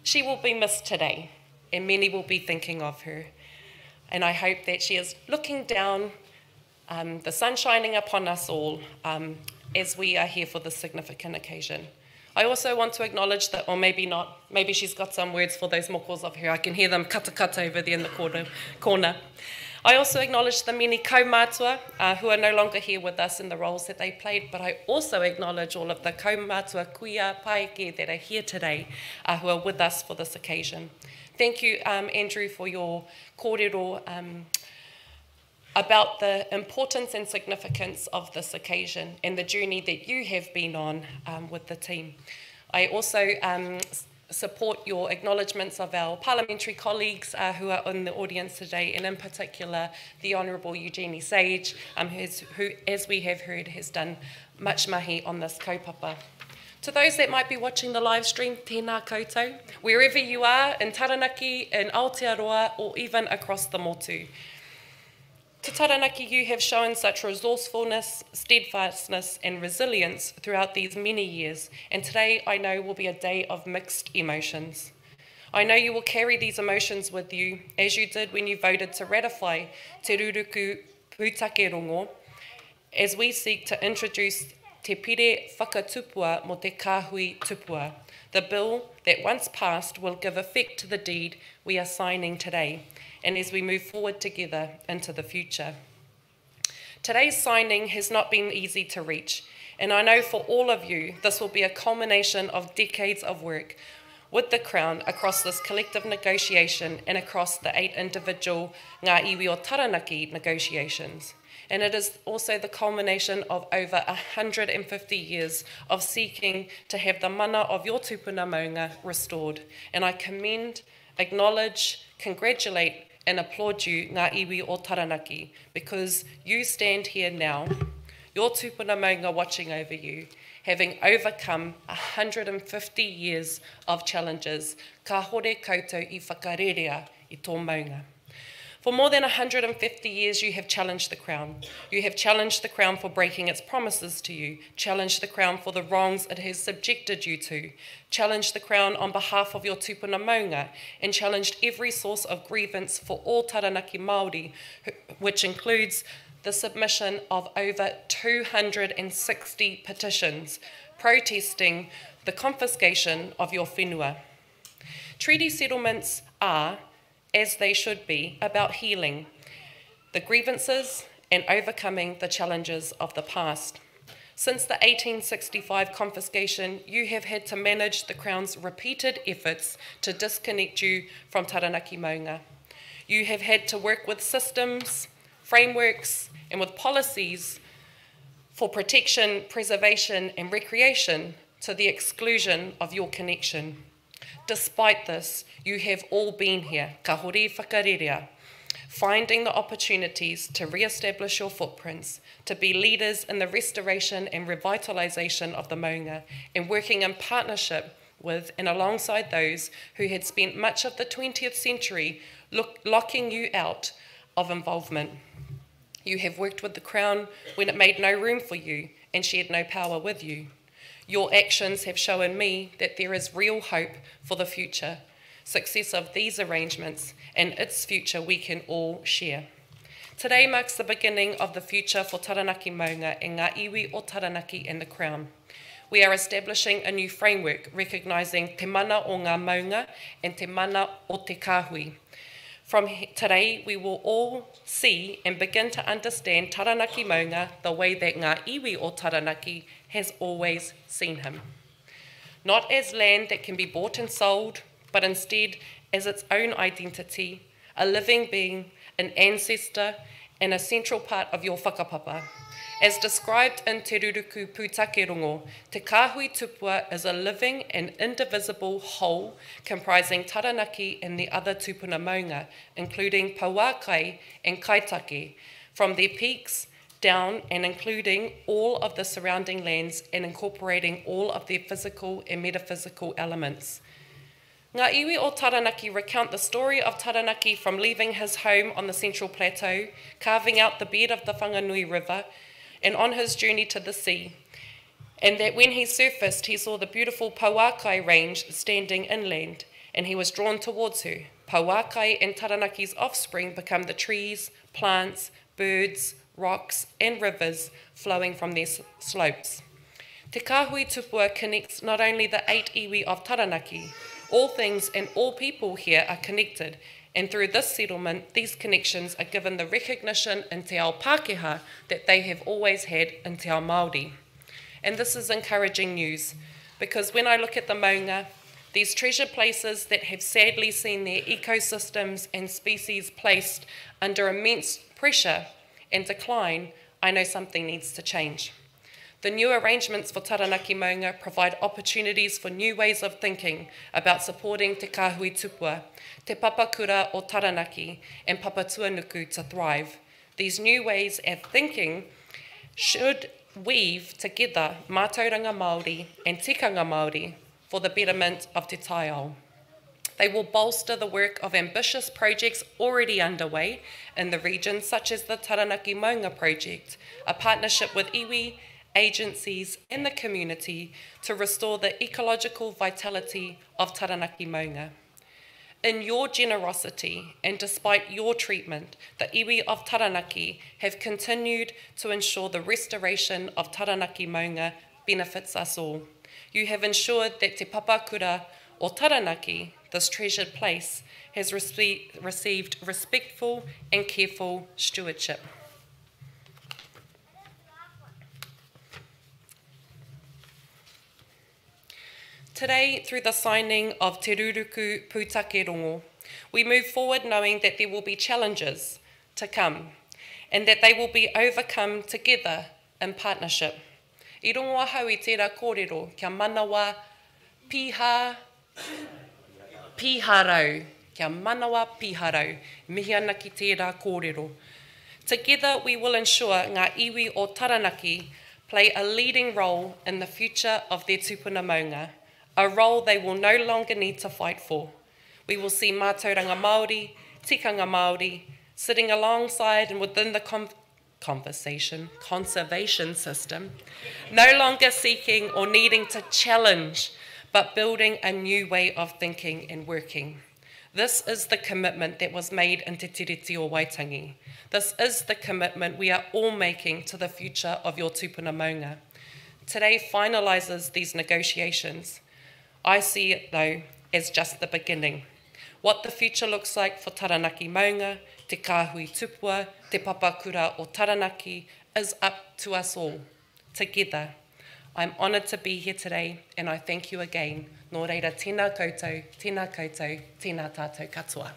she will be missed today and many will be thinking of her. And I hope that she is looking down, um, the sun shining upon us all um, as we are here for this significant occasion. I also want to acknowledge that, or maybe not, maybe she's got some words for those mokos of her. I can hear them kata kata over there in the corner. corner. I also acknowledge the many kaumātua uh, who are no longer here with us in the roles that they played, but I also acknowledge all of the kaumātua kuia paeke that are here today uh, who are with us for this occasion. Thank you, um, Andrew, for your kōrero um, about the importance and significance of this occasion and the journey that you have been on um, with the team. I also um, support your acknowledgements of our parliamentary colleagues uh, who are in the audience today, and in particular the Honourable Eugenie Sage, um, who, as we have heard, has done much mahi on this kaupapa. To those that might be watching the live stream, tēnā koutou, wherever you are, in Taranaki, in Aotearoa, or even across the motu. To Taranaki, you have shown such resourcefulness, steadfastness, and resilience throughout these many years, and today I know will be a day of mixed emotions. I know you will carry these emotions with you, as you did when you voted to ratify Te Ruruku Pūtakerongo, as we seek to introduce Te Pire Whakatupua mo te Kāhui Tupua, the bill that once passed will give effect to the deed we are signing today and as we move forward together into the future. Today's signing has not been easy to reach, and I know for all of you this will be a culmination of decades of work with the Crown across this collective negotiation and across the eight individual Ngā Iwi o Taranaki negotiations. And it is also the culmination of over 150 years of seeking to have the mana of your tupuna maunga restored. And I commend, acknowledge, congratulate and applaud you, Ngā Iwi o Taranaki, because you stand here now, your tupuna maunga watching over you, having overcome 150 years of challenges. Ka hore koutou i whakarerea i tō maunga. For more than 150 years, you have challenged the Crown. You have challenged the Crown for breaking its promises to you, challenged the Crown for the wrongs it has subjected you to, challenged the Crown on behalf of your tupuna maunga, and challenged every source of grievance for all Taranaki Māori, which includes the submission of over 260 petitions protesting the confiscation of your whenua. Treaty settlements are, as they should be, about healing the grievances and overcoming the challenges of the past. Since the 1865 confiscation, you have had to manage the Crown's repeated efforts to disconnect you from Taranaki Maunga. You have had to work with systems, frameworks, and with policies for protection, preservation, and recreation to the exclusion of your connection. Despite this, you have all been here, kahore whakarerea, finding the opportunities to re-establish your footprints, to be leaders in the restoration and revitalisation of the maunga, and working in partnership with and alongside those who had spent much of the 20th century look, locking you out of involvement. You have worked with the Crown when it made no room for you and shared no power with you. Your actions have shown me that there is real hope for the future. Success of these arrangements and its future we can all share. Today marks the beginning of the future for Taranaki Maunga and Ngā Iwi o Taranaki and the Crown. We are establishing a new framework recognising te mana o ngā maunga and te mana o te kāhui. From today, we will all see and begin to understand Taranaki Maunga the way that Ngā Iwi o Taranaki has always seen him. Not as land that can be bought and sold, but instead as its own identity, a living being, an ancestor, and a central part of your whakapapa. As described in Te Ruruku Pūtakerongo, Te Kāhui Tupua is a living and indivisible whole comprising Taranaki and the other tupuna maunga, including Pouakai and Kaitake, from their peaks down and including all of the surrounding lands and incorporating all of their physical and metaphysical elements. Ngā iwi o Taranaki recount the story of Taranaki from leaving his home on the Central Plateau, carving out the bed of the Whanganui River, and on his journey to the sea, and that when he surfaced, he saw the beautiful Pouakai range standing inland, and he was drawn towards her. Pouakai and Taranaki's offspring become the trees, plants, birds, rocks, and rivers flowing from their slopes. Te Kāhui Tupua connects not only the eight iwi of Taranaki, all things and all people here are connected, and through this settlement, these connections are given the recognition in Te Ao Pākehā that they have always had in Te Ao Māori. And this is encouraging news, because when I look at the maunga, these treasure places that have sadly seen their ecosystems and species placed under immense pressure and decline, I know something needs to change. The new arrangements for Taranaki Maunga provide opportunities for new ways of thinking about supporting Te Kāhui Tupua, Te Papakura o Taranaki, and Papatuanuku to thrive. These new ways of thinking should weave together mātauranga Māori and tikanga Māori for the betterment of Te Taiao. They will bolster the work of ambitious projects already underway in the region, such as the Taranaki Maunga Project, a partnership with iwi, agencies and the community to restore the ecological vitality of Taranaki Maunga. In your generosity and despite your treatment, the iwi of Taranaki have continued to ensure the restoration of Taranaki Maunga benefits us all. You have ensured that Te Papakura o Taranaki, this treasured place, has received respectful and careful stewardship. Today, through the signing of Te Ruruku Pūtakerongo, we move forward knowing that there will be challenges to come and that they will be overcome together in partnership. I rongo ahau i tērā kōrero kia manawa piha, piharau, kia manawa piharau, mihi ana ki tērā kōrero. Together we will ensure ngā iwi o Taranaki play a leading role in the future of their tupuna maunga, a role they will no longer need to fight for. We will see mātauranga Māori, tikanga Māori, sitting alongside and within the conservation system, no longer seeking or needing to challenge, but building a new way of thinking and working. This is the commitment that was made in Te Tiriti o Waitangi. This is the commitment we are all making to the future of your tupuna maunga. Today finalises these negotiations. I see it, though, as just the beginning. What the future looks like for Taranaki Maunga, Te Kāhui Tupua, Te Papakura o Taranaki is up to us all, together. I'm honoured to be here today, and I thank you again. Nō reira, tēnā koutou, tēnā koutou, tēnā tātou katoa.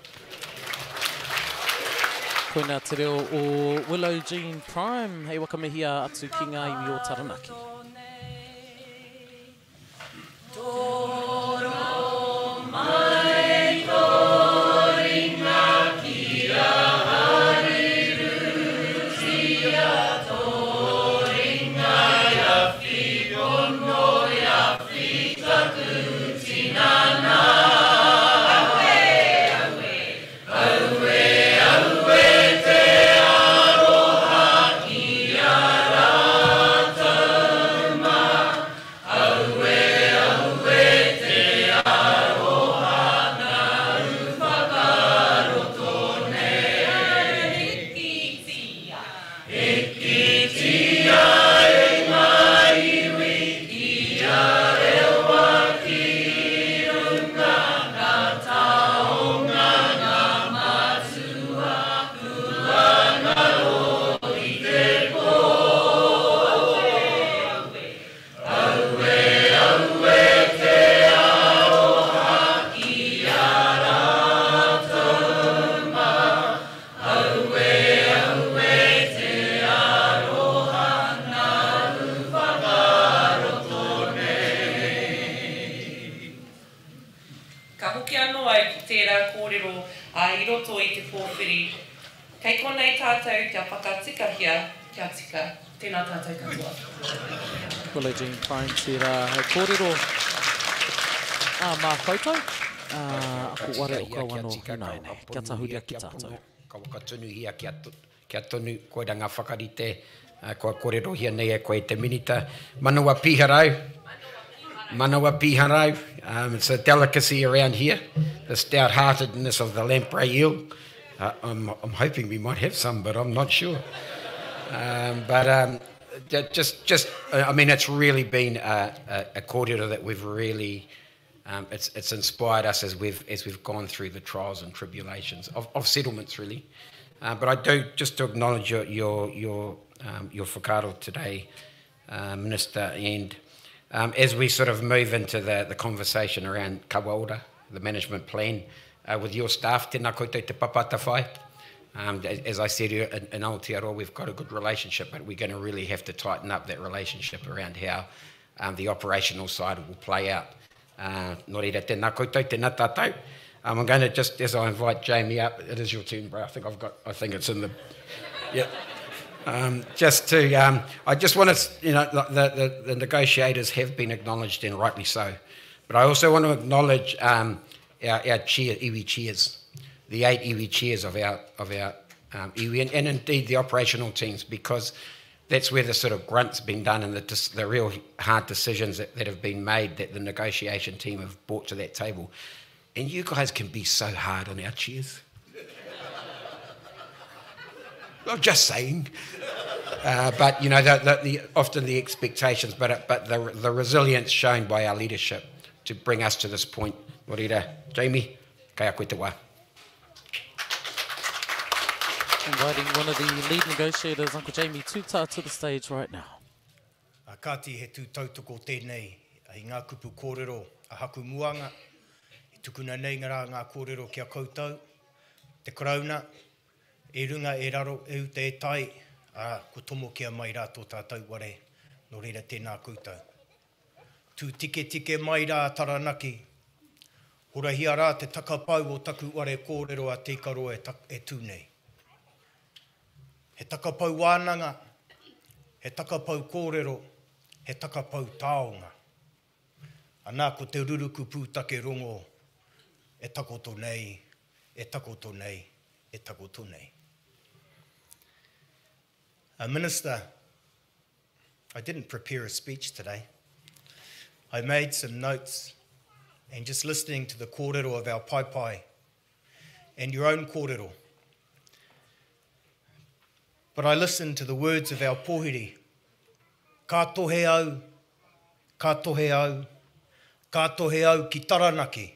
Koina te reo o Willow Jean Prime, hei wakamihia atu ki ngā iwi o Taranaki. Toro mai tō ringa ki a Harirutia, tō ringa ia whipono ia whitaku tinana. Aue, aue, aue, aue te aroha ki a rātou mā. Aue, aue te aroha nāu whakaroto nei. Hikitia, hikitia e ngā iwi ki a rewa ki runga ngā taonga ngā matua kua ngaro i te pō. Aue, aue te aroha ki a rātou mā. Aue, aue te aroha anō au ki tērā kōrero i roto i te pōwhiri. Kei konei tātou kia whakatikahia kia tika. Tēnā tātou katoa. Ko Jean Prime tērā hei kōrero ā mā koutou, ā, ako ware o kau anō ināianei. Kia tahuria ki tātou. Ka whakatunuhia kia Kia tonu, koira ngā whakarite kua kōrerohia nei e koe e te Minita. Manawa piharau. Manawa piharau. Um, it's a delicacy around here, the stout-heartedness of the lamprey eel. Uh, I'm, I'm hoping we might have some, but I'm not sure. Um, but um, just, just, I mean, it's really been a, a, a kōrero that we've really, um, it's, it's inspired us as we've, as we've gone through the trials and tribulations of, of settlements, really. Uh, but I do, just to acknowledge your, your, your, um, your whakaaro today, uh, Minister, and um, as we sort of move into the, the conversation around Kawaora, the management plan, uh, with your staff, tēnā koutou te papatawhai. Um, as I said in, in Aotearoa, we've got a good relationship, but we're going to really have to tighten up that relationship around how um, the operational side will play out. Uh, nō reira, tēnā koutou, tēnā tātou. Um, I'm going to just, as I invite Jamie up, it is your turn, bro. I think I've got, I think it's in the, yeah. Um, just to, um, I just want to, you know, the, the, the negotiators have been acknowledged and rightly so. But I also want to acknowledge um, our, our chair, iwi chairs, the eight iwi chairs of our, of our um, iwi, and, and indeed the operational teams, because that's where the sort of grunt's been done and the, the real hard decisions that, that have been made that the negotiation team have brought to that table. And you guys can be so hard on our chairs. I'm just saying. Uh, but, you know, the, the, the, often the expectations, but, but the, the resilience shown by our leadership to bring us to this point. Nō reira, Jamie, kei a koe te wā. Inviting one of the lead negotiators, Uncle Jamie Tuta, to the stage right now. A kāti he tū tautoko tēnei i ngā kupu kōrero a Haku Muanga, i tukuna nei ngā rā ngā kōrero ki a koutou, te Karauna, e runga, e raro, e uta, e tai, ā, kua tomokia mai rā tō tātou ware, nō reira tēnā koutou. Tū tiketike mai rā a Taranaki, horahia rā te takapau o taku ware kōrero a Te Ikaroa e, e tū nei. He takapau wānanga, he takapau kōrero, he takapau taonga. Anā ko te ruruku pūtake rongo e takoto nei, e takoto nei, e takoto nei. A Minister, I didn't prepare a speech today. I made some notes and just listening to the kōrero of our paepae and your own kōrero. But I listened to the words of our pōhiri. Ka tohe au, ka tohe au, ka tohe au ki Taranaki.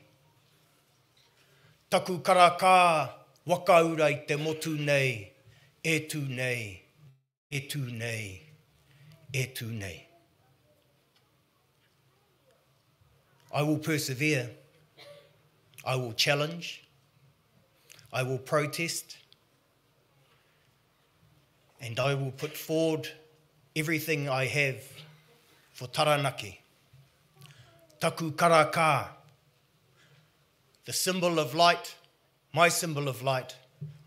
Taku karakā wakaura i te motu nei, e tū nei, e tū nei, e tū nei. I will persevere. I will challenge. I will protest. And I will put forward everything I have for Taranaki. Taku karaka, the symbol of light, my symbol of light,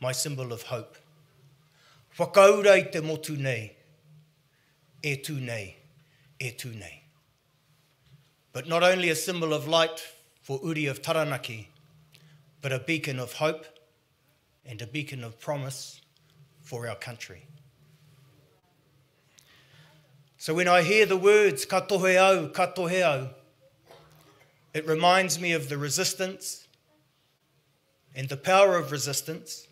my symbol of hope. Whakaura i te motu nei, e tū nei, e tū nei. But not only a symbol of light for uri of Taranaki, but a beacon of hope and a beacon of promise for our country. So when I hear the words, ka tohe au, ka tohe au, it reminds me of the resistance and the power of resistance,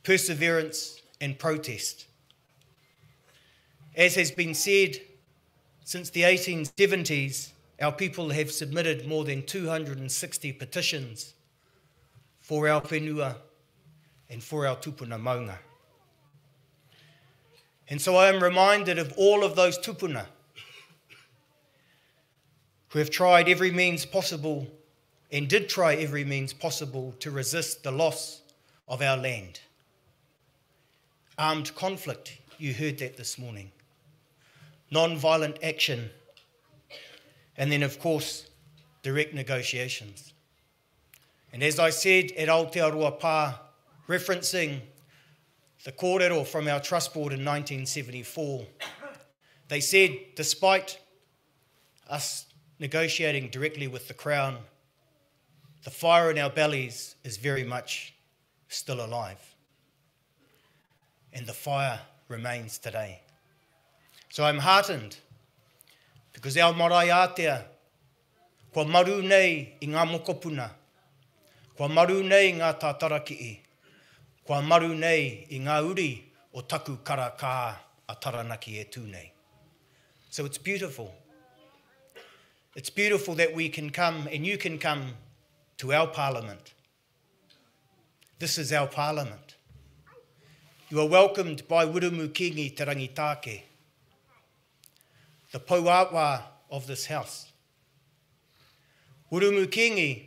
perseverance and protest. As has been said, since the 1870s, our people have submitted more than 260 petitions for our whenua and for our tupuna maunga. And so I am reminded of all of those tupuna who have tried every means possible and did try every means possible to resist the loss of our land. Armed conflict, you heard that this morning. Non-violent action. And then, of course, direct negotiations. And as I said at Aotearoa Pā, referencing the kōrero from our trust board in 1974, they said despite us negotiating directly with the Crown, the fire in our bellies is very much still alive. And the fire remains today. So I'm heartened because our marae ātea, kua maru nei i ngā mokopuna, kua maru nei ngā tātaraki'i, kua maru nei i ngā uri o taku karakā a Taranaki e tū nei. So it's beautiful. It's beautiful that we can come and you can come to our parliament. This is our parliament. You are welcomed by Wiremu Kingi Te Rangitake, the pouawa of this house. Wiremu Kingi,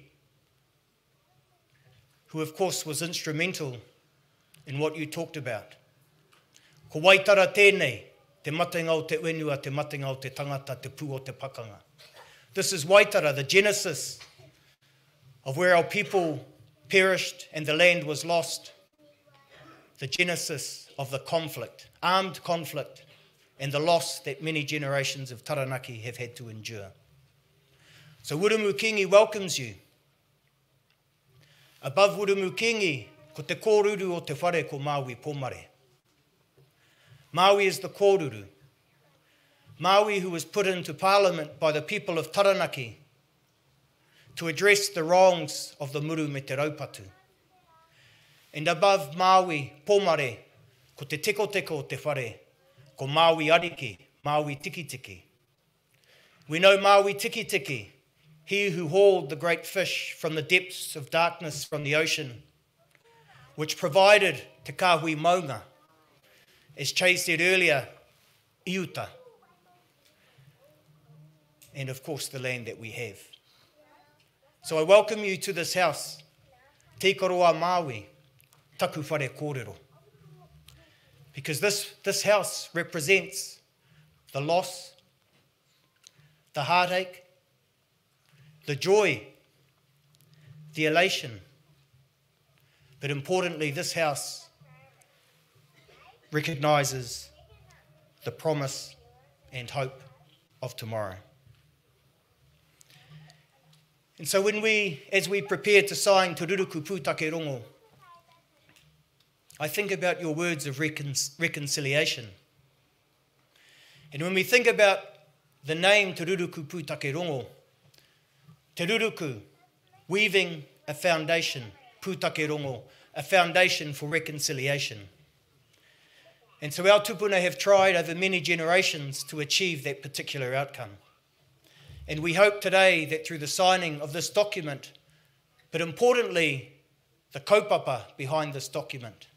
who of course was instrumental in what you talked about. Ko Waitara tēnei, te matenga o te whenua, te matenga o te tangata, te pū o te pakanga. This is Waitara, the genesis of where our people perished and the land was lost. The genesis of the conflict, armed conflict, and the loss that many generations of Taranaki have had to endure. So Wiremu Kingi welcomes you. Above Wiremu Kingi, ko te kōruru o te whare ko Māui Pomare. Māui is the kōruru. Māui who was put into parliament by the people of Taranaki to address the wrongs of the muru me te raupatu. And above Māui Pomare, ko te tekoteko o te whare, ko Māui Ariki, Māui Tikitiki. We know Māui Tikitiki, he who hauled the great fish from the depths of darkness from the ocean, which provided Te Kāhui Maunga, as Che said earlier, Iuta, and of course the land that we have. So I welcome you to this house, Te Koroa Māui, taku whare kōrero. Because this, this house represents the loss, the heartache, the joy, the elation. But importantly, this house recognises the promise and hope of tomorrow. And so when we, as we prepare to sign Te Ruruku Pūtake Rongo, I think about your words of recon reconciliation. And when we think about the name Te Ruruku Pūtake Rongo, Te Ruruku, weaving a foundation, Pūtake Rongo, a foundation for reconciliation. And so our tupuna have tried over many generations to achieve that particular outcome. And we hope today that through the signing of this document, but importantly, the kaupapa behind this document,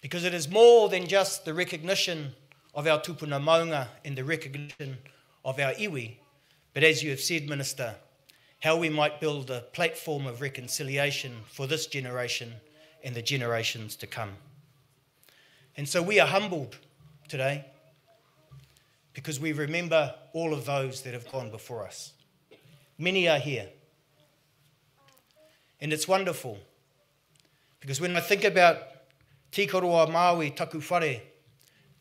because it is more than just the recognition of our tupuna maunga and the recognition of our iwi, but as you have said, Minister, how we might build a platform of reconciliation for this generation and the generations to come. And so we are humbled today because we remember all of those that have gone before us. Many are here. And it's wonderful because when I think about Tikoroa Māui Taku Whare,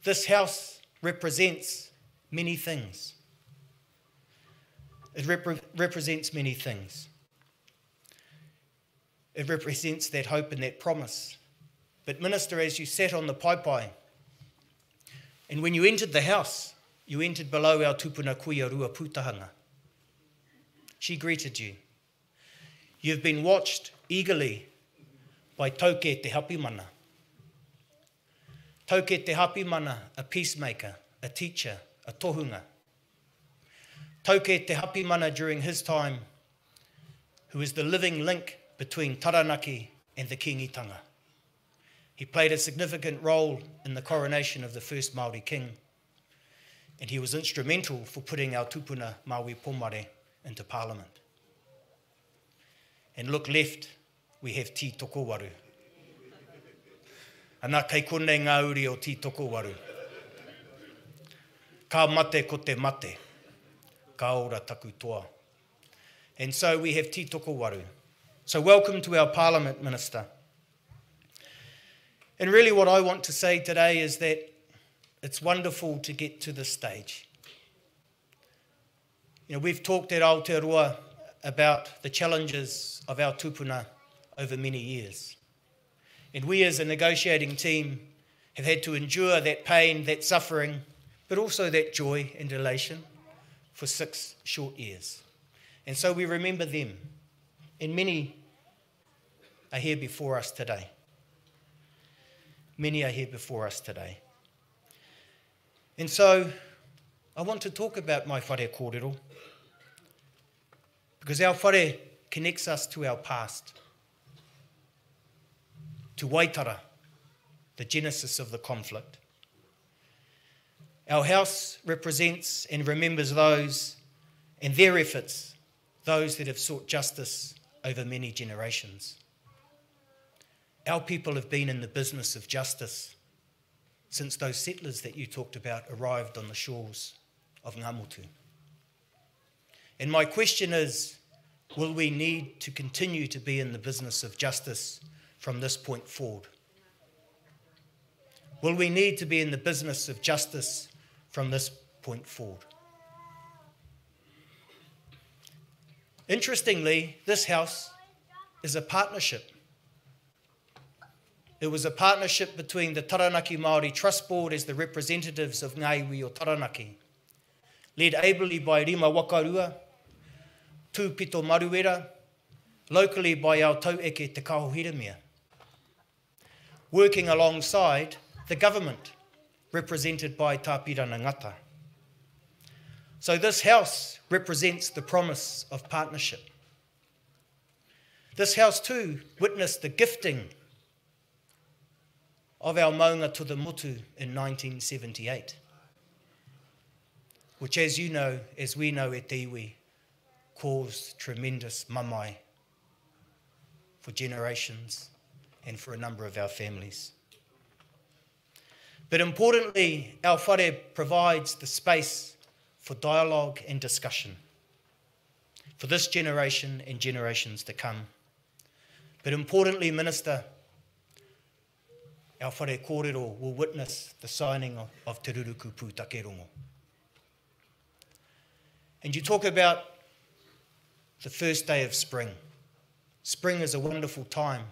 this house represents many things. It repre represents many things. It represents that hope and that promise. But, Minister, as you sat on the paepae, and when you entered the house, you entered below our tupuna kuia rua putahanga. She greeted you. You've been watched eagerly by Tauke Te Hapimana. Tauke Te Hapimana, a peacemaker, a teacher, a tohunga. Tauke Te Hapimana during his time, who is the living link between Taranaki and the Kingitanga. He played a significant role in the coronation of the first Māori king, and he was instrumental for putting our tupuna Maui Pomare into parliament. And look left, we have Tī Tokowaru. Ana kei konei ngā uri o Tī Tokowaru. Ka mate ko te mate, ka ora taku toa. And so we have Titokowaru. So welcome to our Parliament, Minister. And really what I want to say today is that it's wonderful to get to this stage. You know, we've talked at Aotearoa about the challenges of our tupuna over many years. And we as a negotiating team have had to endure that pain, that suffering, but also that joy and elation for six short years. And so we remember them, and many are here before us today. Many are here before us today. And so I want to talk about my whare kōrero, because our whare connects us to our past, to Waitara, the genesis of the conflict. Our house represents and remembers those and their efforts, those that have sought justice over many generations. Our people have been in the business of justice since those settlers that you talked about arrived on the shores of Ngāmotu. And my question is, will we need to continue to be in the business of justice from this point forward? Will we need to be in the business of justice from this point forward? Interestingly, this house is a partnership. It was a partnership between the Taranaki Māori Trust Board as the representatives of Ngā Iwi o Taranaki, led ably by Rima Wakarua, Tūpito Maruera, locally by our taueke Te Kaho Hiramia, working alongside the government, represented by Tāpirana Ngata. So this house represents the promise of partnership. This house too witnessed the gifting of our maunga to the motu in 1978, which, as you know, as we know at iwi, caused tremendous mamae for generations and for a number of our families. But importantly, our whare provides the space for dialogue and discussion for this generation and generations to come. But importantly, Minister, our whare kōrero will witness the signing of, of Te Ruruku Pūtakerongo. And you talk about the first day of spring. Spring is a wonderful time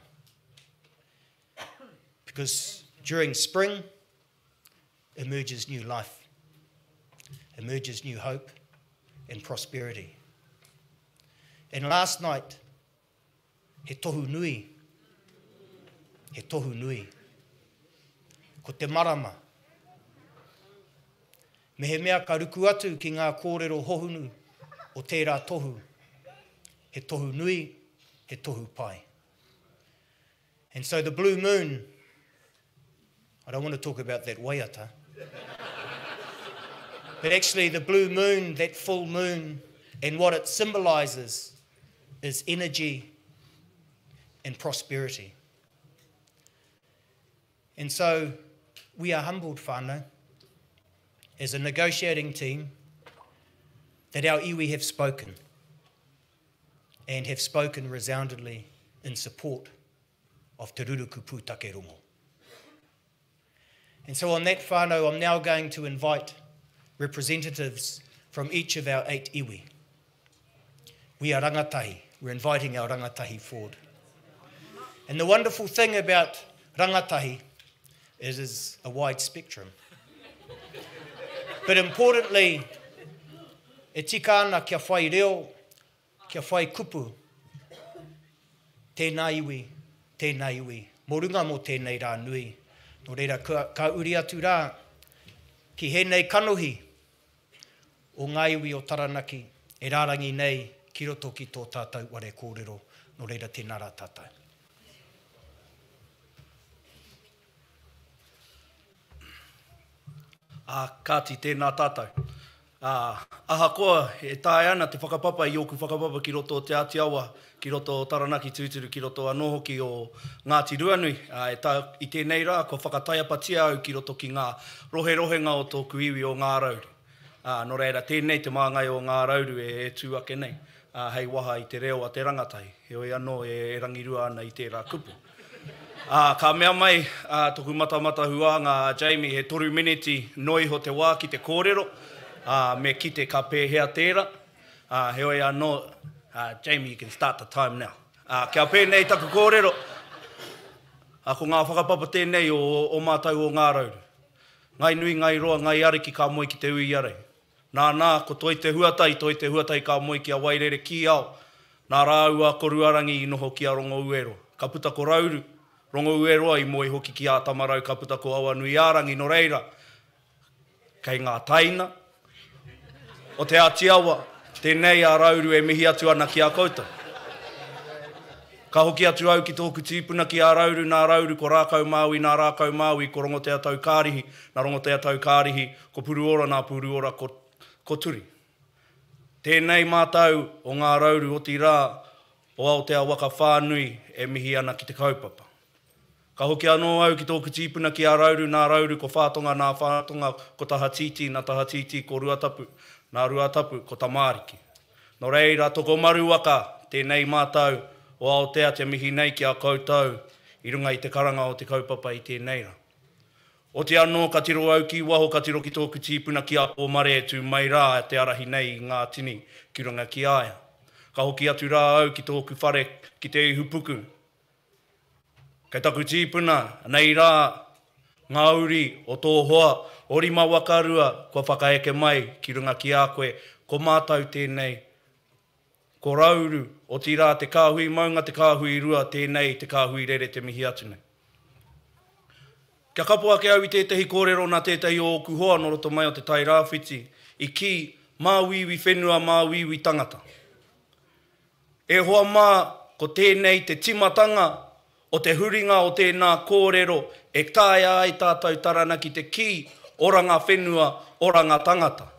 because during spring emerges new life, emerges new hope and prosperity. And last night, he tohu nui, he tohu nui. Ko te marama. Me he mea ka ruku atu ki ngā kōrero hohunu o tērā tohu. He tohu nui, he tohu pai. And so the blue moon, I don't want to talk about that waiata, but actually the blue moon, that full moon, and what it symbolizes is energy and prosperity. And so we are humbled, whānau, as a negotiating team, that our iwi have spoken and have spoken resoundingly in support of Te Ruruku Pūtakerongo. And so on that whānau, I'm now going to invite representatives from each of our eight iwi. We are rangatahi. We're inviting our rangatahi forward. And the wonderful thing about rangatahi is it's a wide spectrum. But importantly, e tika ana kia whai reo, kia whai kupu, tēnā iwi, tēnā iwi, mō runga mō tēnei rā nui. Nō reira, ka, ka uri atu rā ki hēnei kanohi o ngā iwi o Taranaki e rārangi nei ki roto ki tō tātou ware kōrero. Nō reira, tēnā rā tātou. Ā, kāti, tēnā tātou. Ā, ahakoa e taea ana te whakapapa i ōku whakapapa ki roto o Te Āti Awa, ki roto o Taranaki tūturu, ki roto anō hoki o Ngāti Ruanui, ā, e ta, i tēnei rā kua whakataiapatia au ki roto ki ngā roherohenga o tōku iwi o Ngā Rauru. Ā, nō reira, tēnei te māngai o Ngā Rauru e, e tū ake nei. ā, hei waha i te reo a te rangatahi, heoi anō e rangirua ana i tērā kupu. Ā, ka mea mai ā, toku matamata huānga a Jamie he toru meneti noa iho te wā ki te kōrero, ā, me kite ka pēhea tērā, ā, heoi anō, ā, Jamie you can start the time now. Ā, kia pēnei taku kōrero, ā, ko ngā whakapapa tēnei o, o mātou o Ngā Rauru. Ngai nui, ngai roa, ngai ariki ka moe ki te ui arei. Nānā, ko Toi Te Huatai, Toi Te Huatai ka moe ki a Wairere Kīao, nā rāua ko Ruarangi i noho ki a Rongoueroa. Ka puta ko Rauru, Rongoueroa i moe hoki ki a Tamarau ka puta ko Awanuiārangi nō reira, kei ngā taina o Te Āti Awa, tēnei a Rauru e mihi atu ana ki a koutou. Ka hoki atu au ki tōku tīpuna ki a Rauru, nā Rauru ko Rākau Māui, nā Rākau Māui ko Rongoteatau Kārihi, nā Rongoteatau Kārihi ko Puruora, nā Puruora ko, ko Turi. Tēnei mātau o ngā Rauru otirā o Aotea waka whānui e mihi ana ki te kaupapa. Ka hoki anō au ki tōku tīpuna ki a Rauru, nā Rauru ko Whātonga, nā Whātonga ko Tahatītī, nā Tahatītī ko Ruatapu, nā Ruatapu ko Tamaariki. Nō reira, tokomaru waka, tēnei mātau o Aotea te mihi nei ki a koutou i runga i te karanga o te kaupapa i tēnei rā. Oti anō ka tiro au ki waho, ka tiro ki tōku tīpuna ki a Pōmare e tū mai rā te arahi nei i ngā tini ki runga ki a ia. Ka hoki atu rā au ki tōku whare ki Te Ihupuku, Kei taku tīpuna, nei rā ngā uri o tō hoa, o Rimawakarua kua whakaeke mai ki runga ki a koe, ko mātau tēnei, ko Rauru, otirā te kāhui maunga, te kāhui rua, tēnei te kāhui rere te mihi atu nei. Kia kapo ake au i tētehi kōrero nā tētehi o ōku hoa nō roto mai o Te Tai Rāwhiti, i kī, Māuiui whenua, māuiui tangata. E hoa mā, ko tēnei te timatanga o te huringa o tēnā kōrero e taea ai tātou Taranaki te kī, oranga whenua, oranga tangata.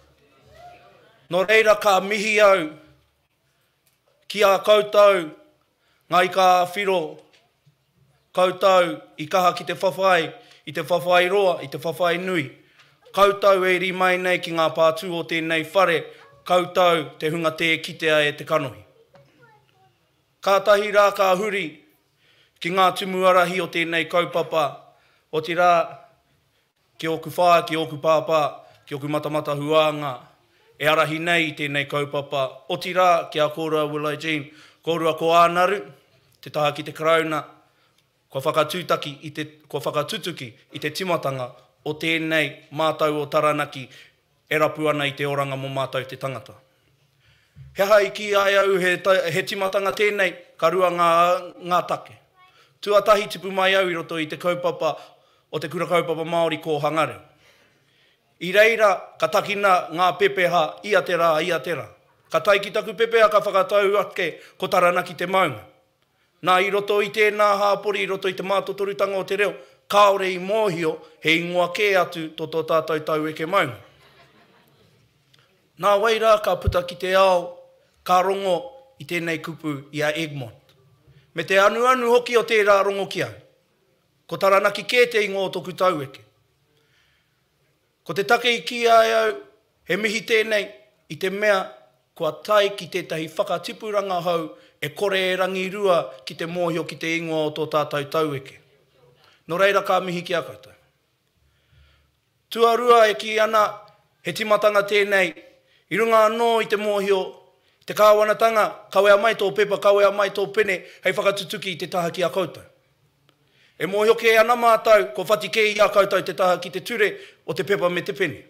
Nō reira ka mihi au ki a koutou ngā ika-a-whiro, Koutou i kaha ki te whawhai, i te whawhai roa, i te whawhai nui. Koutou e ri mai nei ki ngā pātū o tēnei whare, koutou te hunga tē kitea e te kanohi. Kātahi rā ka huri ki ngā tumuarahi o tēnei kaupapa, otirā, Ki ōku whaea, ki ōku pāpā, ki ōku matamata huānga e arahi nei i tēnei kaupapa, otirā ki a kōrua Willow Jean, kōrua ko Ānaru, te taha ki te Karauna, kua whakatūtaki i te, kua whakatutuki i te timatanga o tēnei mātau o Taranaki e rapu ana i te oranga mō mātau te tangata. He aha i kī ai au he, he timatanga tēnei, ka rua ngā, ngā take. Tuatahi tipu mai au i roto i te kaupapa o te Kura Kaupapa Māori Kōhanga Reo. I reira ka takina ngā pepeha ia te rā, ia te rā. Ka tae ki taku pepeha ka whakatau ake ko Taranaki te maunga. Nā, i roto i tēnā hāpori, i roto i te mātotorutanga o te reo, kāore i mōhio he ingoa kē atu tō tō tātou taueke maunga. Nā wai rā ka puta ki te ao, ka rongo i tēnei kupu i a Egmont. Me te anuanu hoki o tērā rongo ki au. Ko Taranaki kē te ingoa o toku taueke. Ko te take i kīia ai au, he mihi tēnei i te mea kua tae ki tētahi whakatipuranga hou e kore e rangirua ki te mōhio ki te ingoa o tō tātou taueke. Nō reira ka mihi ki a koutou. Tuarua e kī ana, he timatanga tēnei, i runga anō i te mōhio, te kāwanatanga, kawea mai tō pepa, kawea mai tō pene hei whakatutuki i te taha ki a koutou. E mōhio kē ana mātou, kua whati kē i a koutou te taha ki te ture o te pepa me te pene.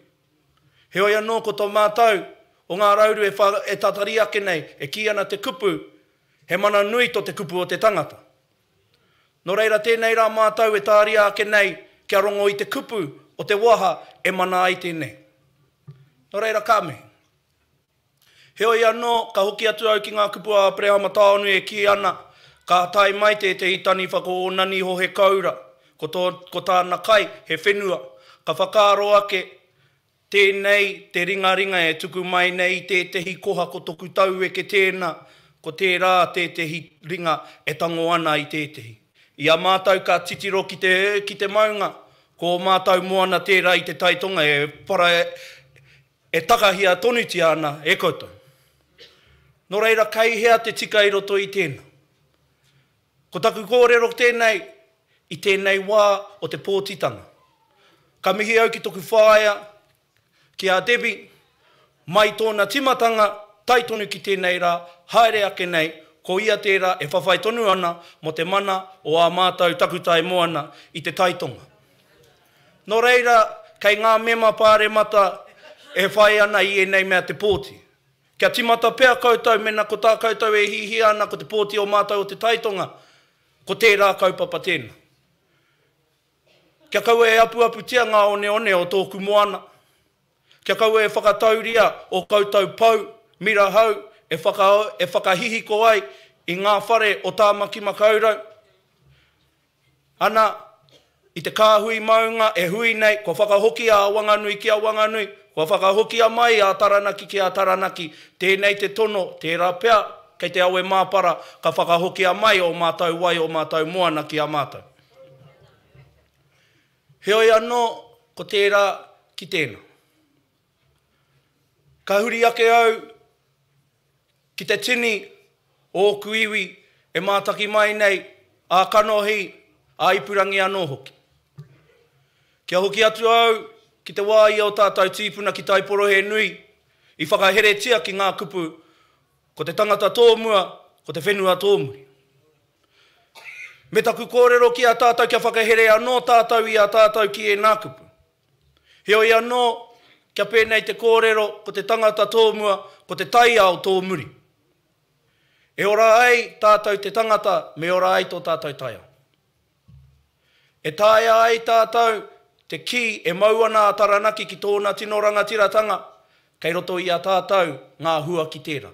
Heoi anō ko tō mātou, o ngā rauru e wha, e tatari ake nei, e kī ana te kupu, he mana nui tō te kupu o te tangata. Nō reira tēnei rā mātou e tāria ake nei kia rongo i te kupu o te waha e mana ai tēnei. Nō reira ka mihi. Heoi anō, ka hoki atu au ki ngā kupu a Aperehama Taonui e kī ana, Ka tae mai tētehi taniwha ko ōna niho he koura, ko tō, ko tāna kai he whenua. Ka whakaaro ake, Tēnei te ringaringa e tuku mai nei i tētehi koha ko toku taueke tēnā, ko tērā tētehi ringa e tango ana i tētehi. I a mātou ka titiro ki te, ki te maunga, ko ō mātou moana tērā i te tai tonga e para, E takahia tonutia ana e koutou. Nō reira, kei hea te tika i roto i tēnā? Ko taku kōrero tēnei i tēnei wā o te pōtitanga. Ka mihi au ki toku whaea, ki a Debbie, mai tōna timatanga tae tonu ki tēnei rā, haere ake nei, ko ia tērā e whawhai tonu ana mō te mana o ā mātou takutai moana i te taitonga. Nō reira, kei ngā mema pāremata e whai ana i ēnei mea te pōti. Kia timata pea koutou mena ko tā koutou e hihia ana ko te pōti o mātou o te taitonga, ko tērā kaupapa tēnā. Kia kaua e apuaputia ngā oneone o tōku moana. Kia kaua e whakatauria ō koutou pou, mira hau, e whaka, e whakahihiko ai i ngā whare o Tāmaki-makau-rau. Ana, i te kāhui maunga e hui nei, kua whakahokia a Wanganui ki a Wanganui, kua whakahokia mai a Taranaki ki a Taranaki, tēnei te tono, tērā pea, kei te awe māpara, ka whakahokia mai ō mātou wai, ō mātou moana ki a mātou. Heoi anō, ko tērā ki tēnā. Ka huri ake au ki te tini o ōku iwi e mātaki mai nei, ā-kanohi, ā-ipurangi anō hoki. Kia hoki atu au ki te wā i ō tātou tīpuna ki Taiporohenui i whakaheretia ki ngā kupu ko te tangata tōmua, ko te whenua tōmuri. Me taku kōrero ki a tātou kia whakahere anō tātou i a tātou ki ēnā kupu. Heoi anō, kia pēnei te kōrero, ko te tangata tōmua, ko te taiao tōmuri. E ora ai tātou te tangata, me ora ai tō tātou taiao. E taea ai tātou te kī e mau ana a Taranaki ki tōna tino rangatiratanga, kei roto i a tātou ngā hua ki tērā.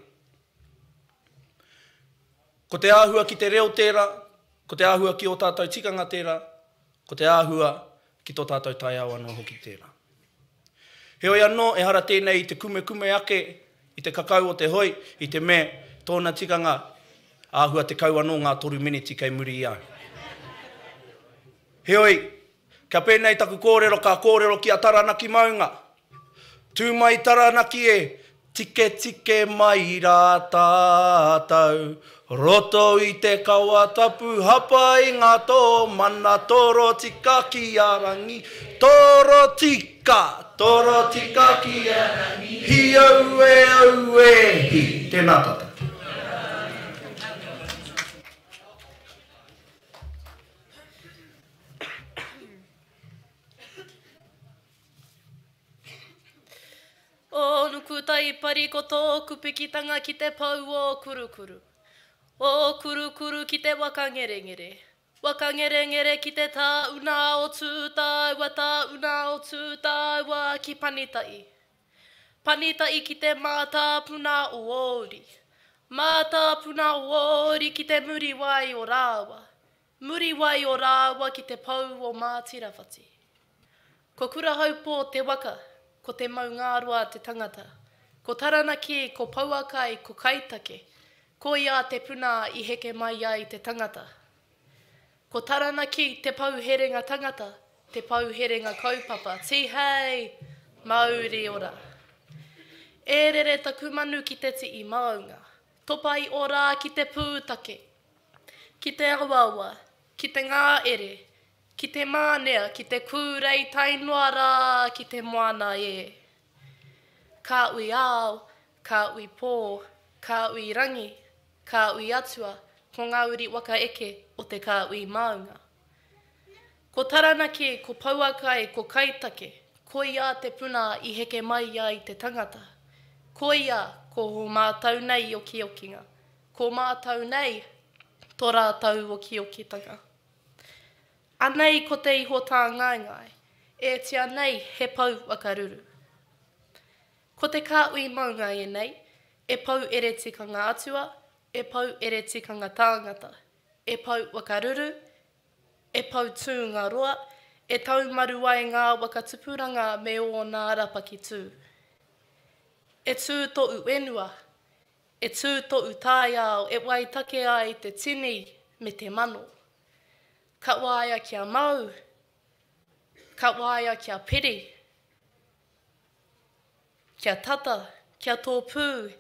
Ko te āhua ki te reo tērā, ko te āhua ki ō tātou tikanga tērā, ko te āhua ki tō tātou taiao anō hoki tērā. Heoi anō, ehara tēnei i te kumekume ake i te kakau o te hoi, i te mea, tōna tikanga, āhua 10 anō ngā toru meneti kei muri i a au. Heoi, Kia pēnei taku kōrero, ka kōrero ki a Taranaki maunga. Tū mai Taranaki e, tiketike mai rā tātou. Roto i te kawa tapu hapa i ngā tō mana toro tika ki a Rangi. Toro tika, toro tika ki a Rangi. Hi aue aue hi. Tēnā tātou. O Nukutaipari ko tōku pikitanga ki te pou o Kurukuru. O Kurukuru ki te waka ngerengere. Waka ngerengere ki te tāuna o Tūtāua, tāuna o Tūtāua ki Panita'i. Panita'i ki te mātāpuna o Ōuri. Mātāpuna o Ōuri ki te Muriwai o Rāwa. Muriwai o rāua ki te pou o Mātirawhati. Ko Kurahaupō te waka, ko Te Maungāroa te tangata, ko Taranaki, ko Pouakai, ko Kaitake, koia te puna i heke mai ai te tangata. Ko Taranaki te pou herenga tangata, te pou herenga kaupapa, tīhei! Mauri ora! E rere taku manu ki te tii maunga, topa i o rā ki te pūtake, Ki te awaawa, ki te ngāere, ki te mānea, ki te kūrei tae noa rā ki te moana e. Ka ui ao, ka ui pō, ka ui rangi, ka ui atua, ko ngā uri waka eke o te kāhui māunga. Ko Taranaki, ko Pouakai, ko Kaitake, koia te puna i heke mai ai te tangata. Koia ko hō mātau nei okiokinga, Ko mātou nei to rātou okiokitanga. Anei ko te iho tāngaengae, e tia nei he pou whakaruru. Ko te kāhui maunga ēnei, e pou ere tikanga atua, e pou ere tikanga tāngata, e pou whakaruru, e pou tūnga roa, e taumaru ai ngā waka tupuranga me ōna arapaki tū. E tū toʻu whenua, E tū toʻu taiao e waitake ai te tini me te mano. Ka waia kia mau, ka waia kia piri, kia tata, kia tōpū,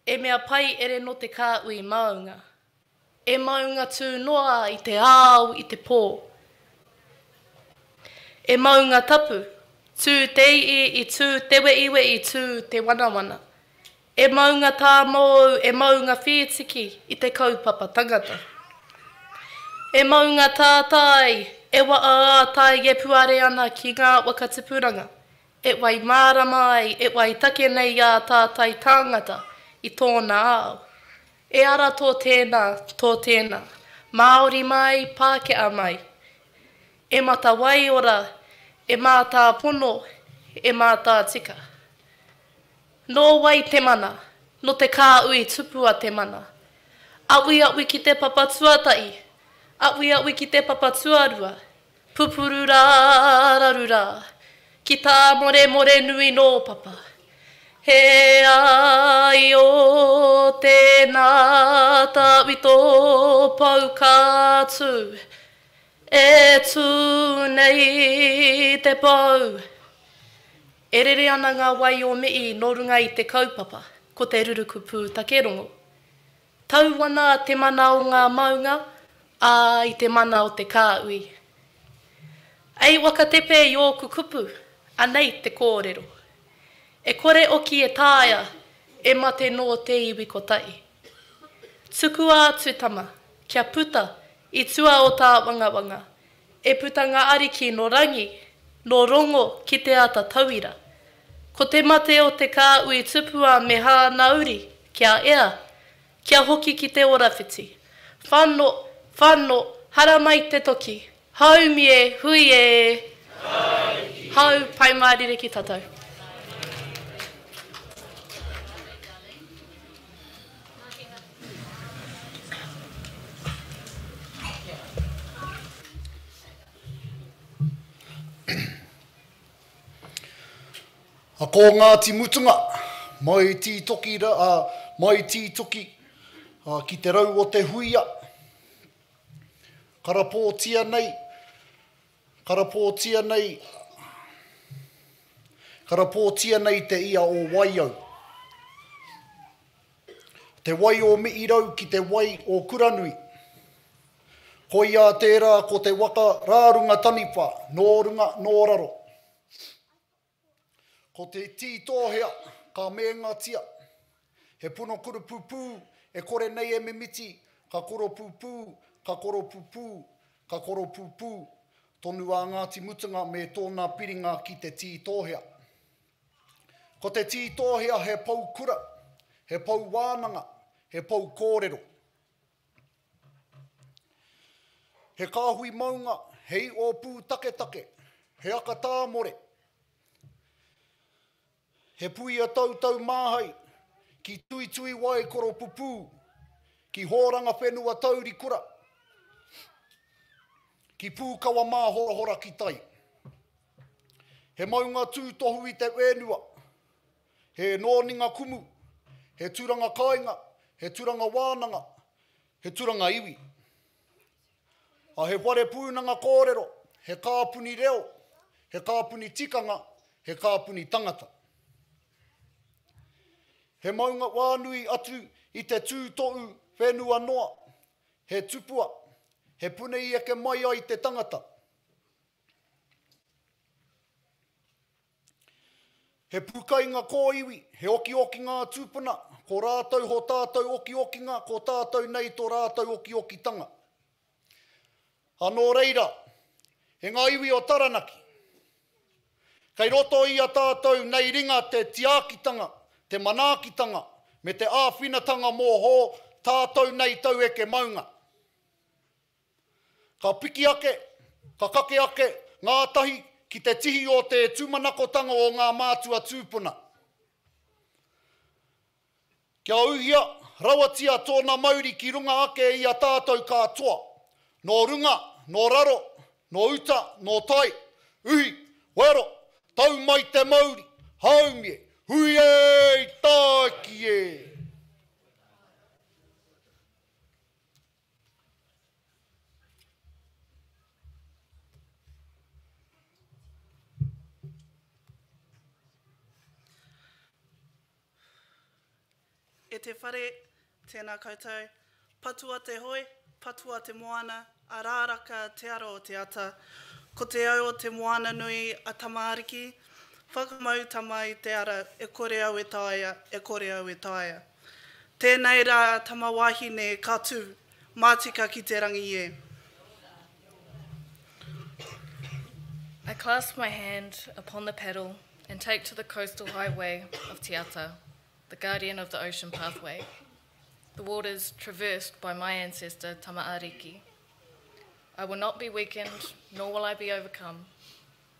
e. E mea pai ere no te kāhui maunga. E maunga tū noa i te ao i te pō. E maunga tapu, tū te ii i tū te weʻiweʻi tū te wanawana. E maunga tāmōu e maunga whītiki i te kaupapa tangata. E maunga tātai, e waa ā-tai e puare ana ki ngā waka tipuranga, e wai mārama ai, e wai take nei ā tātai tāngata i tōna ao. E ara tō tēnā, tō tēnā. Māori mai, Pākehā mai. E matawaiora, e mātāpono, e mātātika. Nō wai te mana? Nō te kāhui tupua te mana. Awiawi ki te papa tuatahi, awiawi ki te papa tuarua, Pupuru rā, raru rā, ki tāmoremore nui nō Papa. He āio tēnā tawhito pou ka tū, e tū nei te pou. E rere ana ngā wai o Mi'i nō runga i te kaupapa, ko te ruruku pūtakerongo. Tau ana te mana o ngā maunga, ā, i te mana o te kāhui. Ei wakatepe i ōku kupu, anei te kōrero. E kore oki e taea, e mate nō te iwi kotahi. Tukua atu tama, kia puta i tua o tāwangawanga, E puta ngā ariki nō Rangi, nō Rongo ki te ata tauira. Ko te mate o te kāhui tupua me hāna uri, kia ea, kia hoki ki te ora whiti. Whano, whano, haramai te toki, haumi e, hui e! Hau, pai mārire ki tatau. A ko Ngāti Mutunga, mai Tītoki, a, mai Tītoki a, ki te rau o te huia, karapōtia nei, karapōtia nei, karapōtia nei te ia o Waiau. Te wai o Miirau ki te wai o Kuranui. Koia tērā ko te waka rā runga taniwha, nō runga, nō raro. Ko te tītōhea ka mēngatia. He pono kurupupū e kore nei e mimiti, ka koropupū, ka koropupū, ka koropupū tonu a Ngāti Mutunga me tōna piringa ki te tītōhea. Ko te tītōhea he pou kura, he pou wānanga, he pou kōrero. He kāhui maunga, he iʻo pūtaketake, he aka tāmore, he puia tautau māhai, ki tuitui wai koropupū, ki hōranga whenua taurikura, ki pūkawa māhorahora ki tai. He maunga tūtohu i te whenua, he nōninga kumu, he turanga kāinga, he turanga wānanga, he turanga iwi. A he whare pūnanga kōrero, he kāpuni reo, he kāpuni tikanga, he kāpuni tangata. He maunga wānui atu i te tūtohu whenua noa, he tupua, he pune i eke mai ai te tangata. He pūkainga kōiwi, he okiokinga a tūpuna, ko rātou ho tātou okiokinga, ko tātou nei to rātou okiokitanga. A nō reira, e ngā iwi o Taranaki, kei roto i a tātou nei ringa te tiakitanga, te manaakitanga, me te āwhinatanga mō hō tātou nei taueke maunga. Ka piki ake, ka kake ake ngātahi ki te tihi o te tūmanakotanga o ngā mātua tūpuna. Kia uhia rawatia tōna mauri ki runga ake i a tātou katoa, nō runga, nō raro, nō uta, nō tai, uhi, wero, tau mai te mauri, haumie, hui e, tāiki e! E te whare, tēnā koutou. Patua te hoe, patua te moana, a rāraka te ara o te ata. Ko te au o te moana nui a Tamaariki, whakamau tama i te ara, e kore au e taea, e kore au e taea. Tēnei rā tama wahine ka tū, mātika ki te rangi e. I clasp my hand upon the paddle and take to the coastal highway of Te Ata, the guardian of the ocean pathway, the waters traversed by my ancestor Tamaariki. I will not be weakened, nor will I be overcome,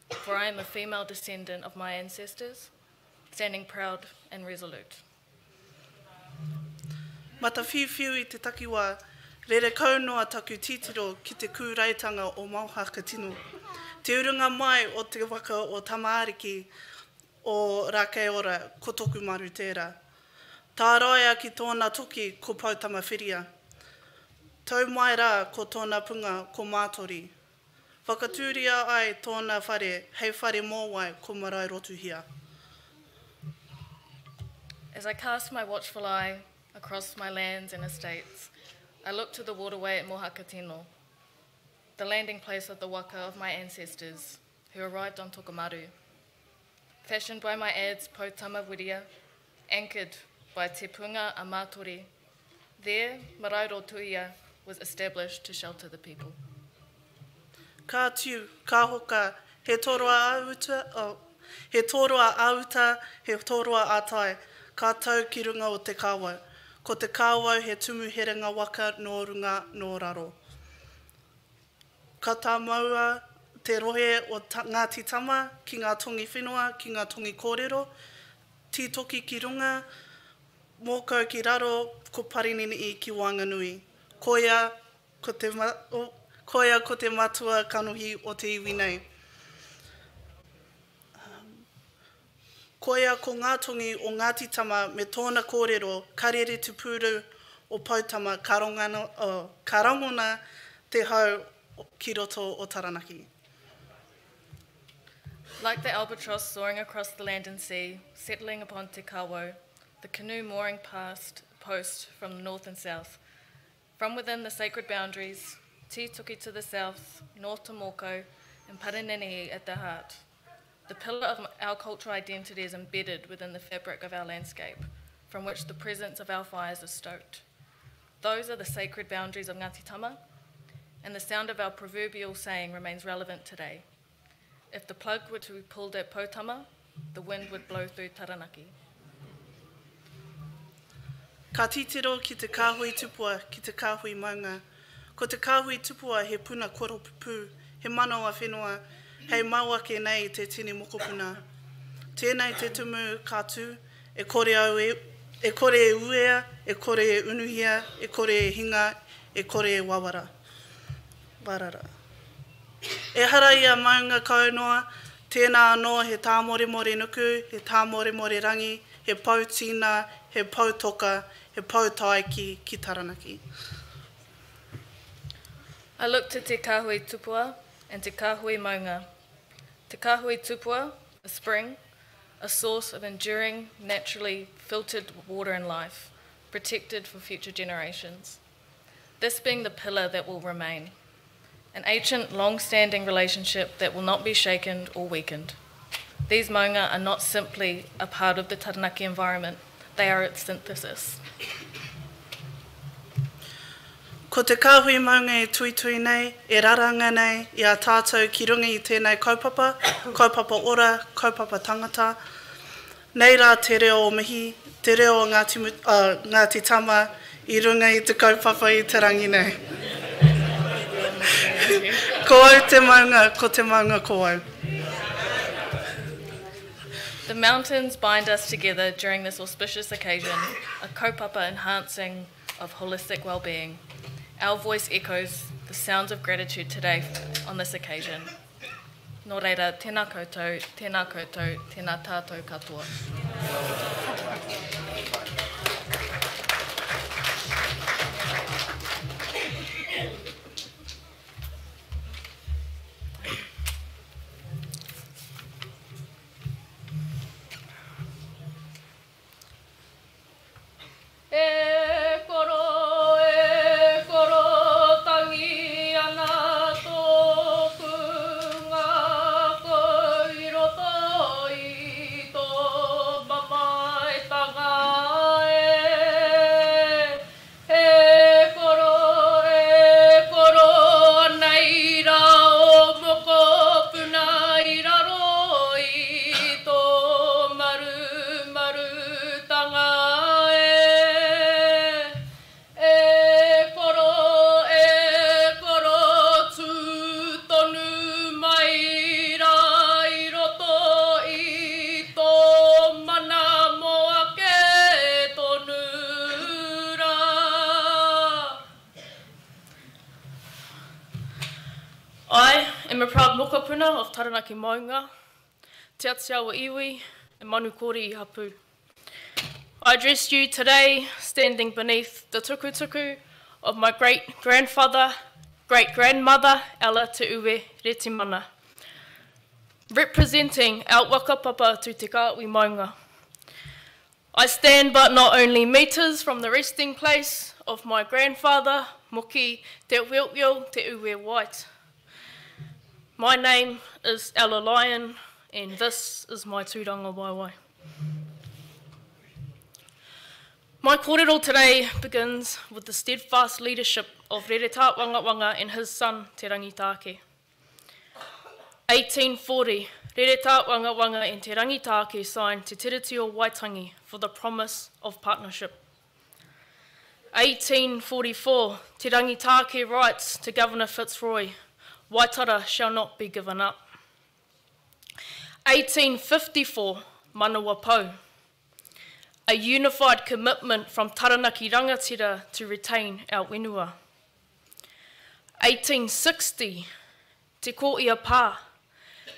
for I am a female descendant of my ancestors, standing proud and resolute. Matawhiuwhiu i te takiwā, rere kau noa taku titiro ki te kūraitanga o Mauhakatino. Te urunga mai o te waka o Tamaariki, o Rakeiora, ko Tokumaru tērā. Tāraia ki tōna toki ko Poutamawhiria. Tau mai rā ko tōna punga ko Mātori. Whakatūria ai tōna whare hei whare mōwai ko Maraerotuhia. As I cast my watchful eye across my lands and estates, I look to the waterway at Mohakatino, the landing place of the waka of my ancestors who arrived on Tokomaru. Fashioned by my ads Poutama Wiria, anchored by Te Punga a Mātori, there Maraerotuia was established to shelter the people. Ka tiu, ka hoka, he toroa a-uta, oh, he toroa a-uta, he toroa a-tai, ka tau ki runga o Te Kāwau. Ko Te Kāwau he tumu herenga waka nō runga, nō raro. Ka tāmaua te rohe o Ngāti Tama ki ngā tongi whenua, ki ngā tongi kōrero, Tītoki ki runga, Mōkau ki raro, ko Parinini'i ki waenganui. Koia ko te, koia ko te matua kanohi o te iwi nei. Koia ko ngā tongi o Ngāti Tama me tōna kōrero ka rere te pūru o Poutama ka rongana, oh, ka rangona te hau ki roto o Taranaki. Like the albatross soaring across the land and sea, settling upon Te Kawo, the canoe mooring past post from the north and south. From within the sacred boundaries, Tītoki to the south, north to Mōkau, and Parininihi at the heart. The pillar of our cultural identity is embedded within the fabric of our landscape, from which the presence of our fires is stoked. Those are the sacred boundaries of Ngāti Tama, and the sound of our proverbial saying remains relevant today. If the plug were to be pulled at Poutama, the wind would blow through Taranaki. Ka titiro ki te kāhui tupua, ki te kāhui maunga. Ko te kāhui tupua he puna koropupū, he manawa whenua, hei mau ake nei i te tini mokopuna. Tēnei te tumu ka tū, e kore au e, e kore e uea, e kore e unuhia, e kore e hinga, e kore e wawara. Warara. Ehara i a maunga kau noa, tēnā anō he tāmoremore nuku, he tāmoremore rangi, he pou tīna, he pou toka, he pou tāiki ki Taranaki. I look to Te Kāhui Tupua and Te Kāhui Maunga. Te Kāhui Tupua, a spring, a source of enduring, naturally filtered water and life, protected for future generations. This being the pillar that will remain, an ancient, long-standing relationship that will not be shaken or weakened. These maunga are not simply a part of the Taranaki environment, they are its synthesis. Ko te kāhui maunga e tuitui nei, e raranga nei i a tātou ki runga i tēnei kaupapa, kaupapa ora, kaupapa tangata. Nei rā te reo o mihi, te reo o Ngāti, uh, Ngāti Tama i runga i te kaupapa i te rangi nei. ko au te maunga, ko te maunga ko au. The mountains bind us together during this auspicious occasion, a kaupapa enhancing of holistic well-being. Our voice echoes the sounds of gratitude today on this occasion. Nō reira, tēnā koutou, tēnā koutou, tēnā tātou katoa. E am a proud mokopuna of Taranaki Maunga, Te Atiawa Iwi, and Manukori Hapu. I address you today standing beneath the tukutuku of my great-grandfather, great-grandmother, Ella Te Ue Retimana, representing our whakapapa to Te Kāhui Maunga. I stand but not only metres from the resting place of my grandfather, Moki Te Wilwil Te Ue White. My name is Ella Lyon, and this is my tūranga waiwai. My kōrero today begins with the steadfast leadership of Rereta Wangawanga and his son Te Rangitake. 1840, Rereta Wangawanga and Te Rangitake signed Te Tiriti o Waitangi for the promise of partnership. 1844, Te Rangitake writes to Governor Fitzroy, Waitara shall not be given up. 1854, Manawa Pou, a unified commitment from Taranaki Rangatira to retain our whenua. 1860, Te Kōia Pā,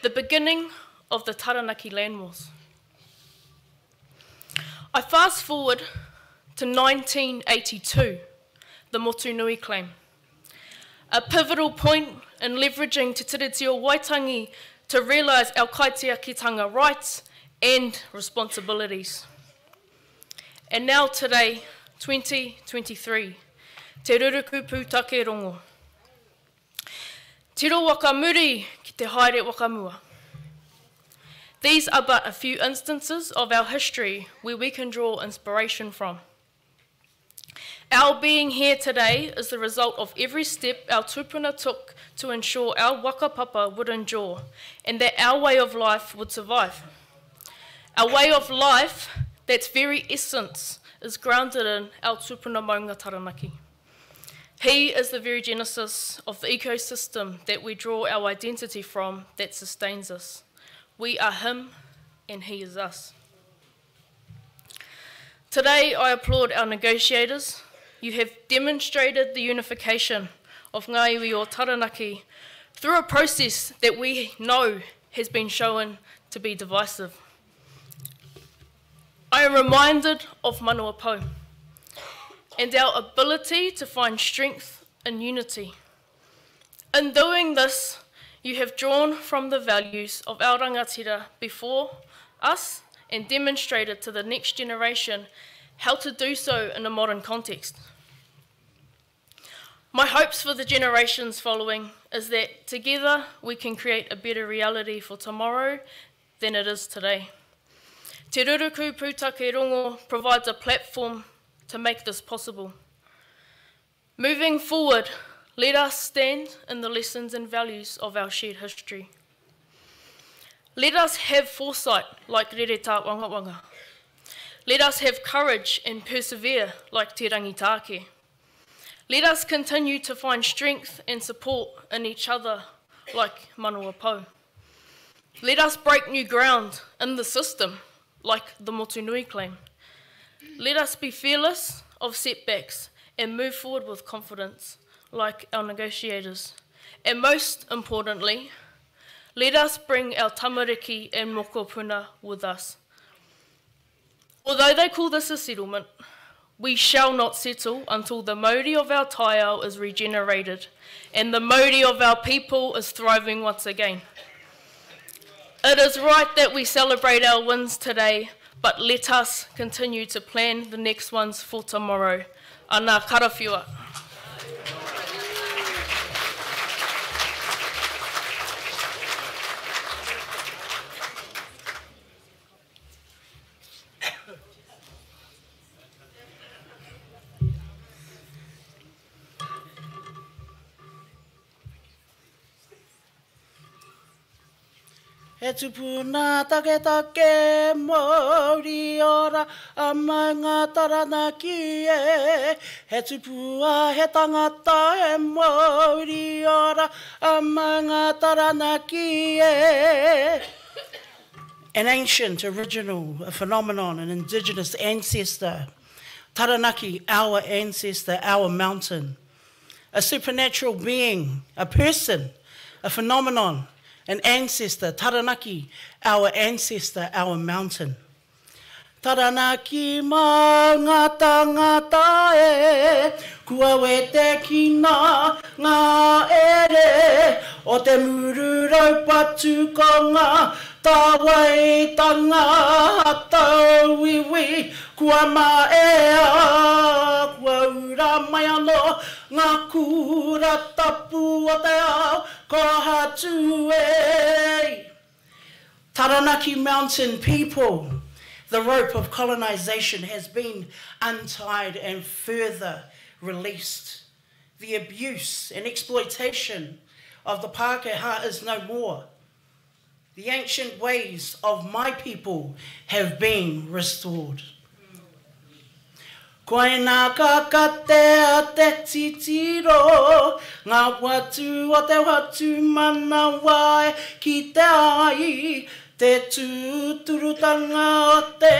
the beginning of the Taranaki Land Wars. I fast forward to 1982, the Motunui claim, a pivotal point in leveraging Te Tiriti o Waitangi to realise our kaitiakitanga rights and responsibilities. And now today, 2023, Te Ruruku Pūtake Rongo. Tiro waka muri ki te haere waka mua. These are but a few instances of our history where we can draw inspiration from. Our being here today is the result of every step our tupuna took to ensure our whakapapa would endure and that our way of life would survive. Our way of life, that's very essence, is grounded in our tupuna maunga Taranaki. He is the very genesis of the ecosystem that we draw our identity from that sustains us. We are him and he is us. Today, I applaud our negotiators. You have demonstrated the unification of Ngā Iwi o Taranaki through a process that we know has been shown to be divisive. I am reminded of Manawa Pou and our ability to find strength in unity. In doing this, you have drawn from the values of our rangatira before us and demonstrated to the next generation how to do so in a modern context. My hopes for the generations following is that together we can create a better reality for tomorrow than it is today. Te Ruruku Pūtake Rongo provides a platform to make this possible. Moving forward, let us stand in the lessons and values of our shared history. Let us have foresight like Rereta Wangawanga. Let us have courage and persevere like Te Rangitake. Let us continue to find strength and support in each other like Manawa Pou. Let us break new ground in the system like the Motunui claim. Let us be fearless of setbacks and move forward with confidence like our negotiators. And most importantly, let us bring our tamariki and mokopuna with us. Although they call this a settlement, we shall not settle until the mauri of our taiao is regenerated and the mauri of our people is thriving once again. It is right that we celebrate our wins today, but let us continue to plan the next ones for tomorrow. Ana karawhiua. He tupuna taketake mauri ora a maunga Taranaki e. He tupua he tangata e mauri ora a maunga Taranaki e. An ancient, original, a phenomenon, an indigenous ancestor. Taranaki, our ancestor, our mountain. A supernatural being, a person, a phenomenon, an ancestor, Taranaki, our ancestor, our mountain. Taranaki maunga tangata e, kua wetekina ngā ere o te muru raupatu ko ngā tāwaitanga a tauiwi, kua maea, kua ura mai anō ngā kura tapu o te ao, ko Hatu e. Taranaki Mountain people, the rope of colonization has been untied and further released. The abuse and exploitation of the Pākehā is no more. The ancient ways of my people have been restored. Koinā ka katea te titiro, ngā whatu o te whatu manawa e kitea ai te tūturutanga o te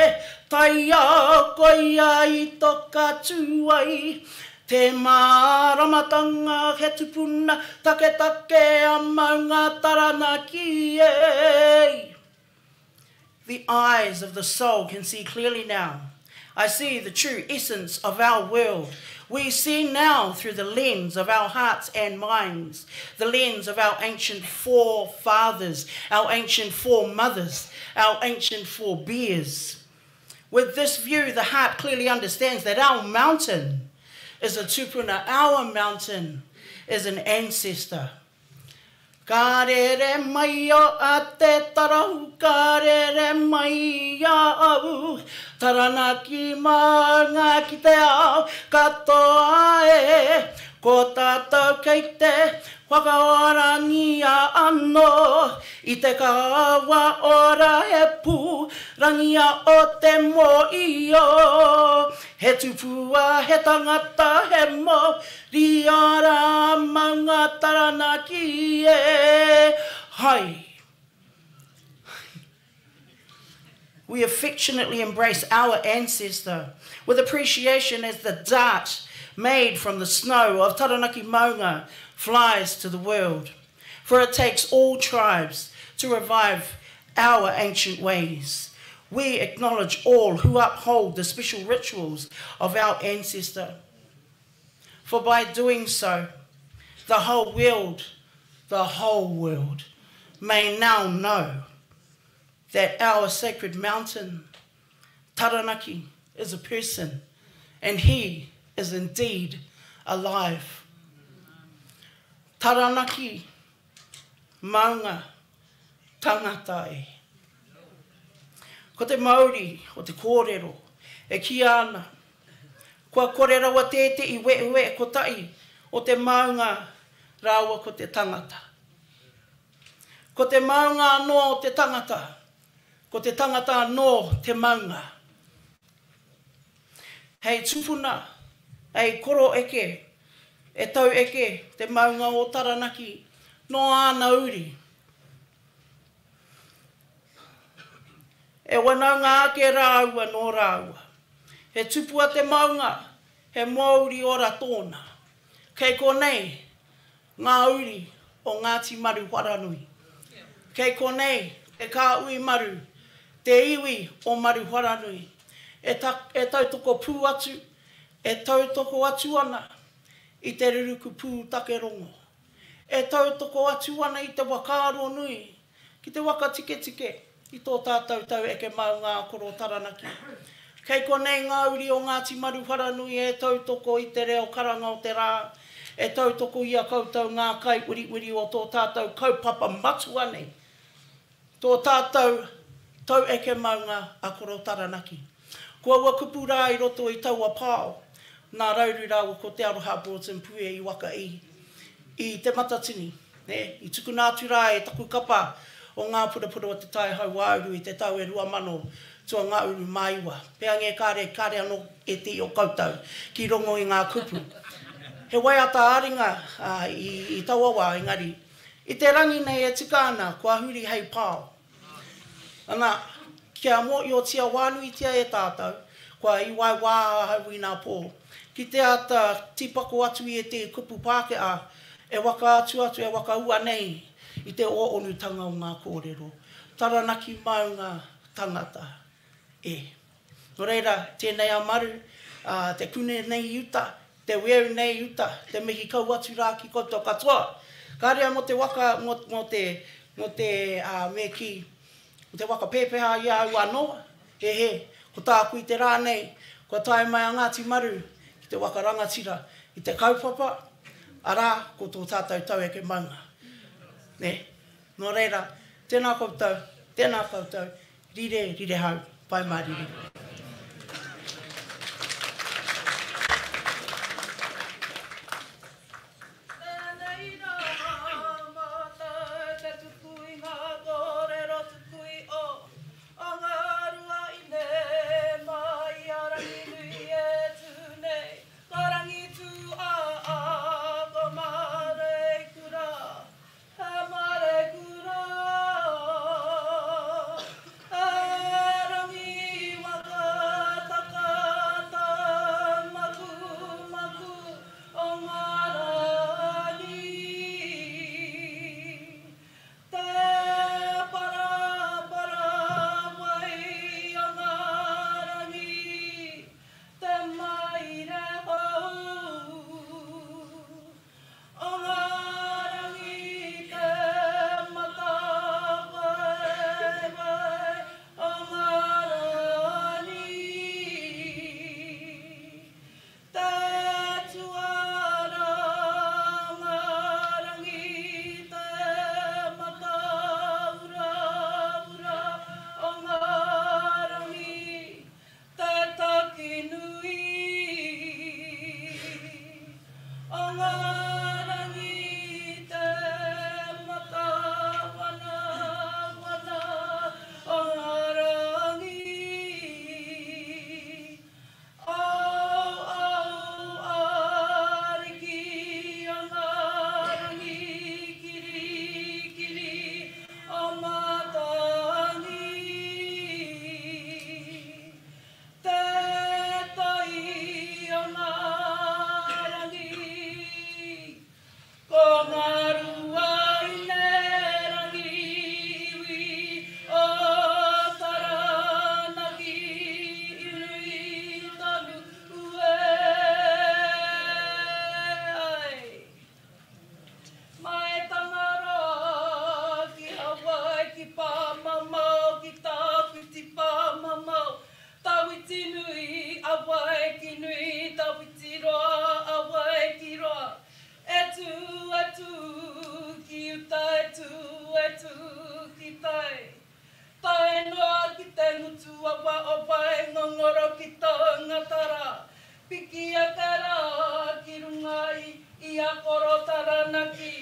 taiao koia i toka tū ai te māramatanga he tupuna taketake a Maunga Taranaki e. The eyes of the soul can see clearly now. I see the true essence of our world. We see now through the lens of our hearts and minds, the lens of our ancient forefathers, our ancient foremothers, our ancient forebears. With this view, the heart clearly understands that our mountain is a tupuna, our mountain is an ancestor. Ka rere mai a te tarahu, ka rere mai i a au, Taranaki maunga ki te ao katoa e, Ko tātou kei te whakaorangia anō i te kawa ora he pūrangia o te mōio, He tupua, he tangata, he mauri ora Maunga Taranaki e, hai. We affectionately embrace our ancestor with appreciation as the dart made from the snow of Taranaki Maunga flies to the world. For it takes all tribes to revive our ancient ways. We acknowledge all who uphold the special rituals of our ancestor. For by doing so, the whole world, the whole world, may now know that our sacred mountain, Taranaki, is a person, and he is indeed alive. Taranaki, maunga, tangata e. Ko te mauri o te kōrero e kīia ana, kua kore rawa tētehi wehewehe kotahi o te maunga rāua ko te tangata. Ko te maunga anō o te tangata, ko te tangata anō te maunga. Hei tupuna, hei koro eke, e tau eke te maunga o Taranaki nō āna uri. E wanaunga ake rāua nō rāua. He tupua te maunga, he mouri ora tōna. Kei konei ngā uri o Ngāti Maru Wharanui. Kei konei te kāhui maru, te iwi o Maru Wharanui, e e tautoko pū atu, e tautoko atu ana i te ruruku pūtake rongo. E tautoko atu ana i te whakaaro nui ki te waka tiketike i tō tātou tau eke maunga a Koro Taranaki. Kei konei ngā uri o Ngāti Maruwharanui e tautoko i te reo karanga o te rā, e tautoko i a koutou ngā kaiwiriwiri o tō tātou kaupapa matua nei, tō tātou tau eke maunga a Koro Taranaki. Ko aua kupu rā i roto i taua pao, nā Rauru rāua ko Te Aroha Broughton Puea i waka i, i Te Matatini, nē, i tukuna atu rā e taku kapa o Ngā Purapura o Te Tai Hauāuru i te tau e 2000 tua ngā uru mā iwa. Peange kāre, kāre anō ētehi o koutou ki rongo i ngā kupu. He waiata ā-ringa i, i taua wā, engari, i te rangi nei e tika ana kua huri hei pao. Ana, kia mōhiotia wānuitia e tātou, kua i waewā ahau i nā pō, ki te āta tīpako atu i ētehi kupu Pākehā e waka atu atu, e waka ua nei i te ōonutanga o ngā kōrero. Taranaki maunga tangata e. Nō reira, tēnei a Maru, ā, te kune nei i uta, te weu nei i uta, te mihi kau atu rā ki koutou katoa. Kāre mō te waka, mō, mō te, mō te, ā, me kī, mō te waka pēpeha i a au anō, he he, ko tāku i te rā nei, kua tae mai a Ngāti Maru ki te waka rangatira i te kaupapa, arā, ko tō tātou taueke maunga. Nē? Nō reira, tēnā koutou, tēnā koutou, rire, rire hau, pai mārire. Tēnei rā mātou te tuku i ngā kōrero tuku iho o ngā ruaine mai i a Ranginui e tū nei, ko Rangitūāā, ko Māreikura. He māreikura, he rangi waka taka taumakumaku o ngā rangi. Te parapara wai o ngā rangi, te maire hou. O ngā rangi te matawaewae o ngā rangi, Te tuara o ngā rangi te matauraura o ngā rangi, Te taki nui o ngā rangi te matawanāwana o ngā rangi. Au, au, ariki o ngā rangi kirikiri o Matangi. Te tai o ngā rangi, ko ngā rua inerangi iwi o Taranaki i nui tonu ue ai. Mai Tangaroa ki Hawaii ki Pāmamao ki Tawhiti Pāmamao Tawhiti nui a Waiki nui Tawhiti roa a Waiki roa E tū e tū ki uta e tū e tū ki tai Tae noa ki te ngutu awa o Waingongoro ki Taungatara Piki ake rā ki runga i a Koro Taranaki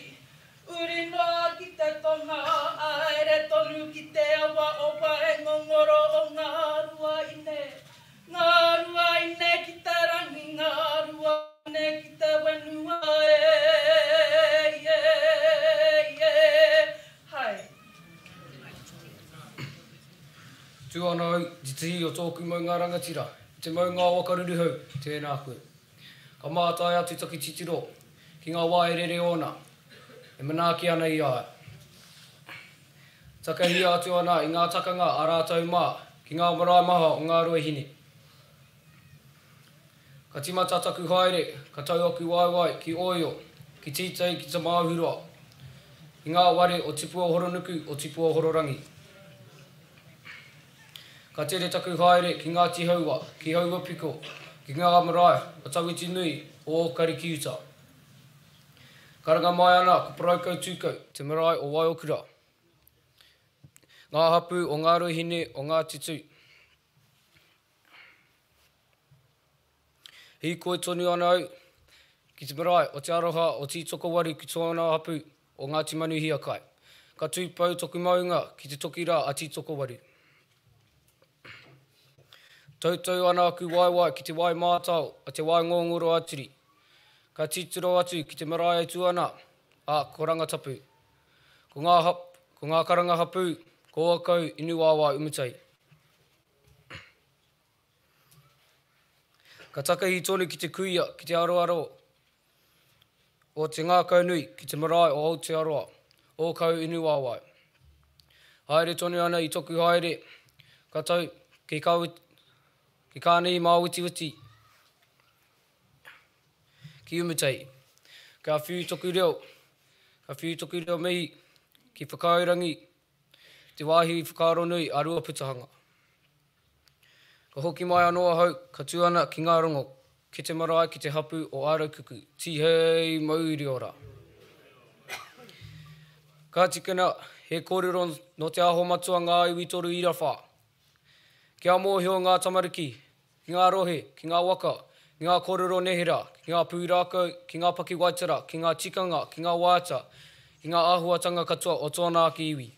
Uri noa ki te tonga, haere tonu ki te awa o Waingongoro o Ngāruaine. Ngāruaine ki te rangi, Ngāruaine ki te whenua e, e, e, hai. Tū ana au i te tihi o tōku maunga rangatira, i te maunga o Wakaruruhau, tēnā koe. Ka mātai atu taku titiro ki ngā wā e rere ōna, e manaaki ana i a ia. Takahia atu ana i ngā takanga a rātou mā ki ngā marae maha o Ngāruahine. Ka tīmata taku haere, ka tau aku waewae ki Oio, ki Tītei, ki Tamāuhuroa, i ngā ware o Tipuahoronuku, o Tipuahororangi. Ka tere taku haere ki Ngāti Haua, ki Hauapiko, ki ngā marae o Tawhitinui, o Ōkari ki uta. Karanga mai ana ko Paraukau-tūkau, te marae o Waiokura. Ngā hapū o Ngāruahine, o Ngāti Tū. Hīkoi tonu ana au ki te marae o Te Aroha o Tītokowaru ki tōna hapū o Ngāti Manuhiakai. Ka tūpou toku maunga ki te toki rā a Tītokowaru. Toutou ana aku waewae ki te wai mātao a Te Waingōngoro-a-Turi. Ka titiro atu ki te marae e tū ana, a, ko Rangatapu. Ko ngā, ko ngā karanga hapū, ko Oakau, Inuwāwā, Umutai. Ka takahi tonu ki te kuia, ki te aroaro o te ngākaunui, ki te marae o Aotearoa, Ōkau-inu-wāwae. Haere tonu ana i toku haere, ka tau ki ki Kānī Māwitiwiti, ki Umutei. Ka whiu toku reo, ka whiu toku reo mihi ki Whakaaurangi, te wāhi whakaaro nui a Ruaputahanga. Ka hoki mai anō ahau, ka tū ana ki ngā rongo, ki te marae ki te hapū o Āraikuku, tīhei mauri ora. Ka tikina he kōrero nō Te Aho Matua ngā iwi 3.4. Kia mōhio ngā tamariki ki ngā rohe, ki ngā waka, ki ngā kōrero neherā, ki ngā pūrākau, ki ngā pakiwaitara, ki ngā tikanga, ki ngā waiata, ki ngā āhuatanga katoa o tōna ake iwi.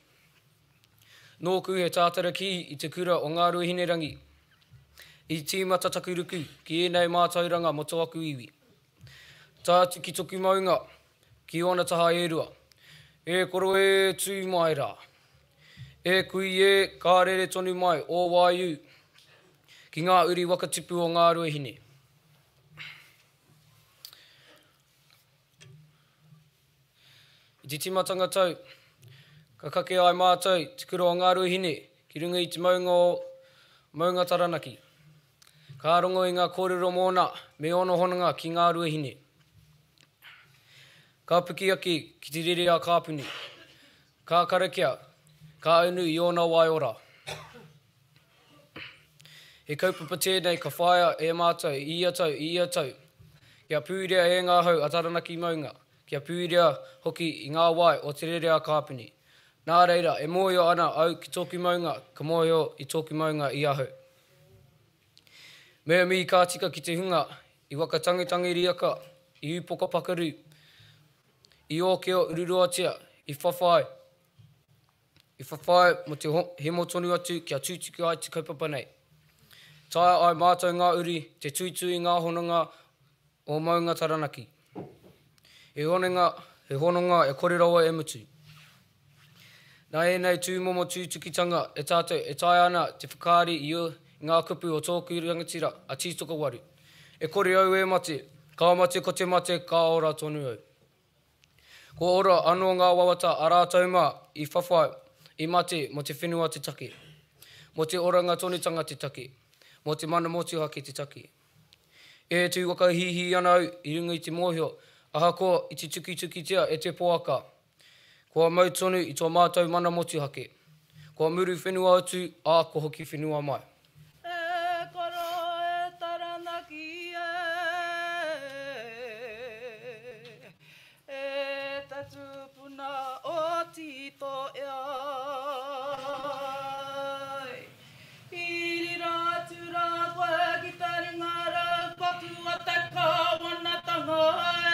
Nōku he tātara kī i te kura o Ngāruahinerangi, i tīmata taku ruku ki ēnei mātauranga mō tōku iwi. Tae atu ki toku maunga, ki ōna taha e rua. E koro e tū mai rā. E kui e, ka rere tonu mai ō waiū ki ngā uri waka tipu o Ngāruahine. I te tīmatanga tau, ka kake ai mātou te kura o Ngāruahine ki runga i te maunga o Maunga Taranaki. Ka rongo i ngā kōrero mōna me ōna hononga ki Ngāruahine. Ka piki ake ki te rere a Kāpuni. Ka karakia, ka unu i ōna wai ora. He kaupapa tēnei ka whāia e mātou i ia tau, i ia tau, kia pūrea e ngā hau a Taranaki maunga, kia pūrea hoki i ngā wai o Te Rere a Kāpuni. Nā reira, e mōhio ana au ki tōku maunga, ka mōhio i tōku maunga i ahau. Me mihi ka tika ki te hunga i waka tangetange riaka, i ūpoka pakaru, i ōkeo ururoatia, i whawhai, i whawhai mō te hemo tonu atu kia tūtuki ai te kaupapa nei. Taea ai mātou ngā uri te tuitui i ngā hononga o Maunga Taranaki. He hononga, he hononga e kore rawa e mutu. Nā ēnei tūmomo tūtukitanga e tātou e taea ana te whakaari i ngā kupu o tōku rangatira a Tītokowaru, E kore au e mate, ka mate ko te mate ka ora tonu au. Kua ora anō ngā wawata a rātou mā i whawhai, i mate mō te whenua te take, mō te oranga tonutanga te take, mō te mana motuhake te take. E tū whakahīhī ana au i runga i te mōhio, ahakoa i te tukitukitia e te poaka, Kua mau tonu i tō mātou mana motuhake. Kua muru whenua atu, ā, kua hoki whenua mai. E koro e Taranaki e, e te tupuna o Titoea. I riro atu rā koe ki te ringa raupatu o te kāwanatanga e.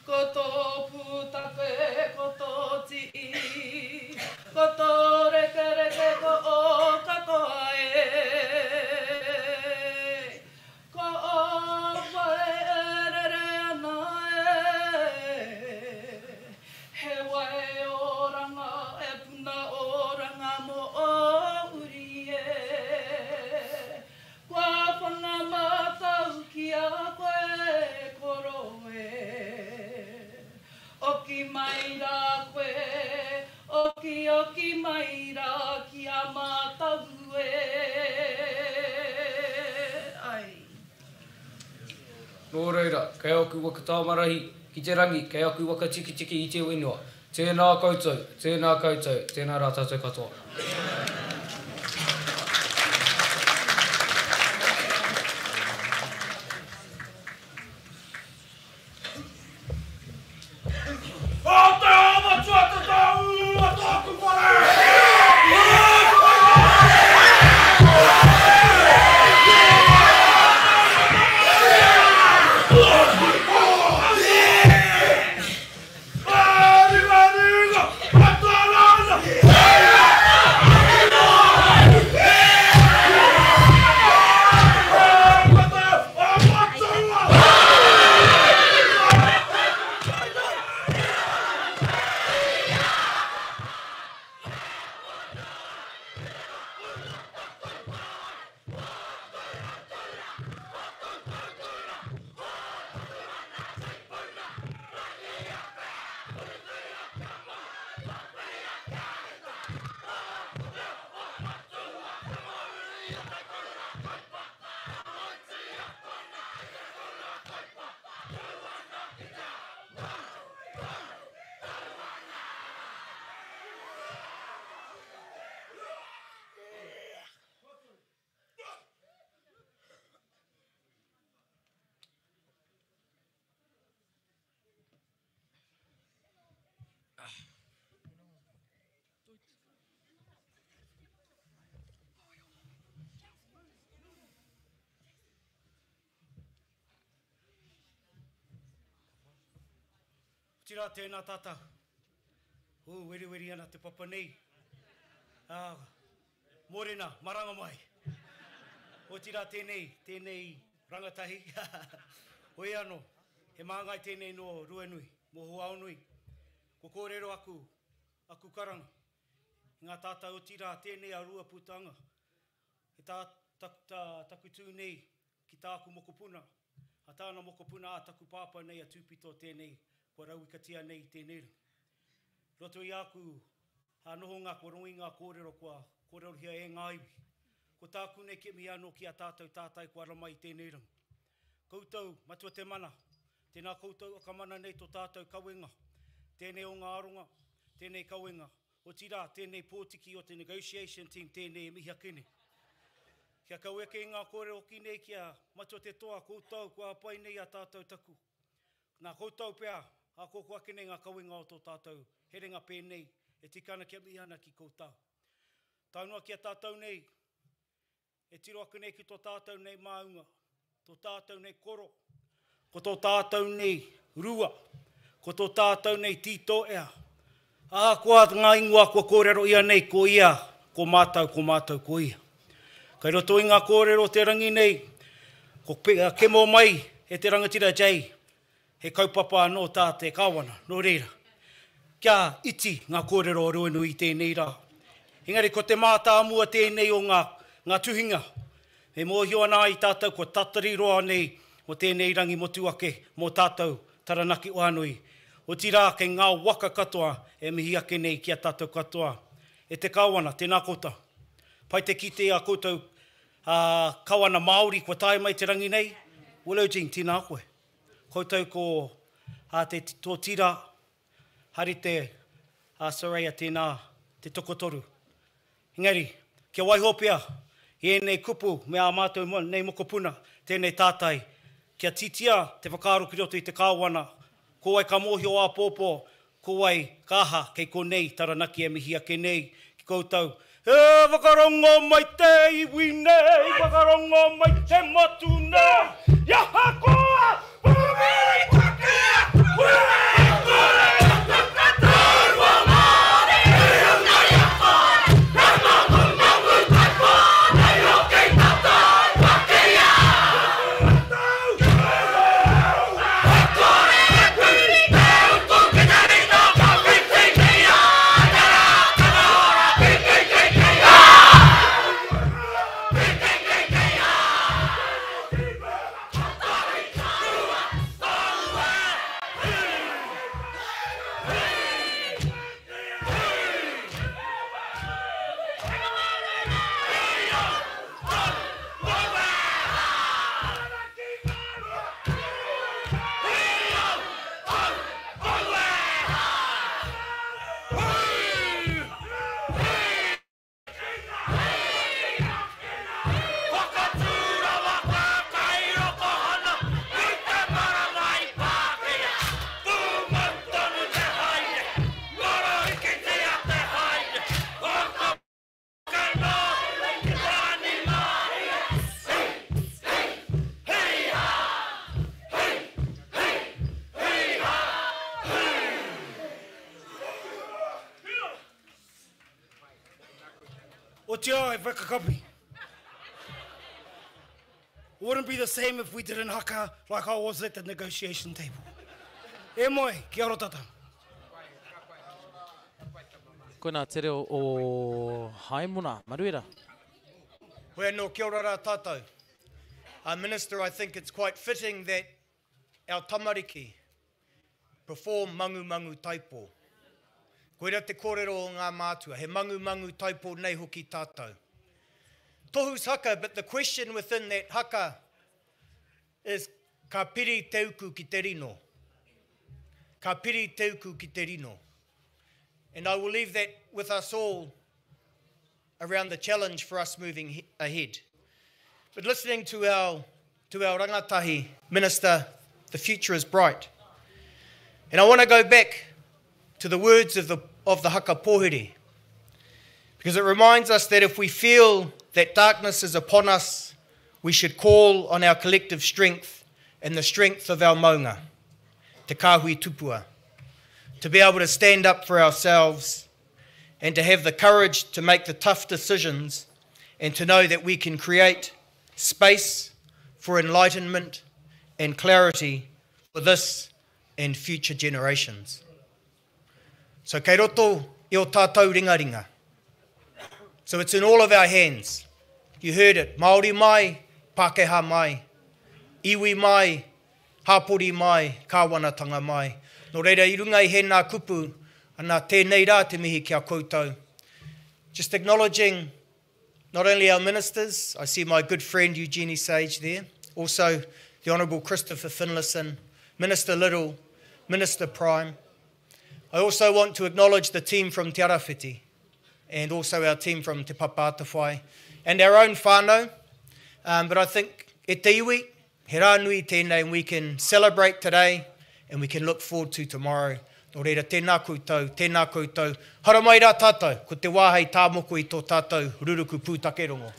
Ko tō pūtake, ko tō tii, ko tō rekereke, ko ō katoa e. Ko ō wai e rere ana e, he wai oranga, he puna oranga mō ō uri e. Kua whanga mātou ki a koe, koro e. Oki mai rā koe, oki, oki mai rā ki a mātou e. Ai. Nō reira, kei aku waka tāmarahi ki te rangi, kei aku waka tikitiki i te whenua, tēnā koutou, tēnā koutou, tēnā rā tātou katoa. O te ao matua te tau o tōku whare! Otirā tēnā tātou. Ū, weriweri ana te papa nei. Ā, mōrena, maranga mai. Otirā tēnei, tēnei rangatahi. Hoi anō, he māngai tēnei nō Ruanui, mō Huaonui. Kua kōrero aku, aku karanga. I ngā tātai otirā tēnei a Ruaputanga. He tā, tā, tā, taku tū nei ki tāku mokopuna, a tāna mokopuna a taku pāpā nei a Tūpito tēnei kua rauikatia nei i tēnei rangi. I roto i āku nohonga kua rongo i ngā kōrero kua kōrerohia e ngā iwi. Ko tāku nei kia mihi anō ki a tātou tātai kua ara mai i tēnei rangi. Koutou, Matua Te Mana, tēnā koutou whakamana nei tō tātou kawenga, tēnei o ngā aronga, tēnei kawenga, Otirā, tēnei pōtiki o te negotiation team tēnei e mihi ake nei. Kia kaueke i ngā kōrero hoki nei ki a Matua Te Toa, koutou kua hāpai nei a tātou taku. Nā koutou pea, ākōkō ake nei ngā kawenga o tō tātou herenga pēnei, e tika ana kia mihi ana ki koutou. Tae noa ki a tātou nei, E tiro ake nei ki tō tātou nei māunga, tō tātou nei koro, ko tō tātou nei rua, ko tō tātou nei tītōea. Ahakoa ngā ingoa kua kōrero ia nei, ko ia, ko mātou, ko mātou, ko ia. Kai roto i ngā kōrero o te rangi nei, ko kemo mai e te rangatira Jay, He kaupapa anō tā te Kāwana, nō reira, kia iti ngā kōrero o Ruanui i tēnei rā. Engari ko te mātāmua tēnei o ngā, ngā tuhinga. E mōhio ana ai tātou kua tatari roa nei mō tēnei rangi motuake mō tātou Taranaki Whānui. Otirā kei ngā waka katoa e mihi ake nei ki a tātou katoa. E te Kāwana, tēnā koutou. Pai te kite i a koutou Kawana Māori kua tae mai te rangi nei. Willow Jean, tēnā koe. Koutou ko a te tō tira, haere te a Soraya tēnā te tokotoru. Engari, kia waiho pea i ēnei kupu me ā mātou nei mokopuna tēnei tātai, kia titia te whakaaro ki roto i te Kāwana, ko wai ka mōhio āpōpō, ko wai ka aha kei konei Taranaki e mihi ake nei ki koutou. E whakarongo mai te iwi nei, whakarongo mai te motu nei, i aha koa, whakamihi Otia e whakakapi. It wouldn't be the same if we didn't haka like I was at the negotiation table. E moe, kia ora tātou. Koinā te reo o Haimona Maruera. Hoi anō, kia ora rā tātou. Minister, I think it's quite fitting that our tamariki perform mangumangu taipo. Koira te kōrero o ngā mātua, he mangumangu taipo nei hoki tātou. Tohu's haka, but the question within that haka is ka piri te uku ki te rino. Ka piri te uku ki te rino. And I will leave that with us all around the challenge for us moving ahead. But listening to our, to our rangatahi, Minister, the future is bright. And I want to go back to the words of the, of the haka pōhiri, because it reminds us that if we feel that darkness is upon us, we should call on our collective strength and the strength of our maunga, Te Kāhui Tupua. to be able to stand up for ourselves and to have the courage to make the tough decisions and to know that we can create space for enlightenment and clarity for this and future generations. So kei roto i o tātou ringaringa. So it's in all of our hands. You heard it, Māori mai, Pākehā mai, iwi mai, hāpori mai, kāwanatanga mai. Nō reira, i runga i hēnā kupu, ana, tēnei rā te mihi ki a koutou. Just acknowledging not only our ministers, I see my good friend Eugenie Sage there, also the Honourable Christopher Finlayson, Minister Little, Minister Prime. I also want to acknowledge the team from Te Arawhiti and also our team from Te Papa Atawhai and our own whānau. Um, but I think e te iwi, he rā nui tēnei and we can celebrate today and we can look forward to tomorrow. Nō reira, tēnā koutou, tēnā koutou. Haramai rā tātou, ko te wā hei tāmoko i tō tātou ruruku pūtakerongo.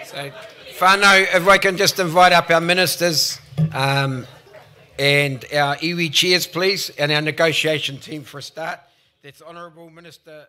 So, whānau, if I can just invite up our ministers um, and our iwi chairs, please, and our negotiation team for a start. That's Honourable Minister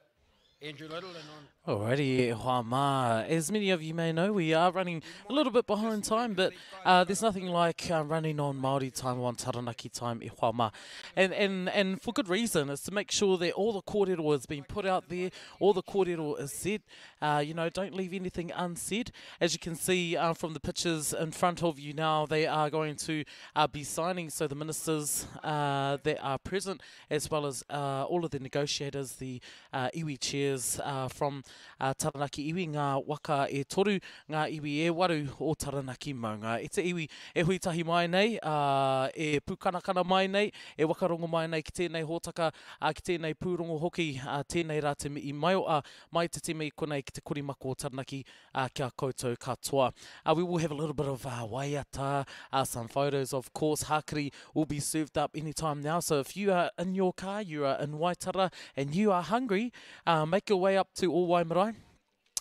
Andrew Little and on. Alrighty, e hoa mā. As many of you may know, we are running a little bit behind time, but uh, there's nothing like uh, running on Māori time, on Taranaki time, e hoa mā. And, and, and for good reason, is to make sure that all the kōrero has been put out there, all the kōrero is said. Uh, you know, don't leave anything unsaid. As you can see uh, from the pictures in front of you now, they are going to uh, be signing, so the ministers uh, that are present, as well as uh, all of the negotiators, the uh, iwi chairs uh, from uh, Taranaki iwi, ngā waka e toru, ngā iwi e waru o Taranaki maunga. E te iwi e hui tahi mai nei, uh, e pūkanakana mai nei, e wakarongo mai nei ki tēnei hōtaka, uh, ki tēnei pūrongo hoki, uh, tēnei rā te mihi maioa mai te timi konei ki te korimako o Taranaki uh, kia koutou katoa. Uh, we will have a little bit of uh, waiata, uh, some photos of course. Hakari will be served up anytime now. So if you are in your car, you are in Waitara and you are hungry, uh, make your way up to Ōwai Marae.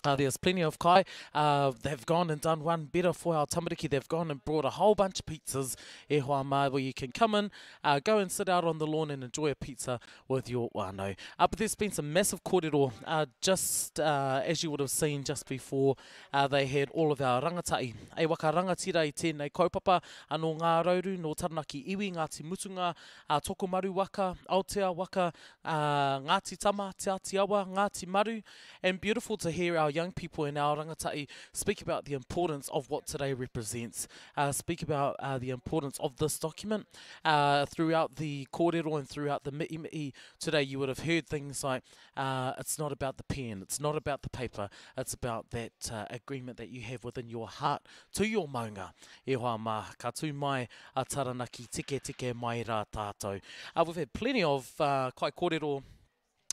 Uh, there's plenty of kai. Uh, they've gone and done one better for our tamariki. They've gone and brought a whole bunch of pizzas, e hoa mā, where you can come in, uh, go and sit out on the lawn and enjoy a pizza with your whānau. Uh, but there's been some massive kōrero, uh, just uh, as you would have seen just before, uh, they had all of our rangatahi. E waka rangatira i tēnei kaupapa, anō Ngā Rauru, nō Taranaki iwi, Ngāti Mutunga, uh, Tokomaru waka, Aotea waka, uh, Ngāti Tama, Te Āti Awa, Ngāti Maru, and beautiful to hear our young people and our rangatahi speak about the importance of what today represents, uh, speak about uh, the importance of this document. Uh, throughout the kōrero and throughout the mihi today, you would have heard things like, uh, it's not about the pen, it's not about the paper, it's about that uh, agreement that you have within your heart to your maunga. E hoa mā, ka tū mai a Taranaki tike tike mai rā tātou. Uh, we've had plenty of uh, kai kōrero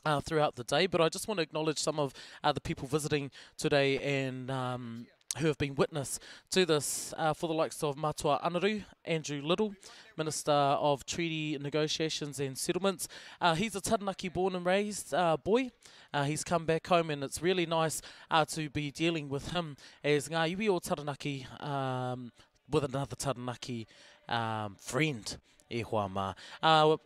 uh, throughout the day, but I just want to acknowledge some of uh, the people visiting today and um, who have been witness to this uh, for the likes of Matua Anaru, Andrew Little, Minister of Treaty Negotiations and Settlements. Uh, he's a Taranaki born and raised uh, boy. Uh, he's come back home and it's really nice uh, to be dealing with him as ngā iwi o Taranaki um, with another Taranaki um, friend. E hoa mā. Uh,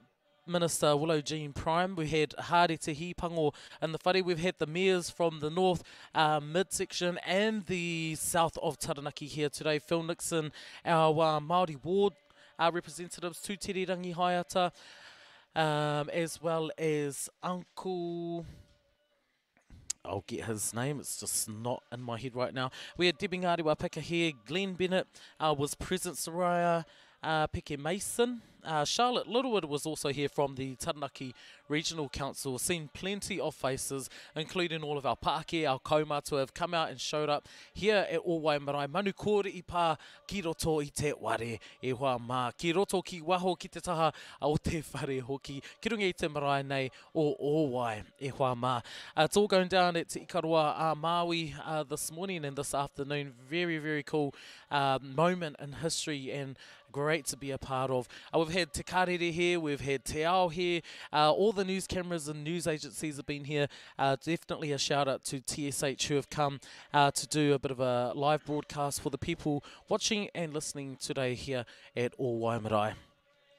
Minister Willow Jean Prime. We had Hare Te Hipango in the whare. We've had the mayors from the north uh, midsection and the south of Taranaki here today. Phil Nixon, our uh, Māori ward uh, representatives, Tūtere Rangihaeata, um, as well as Uncle... I'll get his name, it's just not in my head right now. We had Debbie Ngāriwa Peka here, Glenn Bennett uh, was present, Soraya uh, Peke Mason. Uh, Charlotte Littlewood was also here from the Taranaki Regional Council. Seen plenty of faces, including all of our pāke, our kaumātua have come out and showed up here at Ōwai Marae. Manu kōre i pā ki roto i te ware e hoa mā. Ki roto ki waho ki te taha o te whare hoki. Ki runga i te marae nei o Ōwai e hoa mā. Uh, it's all going down at Te Ikaroa a Māui uh, this morning and this afternoon. Very, very cool uh, moment in history and great to be a part of. Uh, we've had Te Karere here, we've had Te Ao here, uh, all the news cameras and news agencies have been here. Uh, definitely a shout out to TSH who have come uh, to do a bit of a live broadcast for the people watching and listening today here at Ōwai Marae.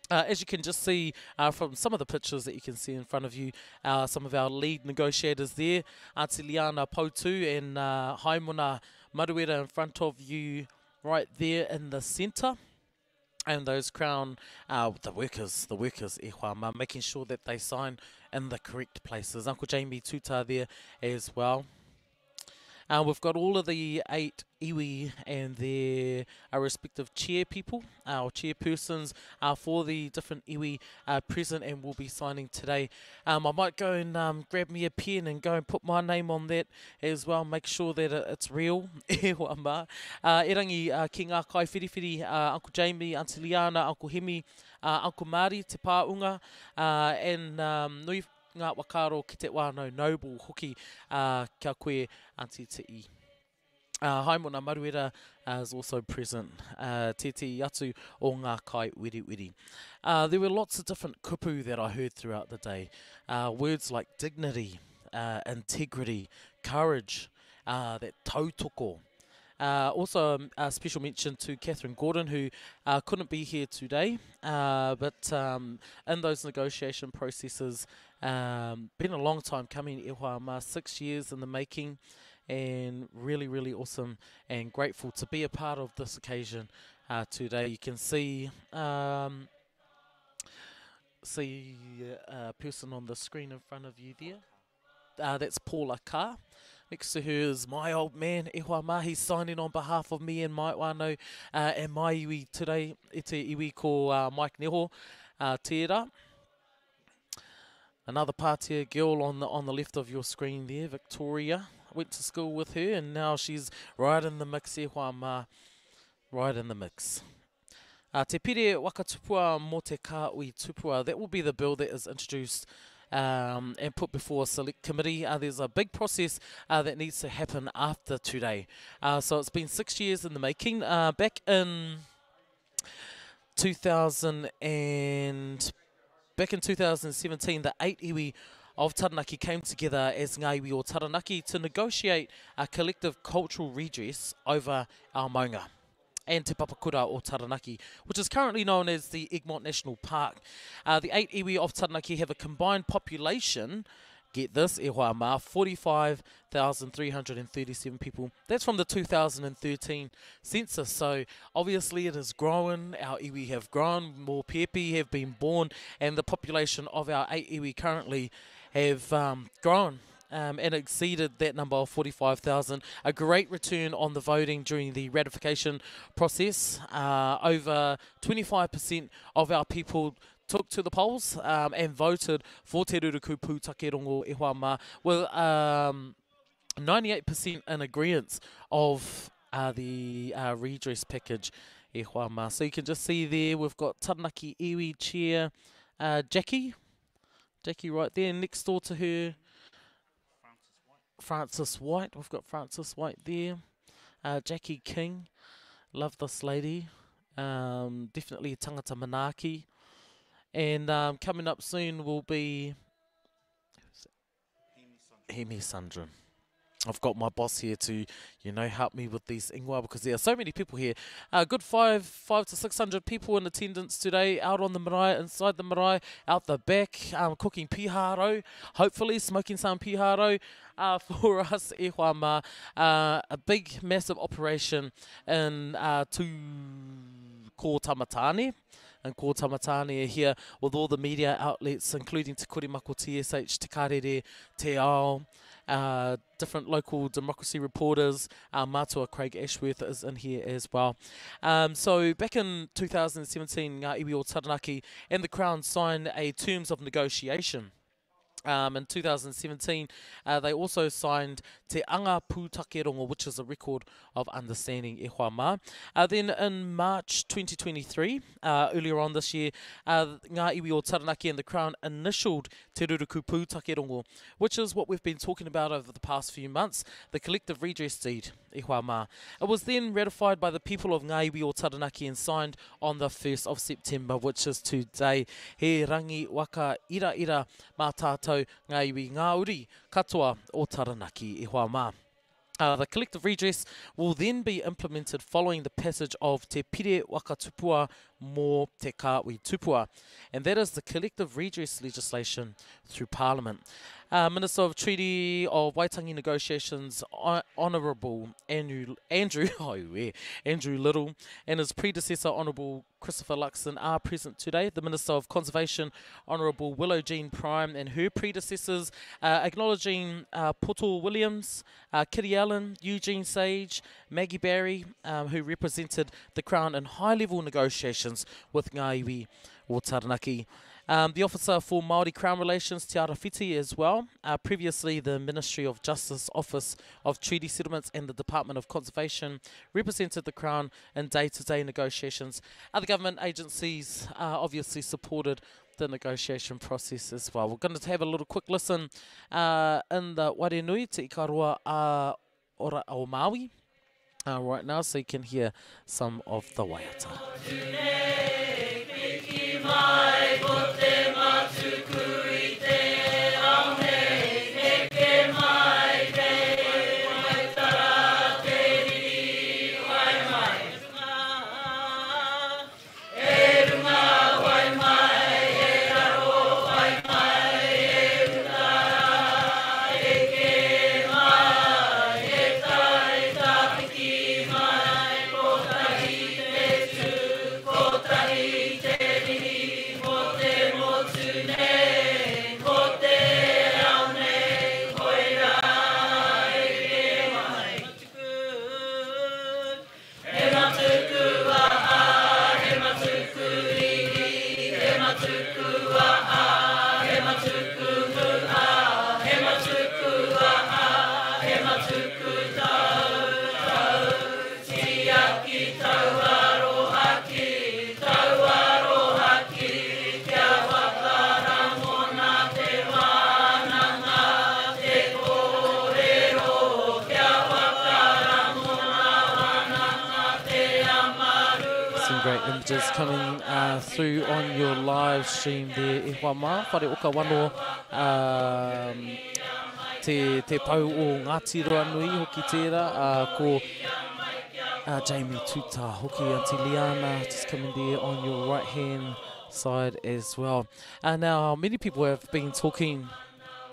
Uh, as you can just see uh, from some of the pictures that you can see in front of you, uh, some of our lead negotiators there, Auntie Liana Poutu and uh, Haimona Maruera in front of you right there in the centre. And those crown, uh, the workers, the workers, e hoa ma, making sure that they sign in the correct places. Uncle Jamie Tuta there as well. Uh, we've got all of the eight iwi and their uh, respective chair people, our chairpersons uh, for the different iwi uh, present and will be signing today. Um, I might go and um, grab me a pen and go and put my name on that as well, make sure that it's real. E hoa mā. Uh, erangi uh, ki ngā kai whiriwhiri, uh, Uncle Jamie, Auntie Liana, Uncle Hemi, uh, Uncle Māri, Te Pāunga, uh, and um, nui ngā whakaaro ki te whānau Noble hoki uh, kia koe, Auntie Ti'i. Uh, Haimona Maruera uh, is also present, uh, tētehi atu o ngā kai wiriwiri. Uh, there were lots of different kupu that I heard throughout the day. Uh, words like dignity, uh, integrity, courage, uh, that tautoko. Uh, also, um, a special mention to Catherine Gordon, who uh, couldn't be here today, uh, but um, in those negotiation processes, um, been a long time coming, e hoa mā, six years in the making, and really, really awesome and grateful to be a part of this occasion uh, today. You can see um, see a person on the screen in front of you there. Uh, that's Paula Carr. Next to her is my old man, e hoa mā. He's signing on behalf of me and my whānau uh, and my iwi today. E te iwi ko uh, Mike Neho uh, tērā. Another Pātea girl on the, on the left of your screen there, Victoria. Went to school with her and now she's right in the mix, e hoa mā. Right in the mix. Uh, te Pire Waka Tupua mō te Kāhui Tupua. That will be the bill that is introduced um, and put before a select committee. Uh, there's a big process uh, that needs to happen after today. Uh, so it's been six years in the making. Uh, back in 2000 and back in 2017, the eight iwi of Taranaki came together as Ngā Iwi o Taranaki to negotiate a collective cultural redress over our maunga and Te Papakura o Taranaki, which is currently known as the Egmont National Park. Uh, the eight iwi of Taranaki have a combined population get this, e hoa mā, 45,337 people. That's from the 2013 census. So obviously it has grown. Our iwi have grown. More pepi have been born. And the population of our eight iwi currently have um, grown. Um, and exceeded that number of 45,000. A great return on the voting during the ratification process. Uh, over 25% of our people took to the polls um, and voted for Te Ruruku Pūtakerongo e hoa mā, with um, 98% in agreement of uh, the uh, redress package e hoa mā. So you can just see there we've got Taranaki Iwi Chair uh, Jackie. Jackie right there. Next door to her, Francis White. We've got Francis White there. Uh, Jackie King. Love this lady. Um, definitely a tangata manaaki. And um, coming up soon will be Hemi Sundram. I've got my boss here to, you know, help me with these ingoa because there are so many people here. A good five, five to six hundred people in attendance today, out on the marae, inside the marae, out the back, um, cooking piharo, hopefully smoking some piharo uh, for us, e hoa mā. Uh, a big, massive operation in uh, Tu Ko Tamatane and Ko Tamatane are here with all the media outlets, including Te Korimako TSH, Te Karere, Te Ao, uh, different local democracy reporters. Uh, Matua Craig Ashworth is in here as well. Um, so back in 2017, Ngā Iwi o Taranaki and the Crown signed a terms of negotiation. Um, in 2017, uh, they also signed Te Anga Pūtakerongo, which is a record of understanding e hoa mā. Uh, then in March 2023, uh, earlier on this year, uh, Ngā Iwi o Taranaki and the Crown initialed Te Ruruku Pūtakerongo, which is what we've been talking about over the past few months, the collective redress deed, e hoa mā. It was then ratified by the people of Ngā Iwi o Taranaki and signed on the 1st of September, which is today. He rangi waka ira ira mā tātou ngā iwi ngā uri katoa o Taranaki e hoa mā. Uh, the collective redress will then be implemented following the passage of Te Pire Waka Tupua mō Te Kāhui Tupua, and that is the collective redress legislation through Parliament. Uh, Minister of Treaty of Waitangi Negotiations, Honourable Andrew, Andrew, oh, yeah, Andrew Little, and his predecessor, Honourable Christopher Luxon, are present today. The Minister of Conservation, Honourable Willow Jean Prime, and her predecessors, uh, acknowledging uh, Poto Williams, uh, Kitty Allen, Eugene Sage, Maggie Barry, um, who represented the Crown in high-level negotiations with Ngā Iwi o Taranaki. Um, the Officer for Māori Crown Relations, Te Arawhiti, as well. Uh, previously, the Ministry of Justice Office of Treaty Settlements and the Department of Conservation represented the Crown in day-to-day negotiations. Other government agencies uh, obviously supported the negotiation process as well. We're going to have a little quick listen uh, in the Warenui, Te Ikaroa uh, Ora o Maui. Uh, right now, so you can hear some of the waiata. Some great images coming uh, through on your live stream there. E hoa mā, whare oka wano um, te, te pau o Ngāti Ruanui hoki tērā, uh, ko uh, Jamie Tuta hoki, Auntie Liana just coming there on your right hand side as well. Uh, now, many people have been talking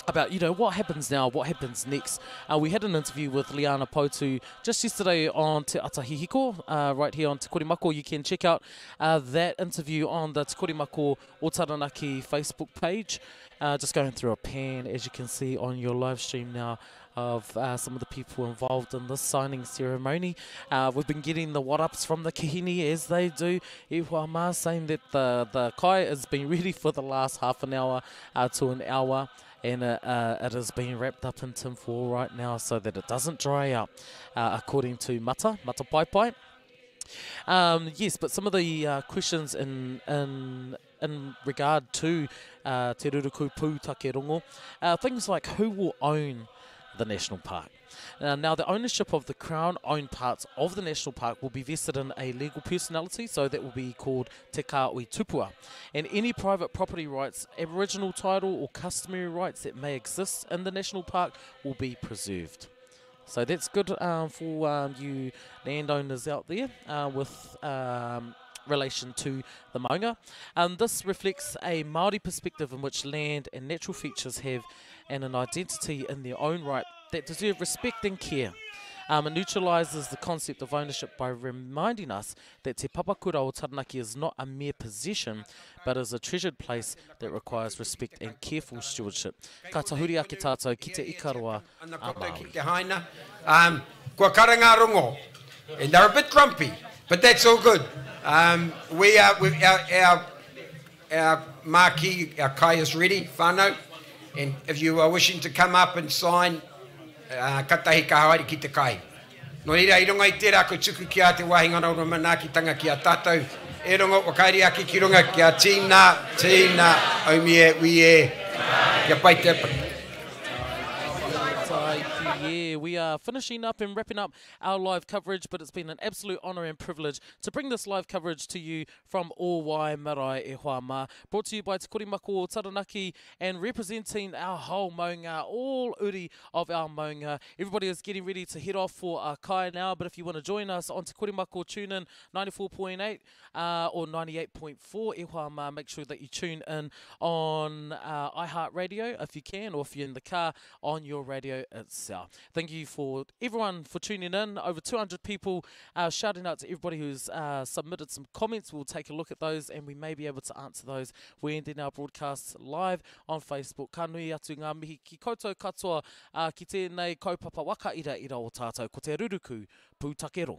about, you know, what happens now, what happens next. Uh, we had an interview with Liana Poutu just yesterday on Te Atahihiko, uh, right here on Te Korimako. You can check out uh, that interview on the Te Korimako o Taranaki Facebook page. Uh, just going through a pan, as you can see on your live stream now, of uh, some of the people involved in this signing ceremony. Uh, we've been getting the what-ups from the Kihini as they do. Iwa ma saying that the, the kai has been ready for the last half an hour uh, to an hour and uh, uh, it is being wrapped up in tinfoil right now so that it doesn't dry out, uh, according to Mata, Mata Pai Pai. Um, yes, but some of the uh, questions in, in, in regard to uh, Te Ruruku Pūtakerongo, uh, things like who will own the national park. Uh, now, the ownership of the Crown-owned parts of the national park will be vested in a legal personality, so that will be called Te Kāhui Tupua. And any private property rights, Aboriginal title or customary rights that may exist in the national park will be preserved. So that's good um, for um, you landowners out there uh, with um, relation to the maunga. Um, this reflects a Māori perspective in which land and natural features have and an identity in their own right that deserve respect and care. Um, it neutralises the concept of ownership by reminding us that Te Papakura o Taranaki is not a mere possession, but is a treasured place that requires respect and careful stewardship. Ka tahuri ake tātou ki te ikaroa a Māui. Te haina. Um, kua karanga rongo. And they're a bit grumpy, but that's all good. Um, we are, we, our, our, our marquee, our kai is ready, whānau. And if you are wishing to come up and sign, uh, katahi ka haere ki te kai. Nō reira, i runga i tērā ko tuku ki a te wāhingana o manaakitanga ki a tātou. E rongo whakairi ake ki runga ki a tīna, tīna, aumi e, ui e, kia pai te Tai ki Yeah, we are finishing up and wrapping up our live coverage, but it's been an absolute honour and privilege to bring this live coverage to you from Ōwai Marae e hoa mā. Brought to you by Te Korimako o Taranaki and representing our whole maunga, all uri of our maunga. Everybody is getting ready to head off for a kai now, but if you want to join us on Te Korimako, tune in 94.8 uh, or 98.4 e hoa mā. Make sure that you tune in on uh, iHeartRadio if you can, or if you're in the car, on your radio itself. Thank you for everyone for tuning in. Over 200 people uh, shouting out to everybody who's uh, submitted some comments. We'll take a look at those and we may be able to answer those. We're ending our broadcast live on Facebook. Ka nui atu ngā mihi ki koutou katoa uh, ki tēnei kaupapa waka ira ira o tātou ko te ruruku pūtakero.